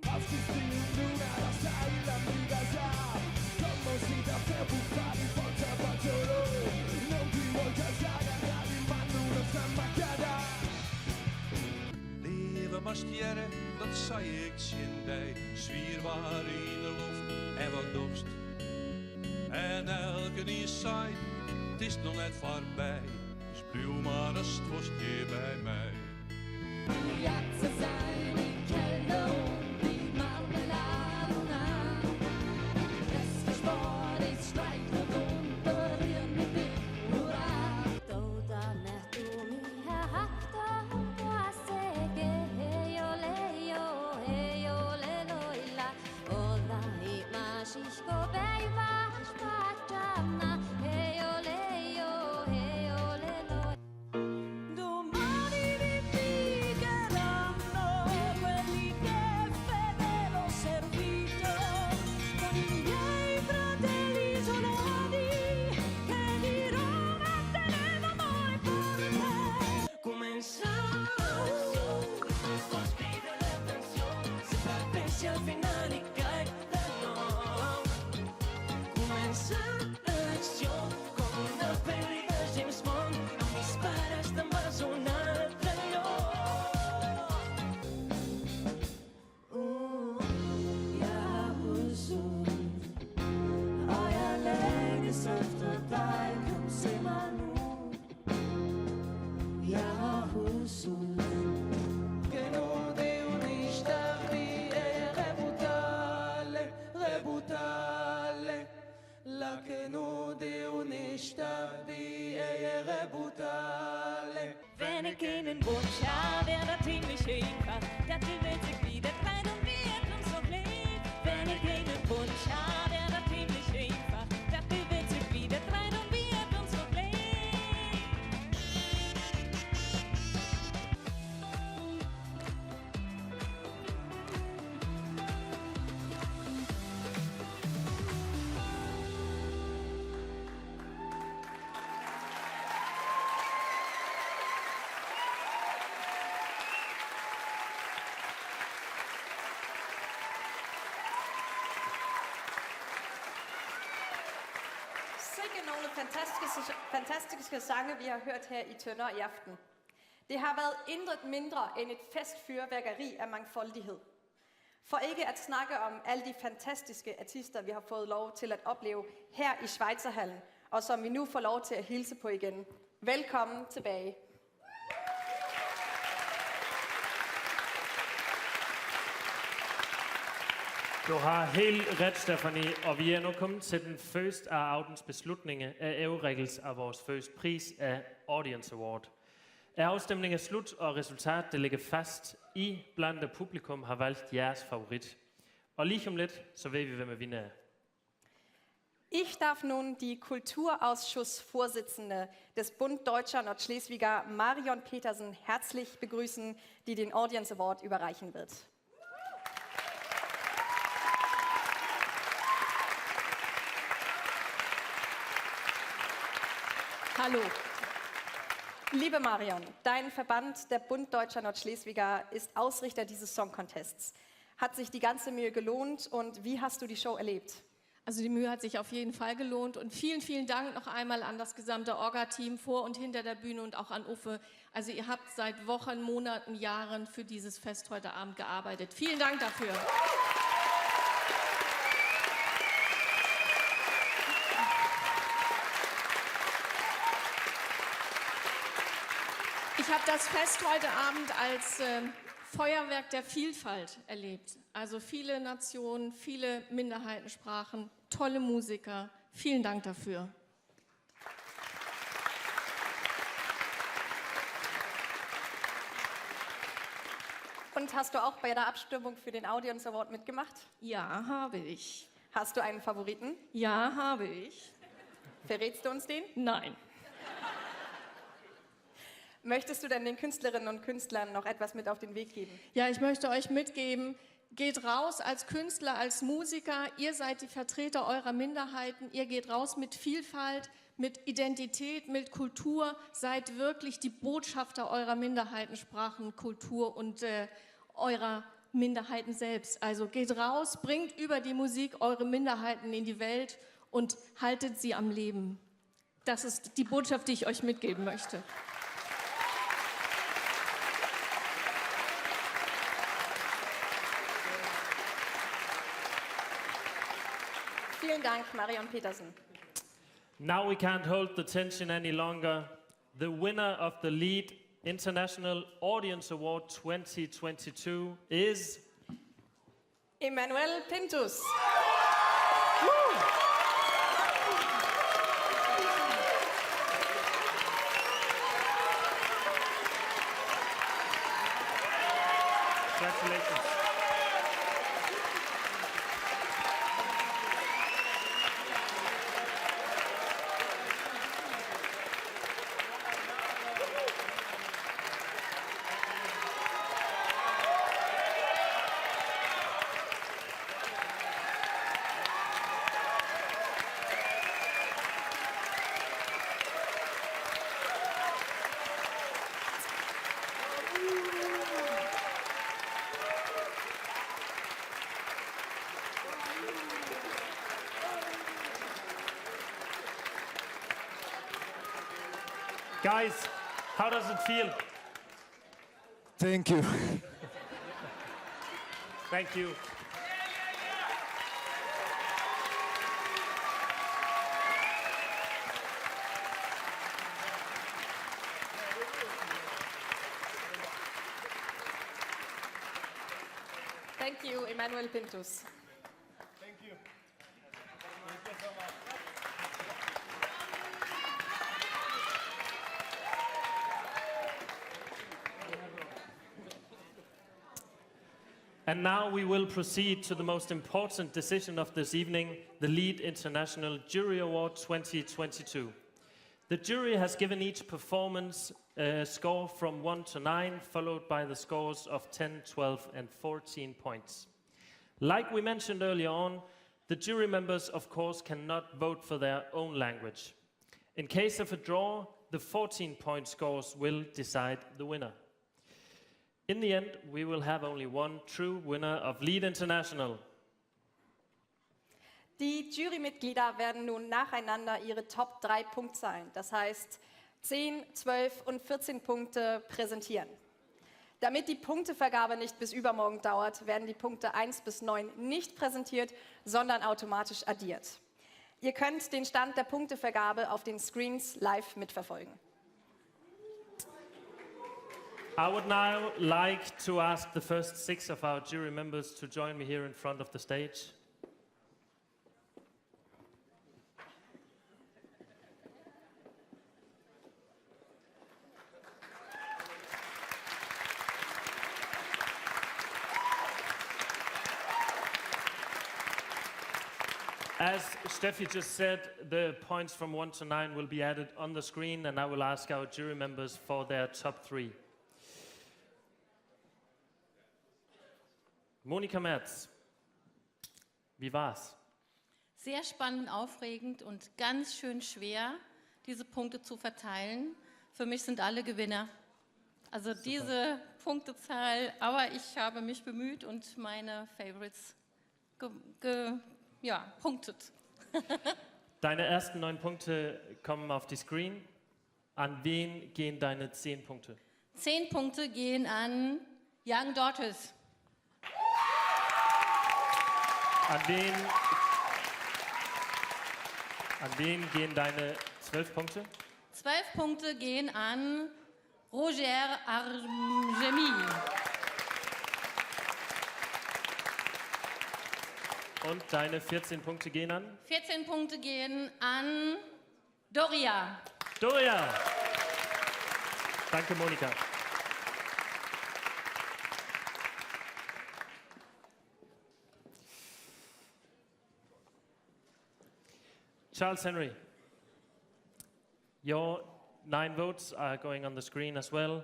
Leave moatst hearre, dat sei ik tsjin dy. Swier waar yn de loft en wat dochst? En elkenien sei, it is noch net foarby. Dus bliuw mar ast wolst hjir by my. Jatze sein i Keller und die Marmeladona. Es ist Streik und Hurra. Domani vi piccheranno quelli che fede l'ho servito con i miei fratelli isolati che di Roma tenevo amore forte. Comenzar Pide la tensión, se fa al final y cae Començar l'acció com una pel·li de James Bond. Em dispares, te'n vas a un altre lloc. Jeg har hudsult, og jeg længes efter dig. Kom se mig nu. Jeg har hudsult. Wenn ik einen Wunsch hab, wär dat ziemlich einfach, dat die Welt sich wieder dreht und wir uns noch lieb. Wenn ik einen Wunsch hab, wär dat ziemlich einfach, dat die Welt sich wieder dreht und wir uns noch lieb. Sikke nogle fantastiske, fantastiske sange, vi har hørt her i Tønder i aften. Det har været intet mindre end et festfyrværkeri af mangfoldighed. For ikke at snakke om alle de fantastiske artister, vi har fået lov til at opleve her i Schweizerhallen, og som vi nu får lov til at hilse på igen. Velkommen tilbage. Du har helt ret, Stefanie, og vi er nu kommet til den første af aftens beslutninger af afrækkelse af vores første pris af Audience Award. Afstemningen er slut, og resultatet det ligger fast. I blandt publikum har valgt jeres favorit. Og lige om lidt, så ved vi, hvem er vinder er. Ich darf nun die Kulturausschussvorsitzende des Bund Deutscher Nordschleswiger Marion Petersen herzlich begrüßen, die den Audience Award überreichen wird. Hallo. Liebe Marion, dein Verband, der Bund Deutscher Nordschleswiger, ist Ausrichter dieses Song Contests. Hat sich die ganze Mühe gelohnt und wie hast du die Show erlebt? Also die Mühe hat sich auf jeden Fall gelohnt und vielen, vielen Dank noch einmal an das gesamte Orga-Team vor und hinter der Bühne und auch an Uffe. Also ihr habt seit Wochen, Monaten, Jahren für dieses Fest heute Abend gearbeitet. Vielen Dank dafür. Ich habe das Fest heute Abend als äh, Feuerwerk der Vielfalt erlebt. Also viele Nationen, viele Minderheitensprachen, tolle Musiker. Vielen Dank dafür. Und hast du auch bei der Abstimmung für den Audience Award mitgemacht? Ja, habe ich. Hast du einen Favoriten? Ja, habe ich. Verrätst du uns den? Nein. Möchtest du denn den Künstlerinnen und Künstlern noch etwas mit auf den Weg geben? Ja, ich möchte euch mitgeben, geht raus als Künstler, als Musiker, ihr seid die Vertreter eurer Minderheiten, ihr geht raus mit Vielfalt, mit Identität, mit Kultur, seid wirklich die Botschafter eurer Minderheitensprachen, Kultur und äh, eurer Minderheiten selbst. Also geht raus, bringt über die Musik eure Minderheiten in die Welt und haltet sie am Leben. Das ist die Botschaft, die ich euch mitgeben möchte. Vielen Dank, Marion Petersen. Now we can't hold the tension any longer. The winner of the Lead International Audience Award 2022 is Emanuel Pintus. Congratulations. Guys, how does it feel? Thank you. Thank you. Thank you, Emanuel Pintus. Thank you. Thank you so much. And now we will proceed to the most important decision of this evening, the Lead International Jury Award 2022. The jury has given each performance a score from 1 to 9, followed by the scores of 10, 12, and 14 points. Like we mentioned earlier on, the jury members, of course, cannot vote for their own language. In case of a draw, the 14 point scores will decide the winner. In the end, we will have only one true winner of Lead International. Die Jurymitglieder werden nun nacheinander ihre Top 3 Punktzahlen, das heißt 10, 12 und 14 Punkte präsentieren. Damit die Punktevergabe nicht bis übermorgen dauert, werden die Punkte 1 bis 9 nicht präsentiert, sondern automatisch addiert. Ihr könnt den Stand der Punktevergabe auf den Screens live mitverfolgen. I would now like to ask the first six of our jury members to join me here in front of the stage. As Steffi just said, the points from 1 to 9 will be added on the screen, and I will ask our jury members for their top three. Monika Merz, wie war's? Sehr spannend, aufregend und ganz schön schwer, diese Punkte zu verteilen. Für mich sind alle Gewinner. Also Super. diese Punktezahl, aber ich habe mich bemüht und meine Favorites ge, ge, ja, punktet. Deine ersten neun Punkte kommen auf die Screen. An wen gehen deine zehn Punkte? Zehn Punkte gehen an Young Daughters. An wen, an wen gehen deine zwölf Punkte? Zwölf Punkte gehen an Roger Argemi. Und deine 14 Punkte gehen an? 14 Punkte gehen an Doria. Doria! Danke, Monika. Charles Henry, your nine votes are going on the screen as well.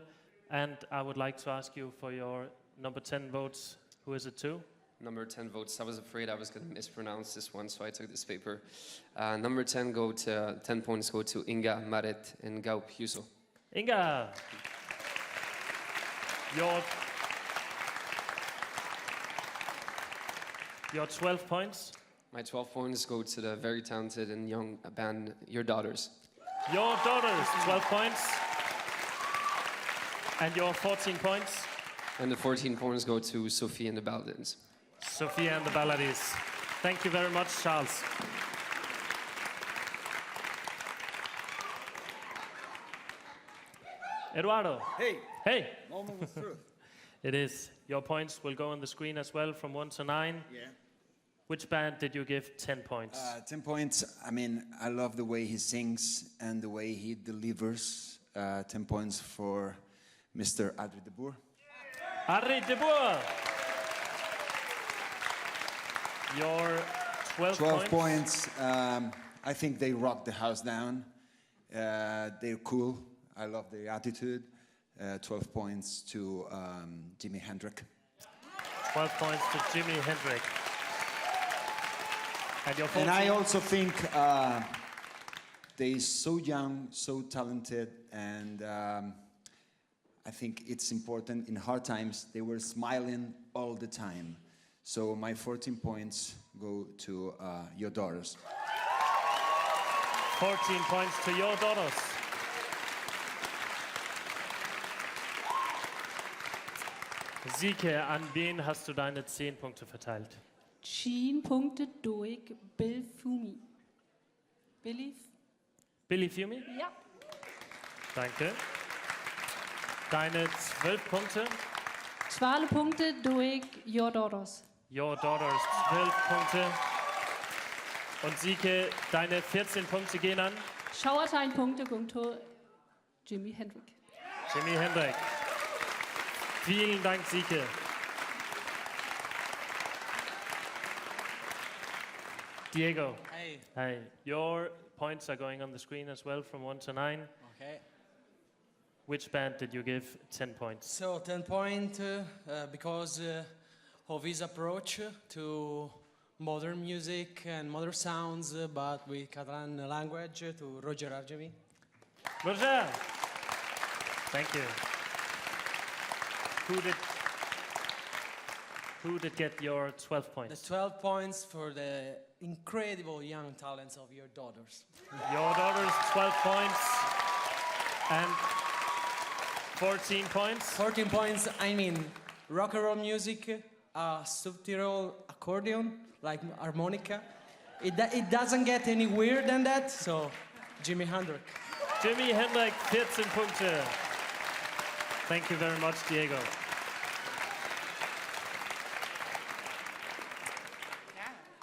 And I would like to ask you for your number 10 votes. Who is it to? Number 10 votes. I was afraid I was going to mispronounce this one, so I took this paper. Uh, number 10 go to 10 points go to Inga Maret and Gaup Huso. Inga, your your 12 points. My 12 points go to the very talented and young band Your Daughters. Your Daughters, 12 points. And your 14 points. And the 14 points go to Sophie and the Balladins. Sophia and the Balladins. Thank you very much, Charles. Eduardo. Hey. Hey. Moment of truth. It is. Your points will go on the screen as well from 1 to 9. Yeah. Which band did you give 10 points? Uh, 10 points. I mean, I love the way he sings and the way he delivers. Uh, 10 points for Mr. Adri de Boer. Adri de Boer. Your 12, 12 points. points um, I think they rock the house down. Uh, they're cool. I love their attitude. Uh, 12 points to um, Jimi Hendrix. 12 points to Jimi Hendrix. And, your and I also think uh, they're so young, so talented, and um, I think it's important in hard times, they were smiling all the time. So my 14 points go to uh, your daughters. 14 points to your daughters. Sieke, an wen hast du deine 10 Punkte verteilt? 10 Punkte durch Bill Fumi. Billy? Billy Fumi? Ja. Danke. Deine 12 Punkte? 12 Punkte durch Your Daughters. Your Daughters, 12 Punkte. Und Sieke, deine 14 Punkte gehen an? Schauertein Punkte Punkte Jimi Hendrix. Jimi Hendrix. Vielen Dank, Sieke. Diego. Hey. Hey. Your points are going on the screen as well from 1 to 9. Okay. Which band did you give 10 points? So 10 point uh, uh, because uh, of his approach to modern music and modern sounds, uh, but with Catalan language uh, to Roger Argemi. Roger! Thank you. Who did, who did get your 12 points? The 12 points for the incredible young talents of your daughters. Your daughters, 12 points. And 14 points? 14 points, I mean, rock and roll music, uh, Subtirol accordion, like harmonica. It, it doesn't get any weirder than that, so Jimi Hendrix. Jimi Hendrix, 14 Punkte. Thank you very much, Diego.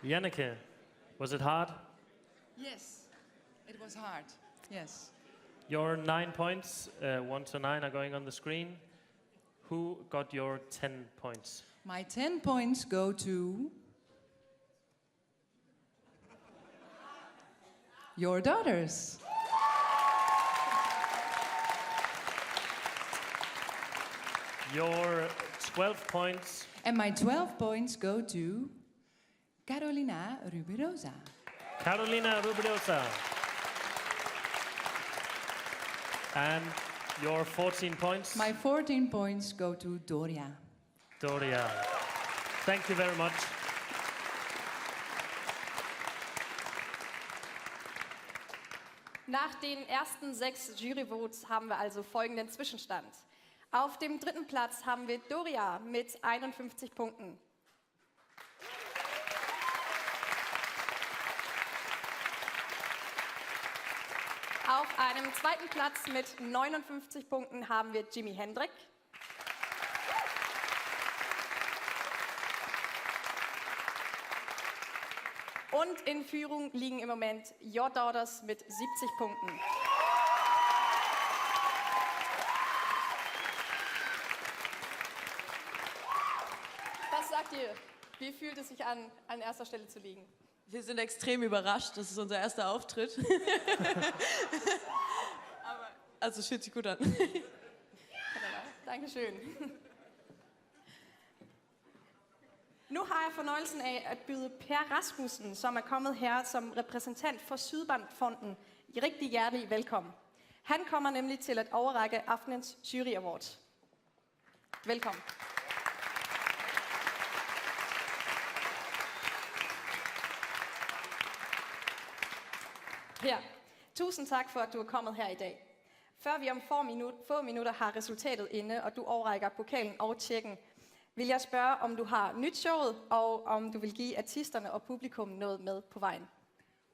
Janneke, was it hard? Yes, it was hard. Yes. Your nine points, uh, one to nine, are going on the screen. Who got your 10 points? My 10 points go to. Your Daughters. Your 12 points. And my 12 points go to Carolina Rubirosa. Carolina Rubirosa. And your 14 points? My 14 points go to Doria. Doria. Thank you very much. Nach den ersten sechs Juryvotes haben wir also folgenden Zwischenstand. Auf dem dritten Platz haben wir Doria mit 51 Punkten. Auf einem zweiten Platz mit 59 Punkten haben wir Jimi Hendrik. Und in Führung liegen im Moment Your Daughters mit 70 Punkten. Was sagt ihr? Wie fühlt es sich an, an erster Stelle zu liegen? Wir sind extrem überrascht. Das ist unser erster Auftritt. Aber, also es fühlt sich gut an. Dankeschön. Nu har jeg fornøjelsen af at byde Per Rasmussen, som er kommet her som repræsentant for Sydbankfonden, rigtig hjertelig velkommen. Han kommer nemlig til at overrække aftenens jury award. Velkommen. Per, tusind tak for, at du er kommet her i dag. Før vi om få, minut, få minutter har resultatet inde, og du overrækker pokalen og tjekken, vil jeg spørge, om du har nydt showet, og om du vil give artisterne og publikum noget med på vejen.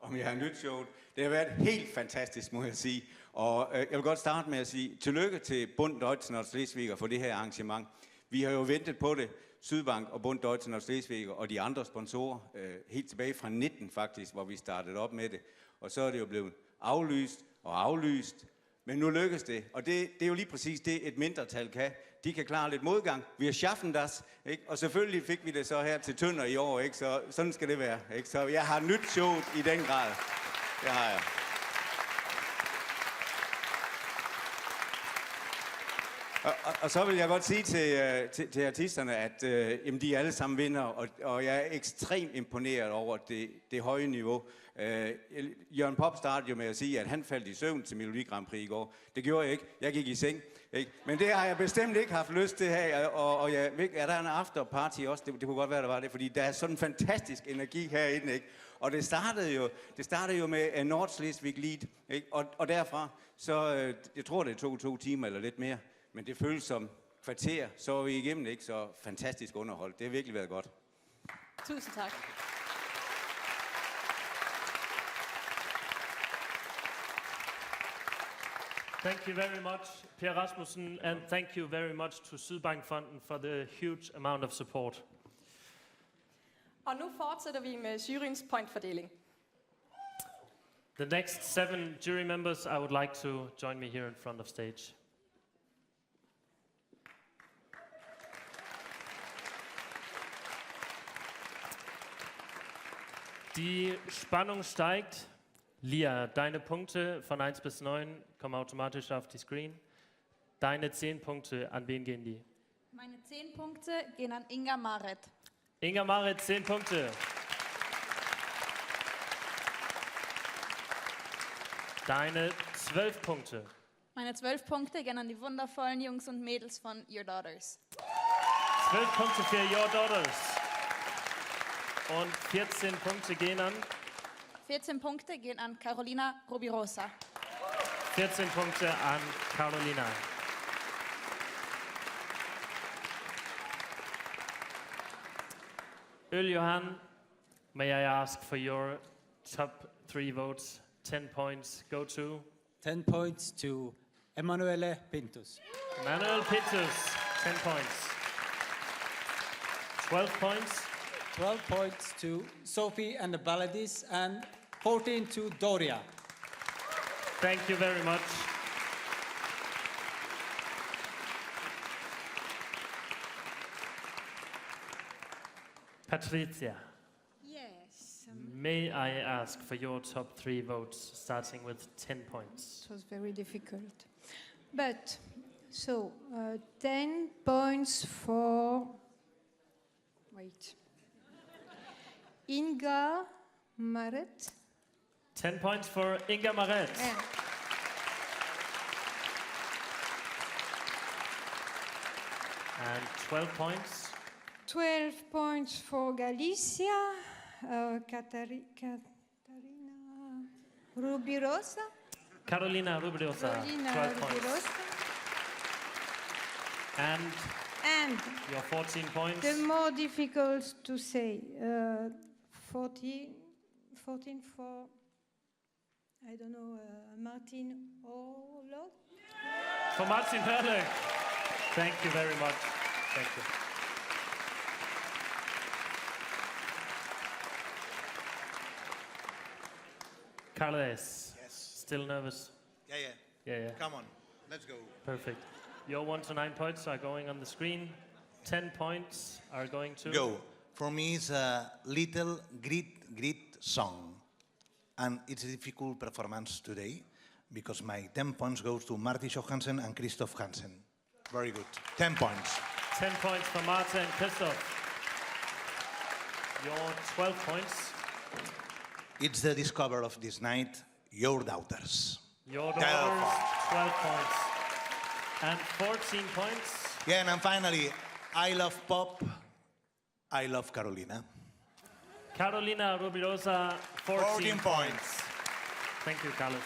Om jeg har nydt showet. Det har været helt fantastisk, må jeg sige. Og øh, jeg vil godt starte med at sige tillykke til Bund Deutschen og Slesviger for det her arrangement. Vi har jo ventet på det, Sydbank og Bund Deutschen og Slesviger og de andre sponsorer, øh, helt tilbage fra 19 faktisk, hvor vi startede op med det. Og så er det jo blevet aflyst og aflyst, men nu lykkes det. Og det, det er jo lige præcis det, et mindretal kan. De kan klare lidt modgang. Vi har schaffen das. Ikke? Og selvfølgelig fik vi det så her til Tønder i år, ikke? så sådan skal det være. Ikke? Så jeg har nydt showet i den grad. Det har jeg. Og, og, og så vil jeg godt sige til, øh, til, til artisterne, at øh, jamen, de er alle sammen vinder, og, og jeg er ekstremt imponeret over det, det høje niveau. Øh, Jørgen Pop startede jo med at sige, at han faldt i søvn til Melodi Grand Prix i går. Det gjorde jeg ikke. Jeg gik i seng. Ikke? Men det har jeg bestemt ikke haft lyst til her. Og, og jeg, er der en afterparty også? Det, det kunne godt være, der var det, fordi der er sådan en fantastisk energi herinde. Ikke? Og det startede jo, det startede jo med Nordslesvig Lead, ikke? Og, og derfra, så øh, jeg tror det tog to timer eller lidt mere, men det føles som kvarter, så var vi igennem, ikke? Så fantastisk underholdt. Det har virkelig været godt. Tusind tak. Thank you very much, Per Rasmussen, and thank you very much to Sydbankfonden for the huge amount of support. Og nu fortsætter vi med juryens pointfordeling. The next seven jury members, I would like to join me here in front of stage. Die Spannung steigt. Lia, deine Punkte von 1 bis 9 kommen automatisch auf die Screen. Deine 10 Punkte, an wen gehen die? Meine 10 Punkte gehen an Inga Maret. Inga Marit, 10 Punkte. Deine 12 Punkte. Meine 12 Punkte gehen an die wundervollen Jungs und Mädels von Your Daughters. 12 Punkte für Your Daughters. Und 14 Punkte gehen an 14 Punkte gehen an Carolina Rubirosa. 14 Punkte an Carolina. Johan, may I ask for your top three votes? 10 points go to? 10 points to Emanuele Pintus. Manuel Pintus, 10 points. 12 points. 12 points to Sophie and the Balladis and 14 to Doria. Thank you very much. Patricia. Yes. May I ask for your top three votes, starting with 10 points? It was very difficult. But, so, 10 points for, wait, Inga Maret. 10 points for Inga Maret. Yeah. And 12 points. 12 points for Galicia, Katarina Rubirosa. Carolina Rubirosa, Carolina 12 points. Rubirosa. And, And your 14 points. The more difficult to say, 14 for, I don't know, Martin Orlok. For Martin Hurlek. Thank you very much. Thank you. Carles. Yes. Still nervous? Yeah, yeah. Yeah, yeah. Come on, let's go. Perfect. Your 1 to 9 points are going on the screen. 10 points are going to... Go. For me, it's a little great, great song. And it's a difficult performance today because my 10 points goes to Martin Johansen and Christoph Hansen. Very good. 10 points. 10 points for Martin and Christoph. Your 12 points. It's the discover of this night, Your Daughters. Your 12 Daughters, points. 12 points. And 14 points. Yeah, and finally, I love pop, I love Carolina. Carolina Rubirosa, 14, 14 points. Thank you, Carlos.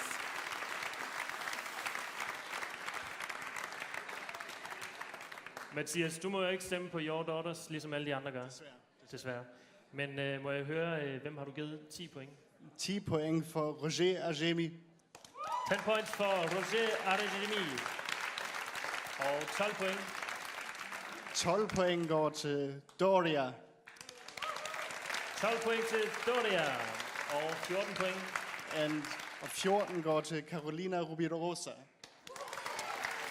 Mathias, du må jo ikke stemme på Your Daughters, ligesom alle de andre gør. Desværre. Desværre. Men må jeg høre, hvem har du givet 10 point? 10 point for Roger Agemi. 10 points for Roger Agemi. Og 12 point. 12 point går til Doria. 12 point til Doria. Og 14 point. Og 14 går til Carolina Rubirosa.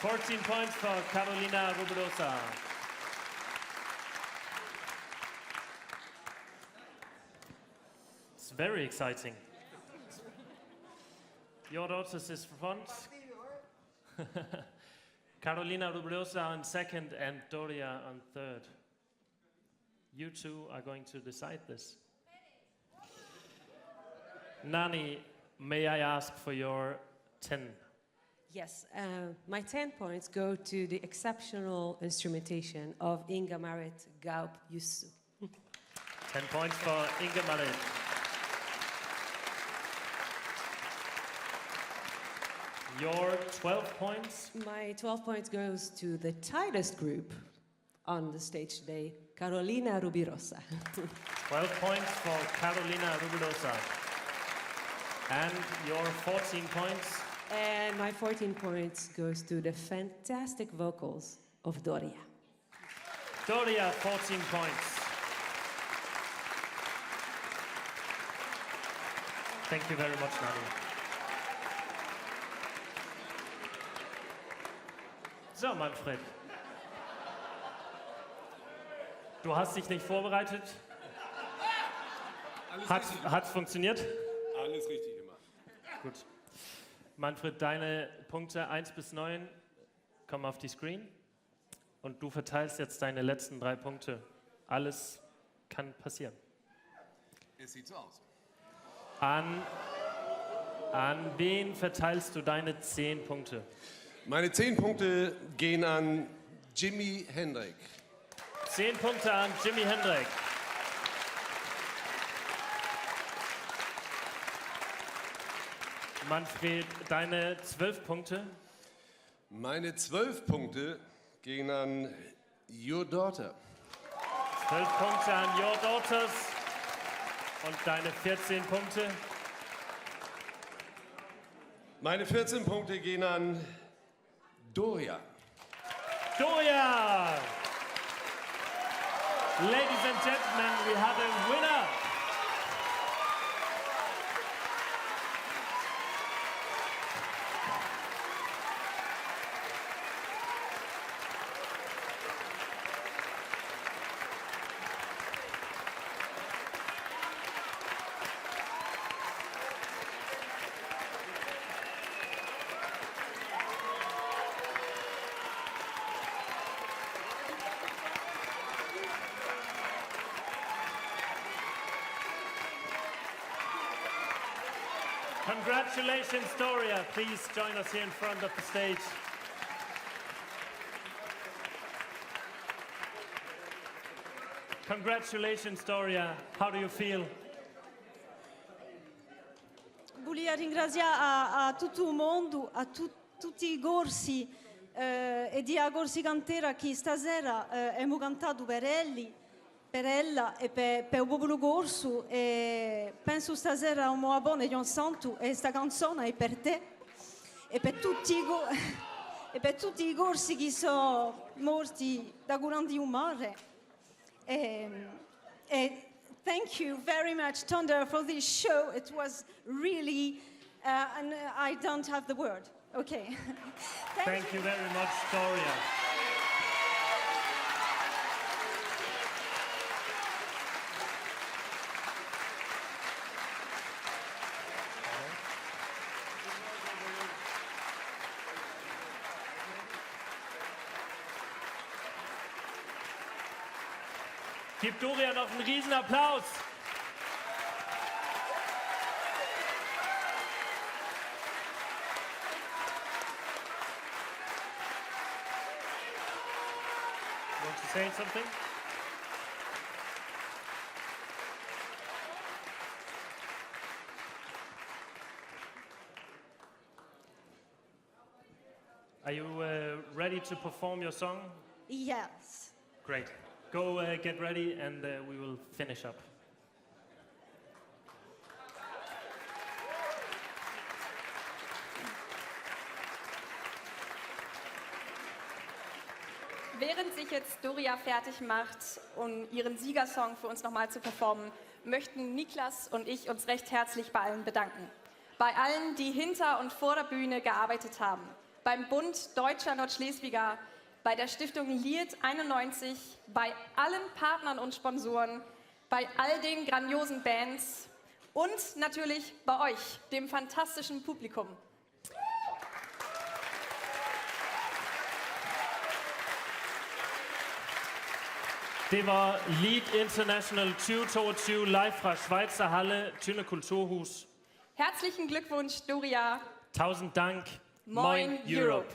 14 points for Carolina Rubirosa. It's very exciting. Your Daughters is front. Carolina Rubirosa on second and Doria on third. You two are going to decide this. Nani, may I ask for your 10? Yes, my 10 points go to the exceptional instrumentation of Inga Marit Gaup Jusso. 10 points for Inga Marit. Your 12 points? My 12 points goes to the tightest group on the stage today, Carolina Rubirosa. 12 points for Carolina Rubirosa. And your 14 points? And my 14 points goes to the fantastic vocals of Doria. Doria, 14 points. Thank you very much, Nani. So, Manfred. Du hast dich nicht vorbereitet. Alles richtig. Hat's funktioniert? Alles richtig gemacht. Gut. Manfred, deine Punkte 1 bis 9 kommen auf die Screen. Und du verteilst jetzt deine letzten 3 Punkte. Alles kann passieren. Es sieht so aus. An wen verteilst du deine 10 Punkte? Meine 10 Punkte gehen an Jimi Hendrik. 10 Punkte an Jimi Hendrik. Manfred, deine 12 Punkte? Meine 12 Punkte gehen an Your Daughter. 12 Punkte an Your Daughters. Und deine 14 Punkte? Meine 14 Punkte gehen an Doria. Doria! Ladies and gentlemen, we have a winner! Congratulations, Doria. Please join us here in front of the stage. Congratulations, Doria. How do you feel? Volevo ringraziare a, a tutto il mondo, a tu- tutti i corsi eh, e di a Corsica intera che stasera eh, abbiamo cantato per elli, per ella e per, per il popolo corso e penso stasera un buon Jon Santo e sta canzone è per te e per tutti i, go- e per tutti i corsi che sono morti da grandi mare. E, e thank you very much, Tonder, for this show. It was really, and I don't have the word. Okay. Thank, Thank you very much, Doria. Gib Doria noch einen Riesenapplaus. Want to say something? Are you uh, ready to perform your song? Yes. Great. Go uh, get ready and uh, we will finish up. Während sich jetzt Doria fertig macht, um ihren Siegersong für uns nochmal zu performen, möchten Niklas und ich uns recht herzlich bei allen bedanken. Bei allen, die hinter und vor der Bühne gearbeitet haben. Beim Bund Deutscher Nordschleswiger, bei der Stiftung Lied 91, bei allen Partnern und Sponsoren, bei all den grandiosen Bands und natürlich bei euch, dem fantastischen Publikum. Det var Lied International 2022 live fra Schweizerhalle, Tønder Kulturhus. Herzlichen Glückwunsch, Doria. Tausend Dank. Moin, Moin Europe. Europe.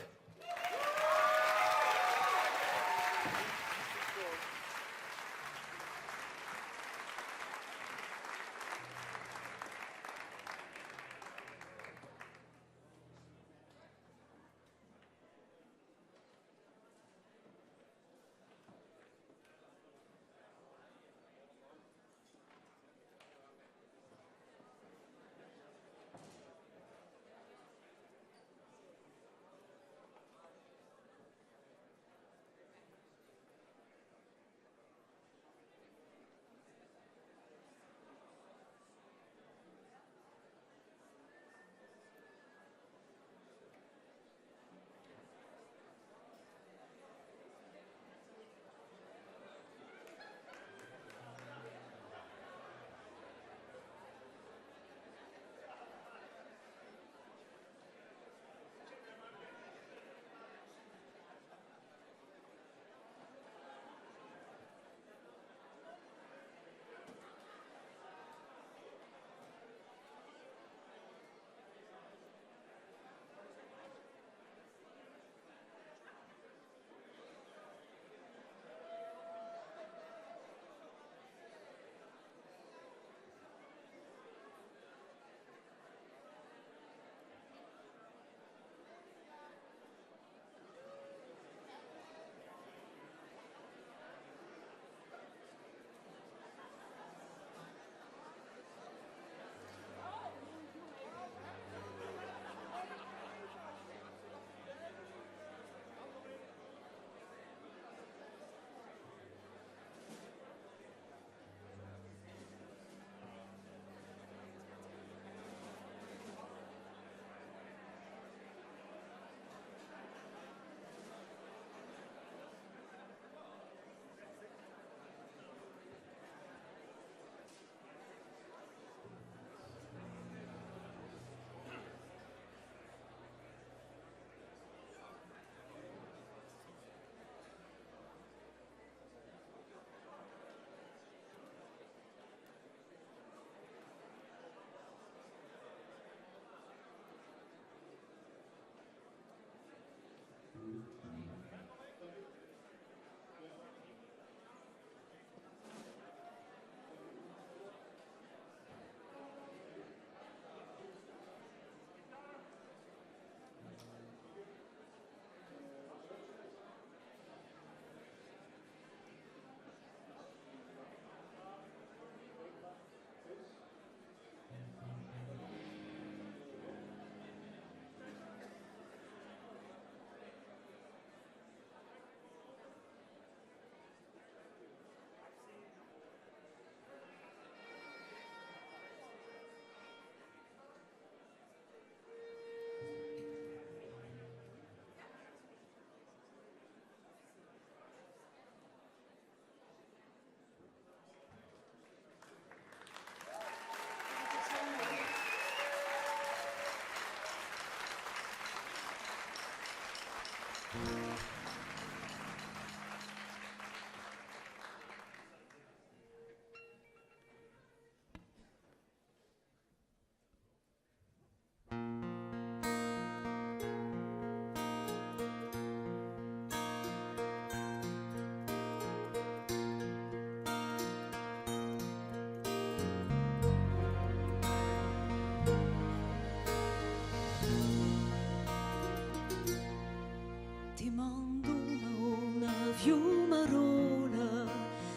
Ti mando una fiumarola,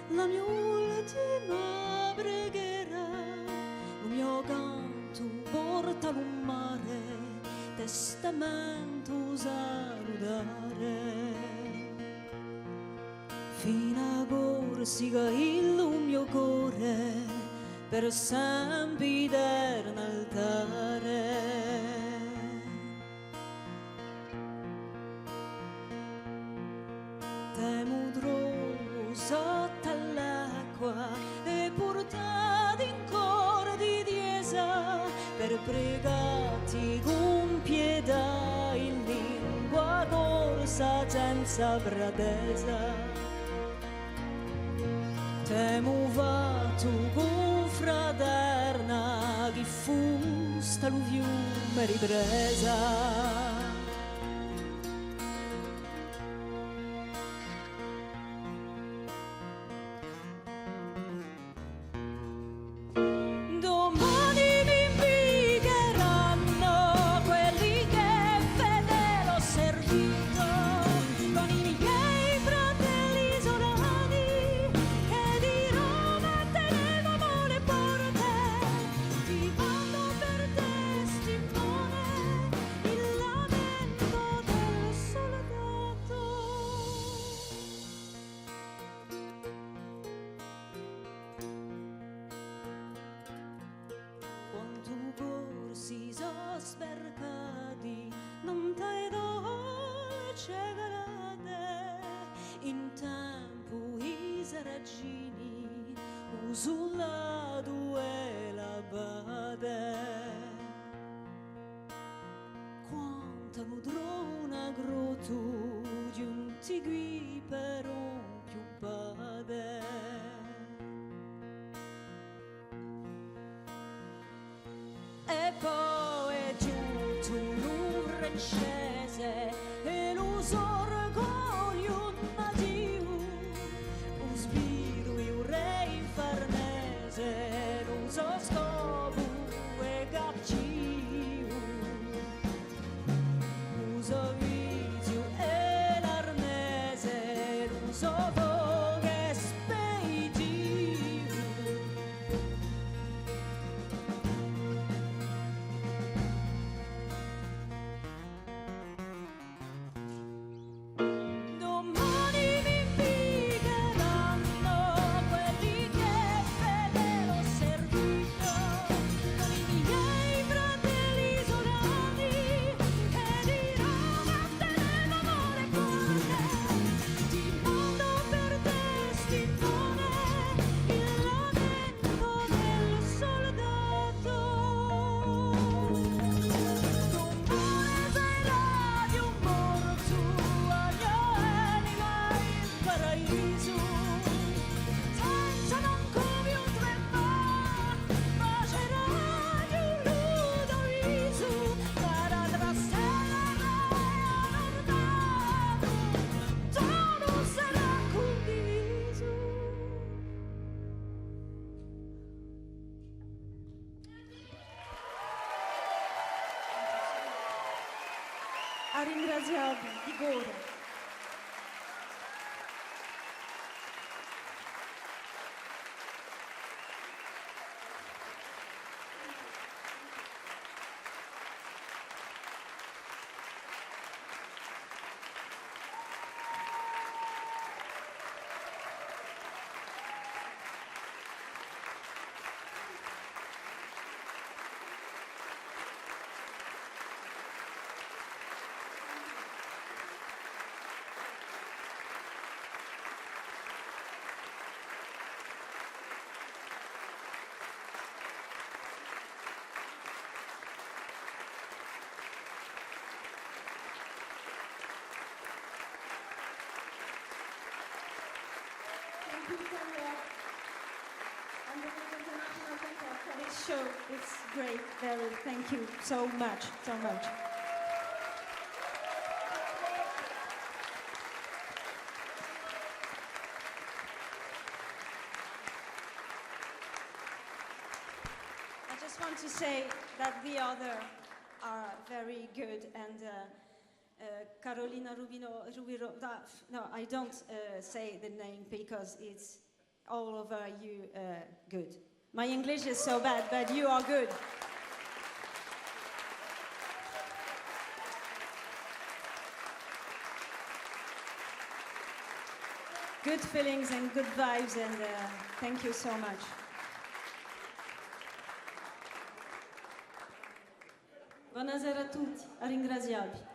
la mia ultima preghiera, il mio canto porta al mare, testamento salutare. Fino a Corsica il mio cuore, per sempre eterno altare. Temo trovo sotto all'acqua e portati in cor di chiesa per pregarti con pietà in lingua corsa senza pretesa. Temo va tu con fraterna chi fusta lu fiume ripresa. Domani mi impiccheranno quelli che fedele ho servito con i miei fratelli isolani che di Roma tenevamo le porte. Ti mando per testimone il lamento del soldato. Quanto corsi so spercati, non te dolce calate, in tempo i saracini, usulla e l'abate. Quanta nudrona grotu di un tigui per un più bade. E poi è giunto un francese e lo sorgoglio nadio, un spirito e un re infarnese, non so scopo e gaccio. Uso vizio e l'arnese, non so che speidio. Domani mi impiccheranno quelli che fedele ho servito con i miei fratelli isolani che di Roma tenevano le porte. Ti mando per testimone il lamento del soldato. Domani sarà di un morto anima in paradiso senza non come un tremà ma c'era di un ludo viso sarà trasera adornato tono sarà condiviso. A ringraziarvi di cuore. you, Denmark, and the International Center for this show. It's great, very. Thank you so much, so much. I just want to say that the other are very good and uh, uh, Carolina Rubino, Rubiro, no, I don't uh, say the name because it's all over you uh, good. My English is so bad, but you are good. Good feelings and good vibes, and uh, thank you so much. Buonasera a tutti, ringraziavi.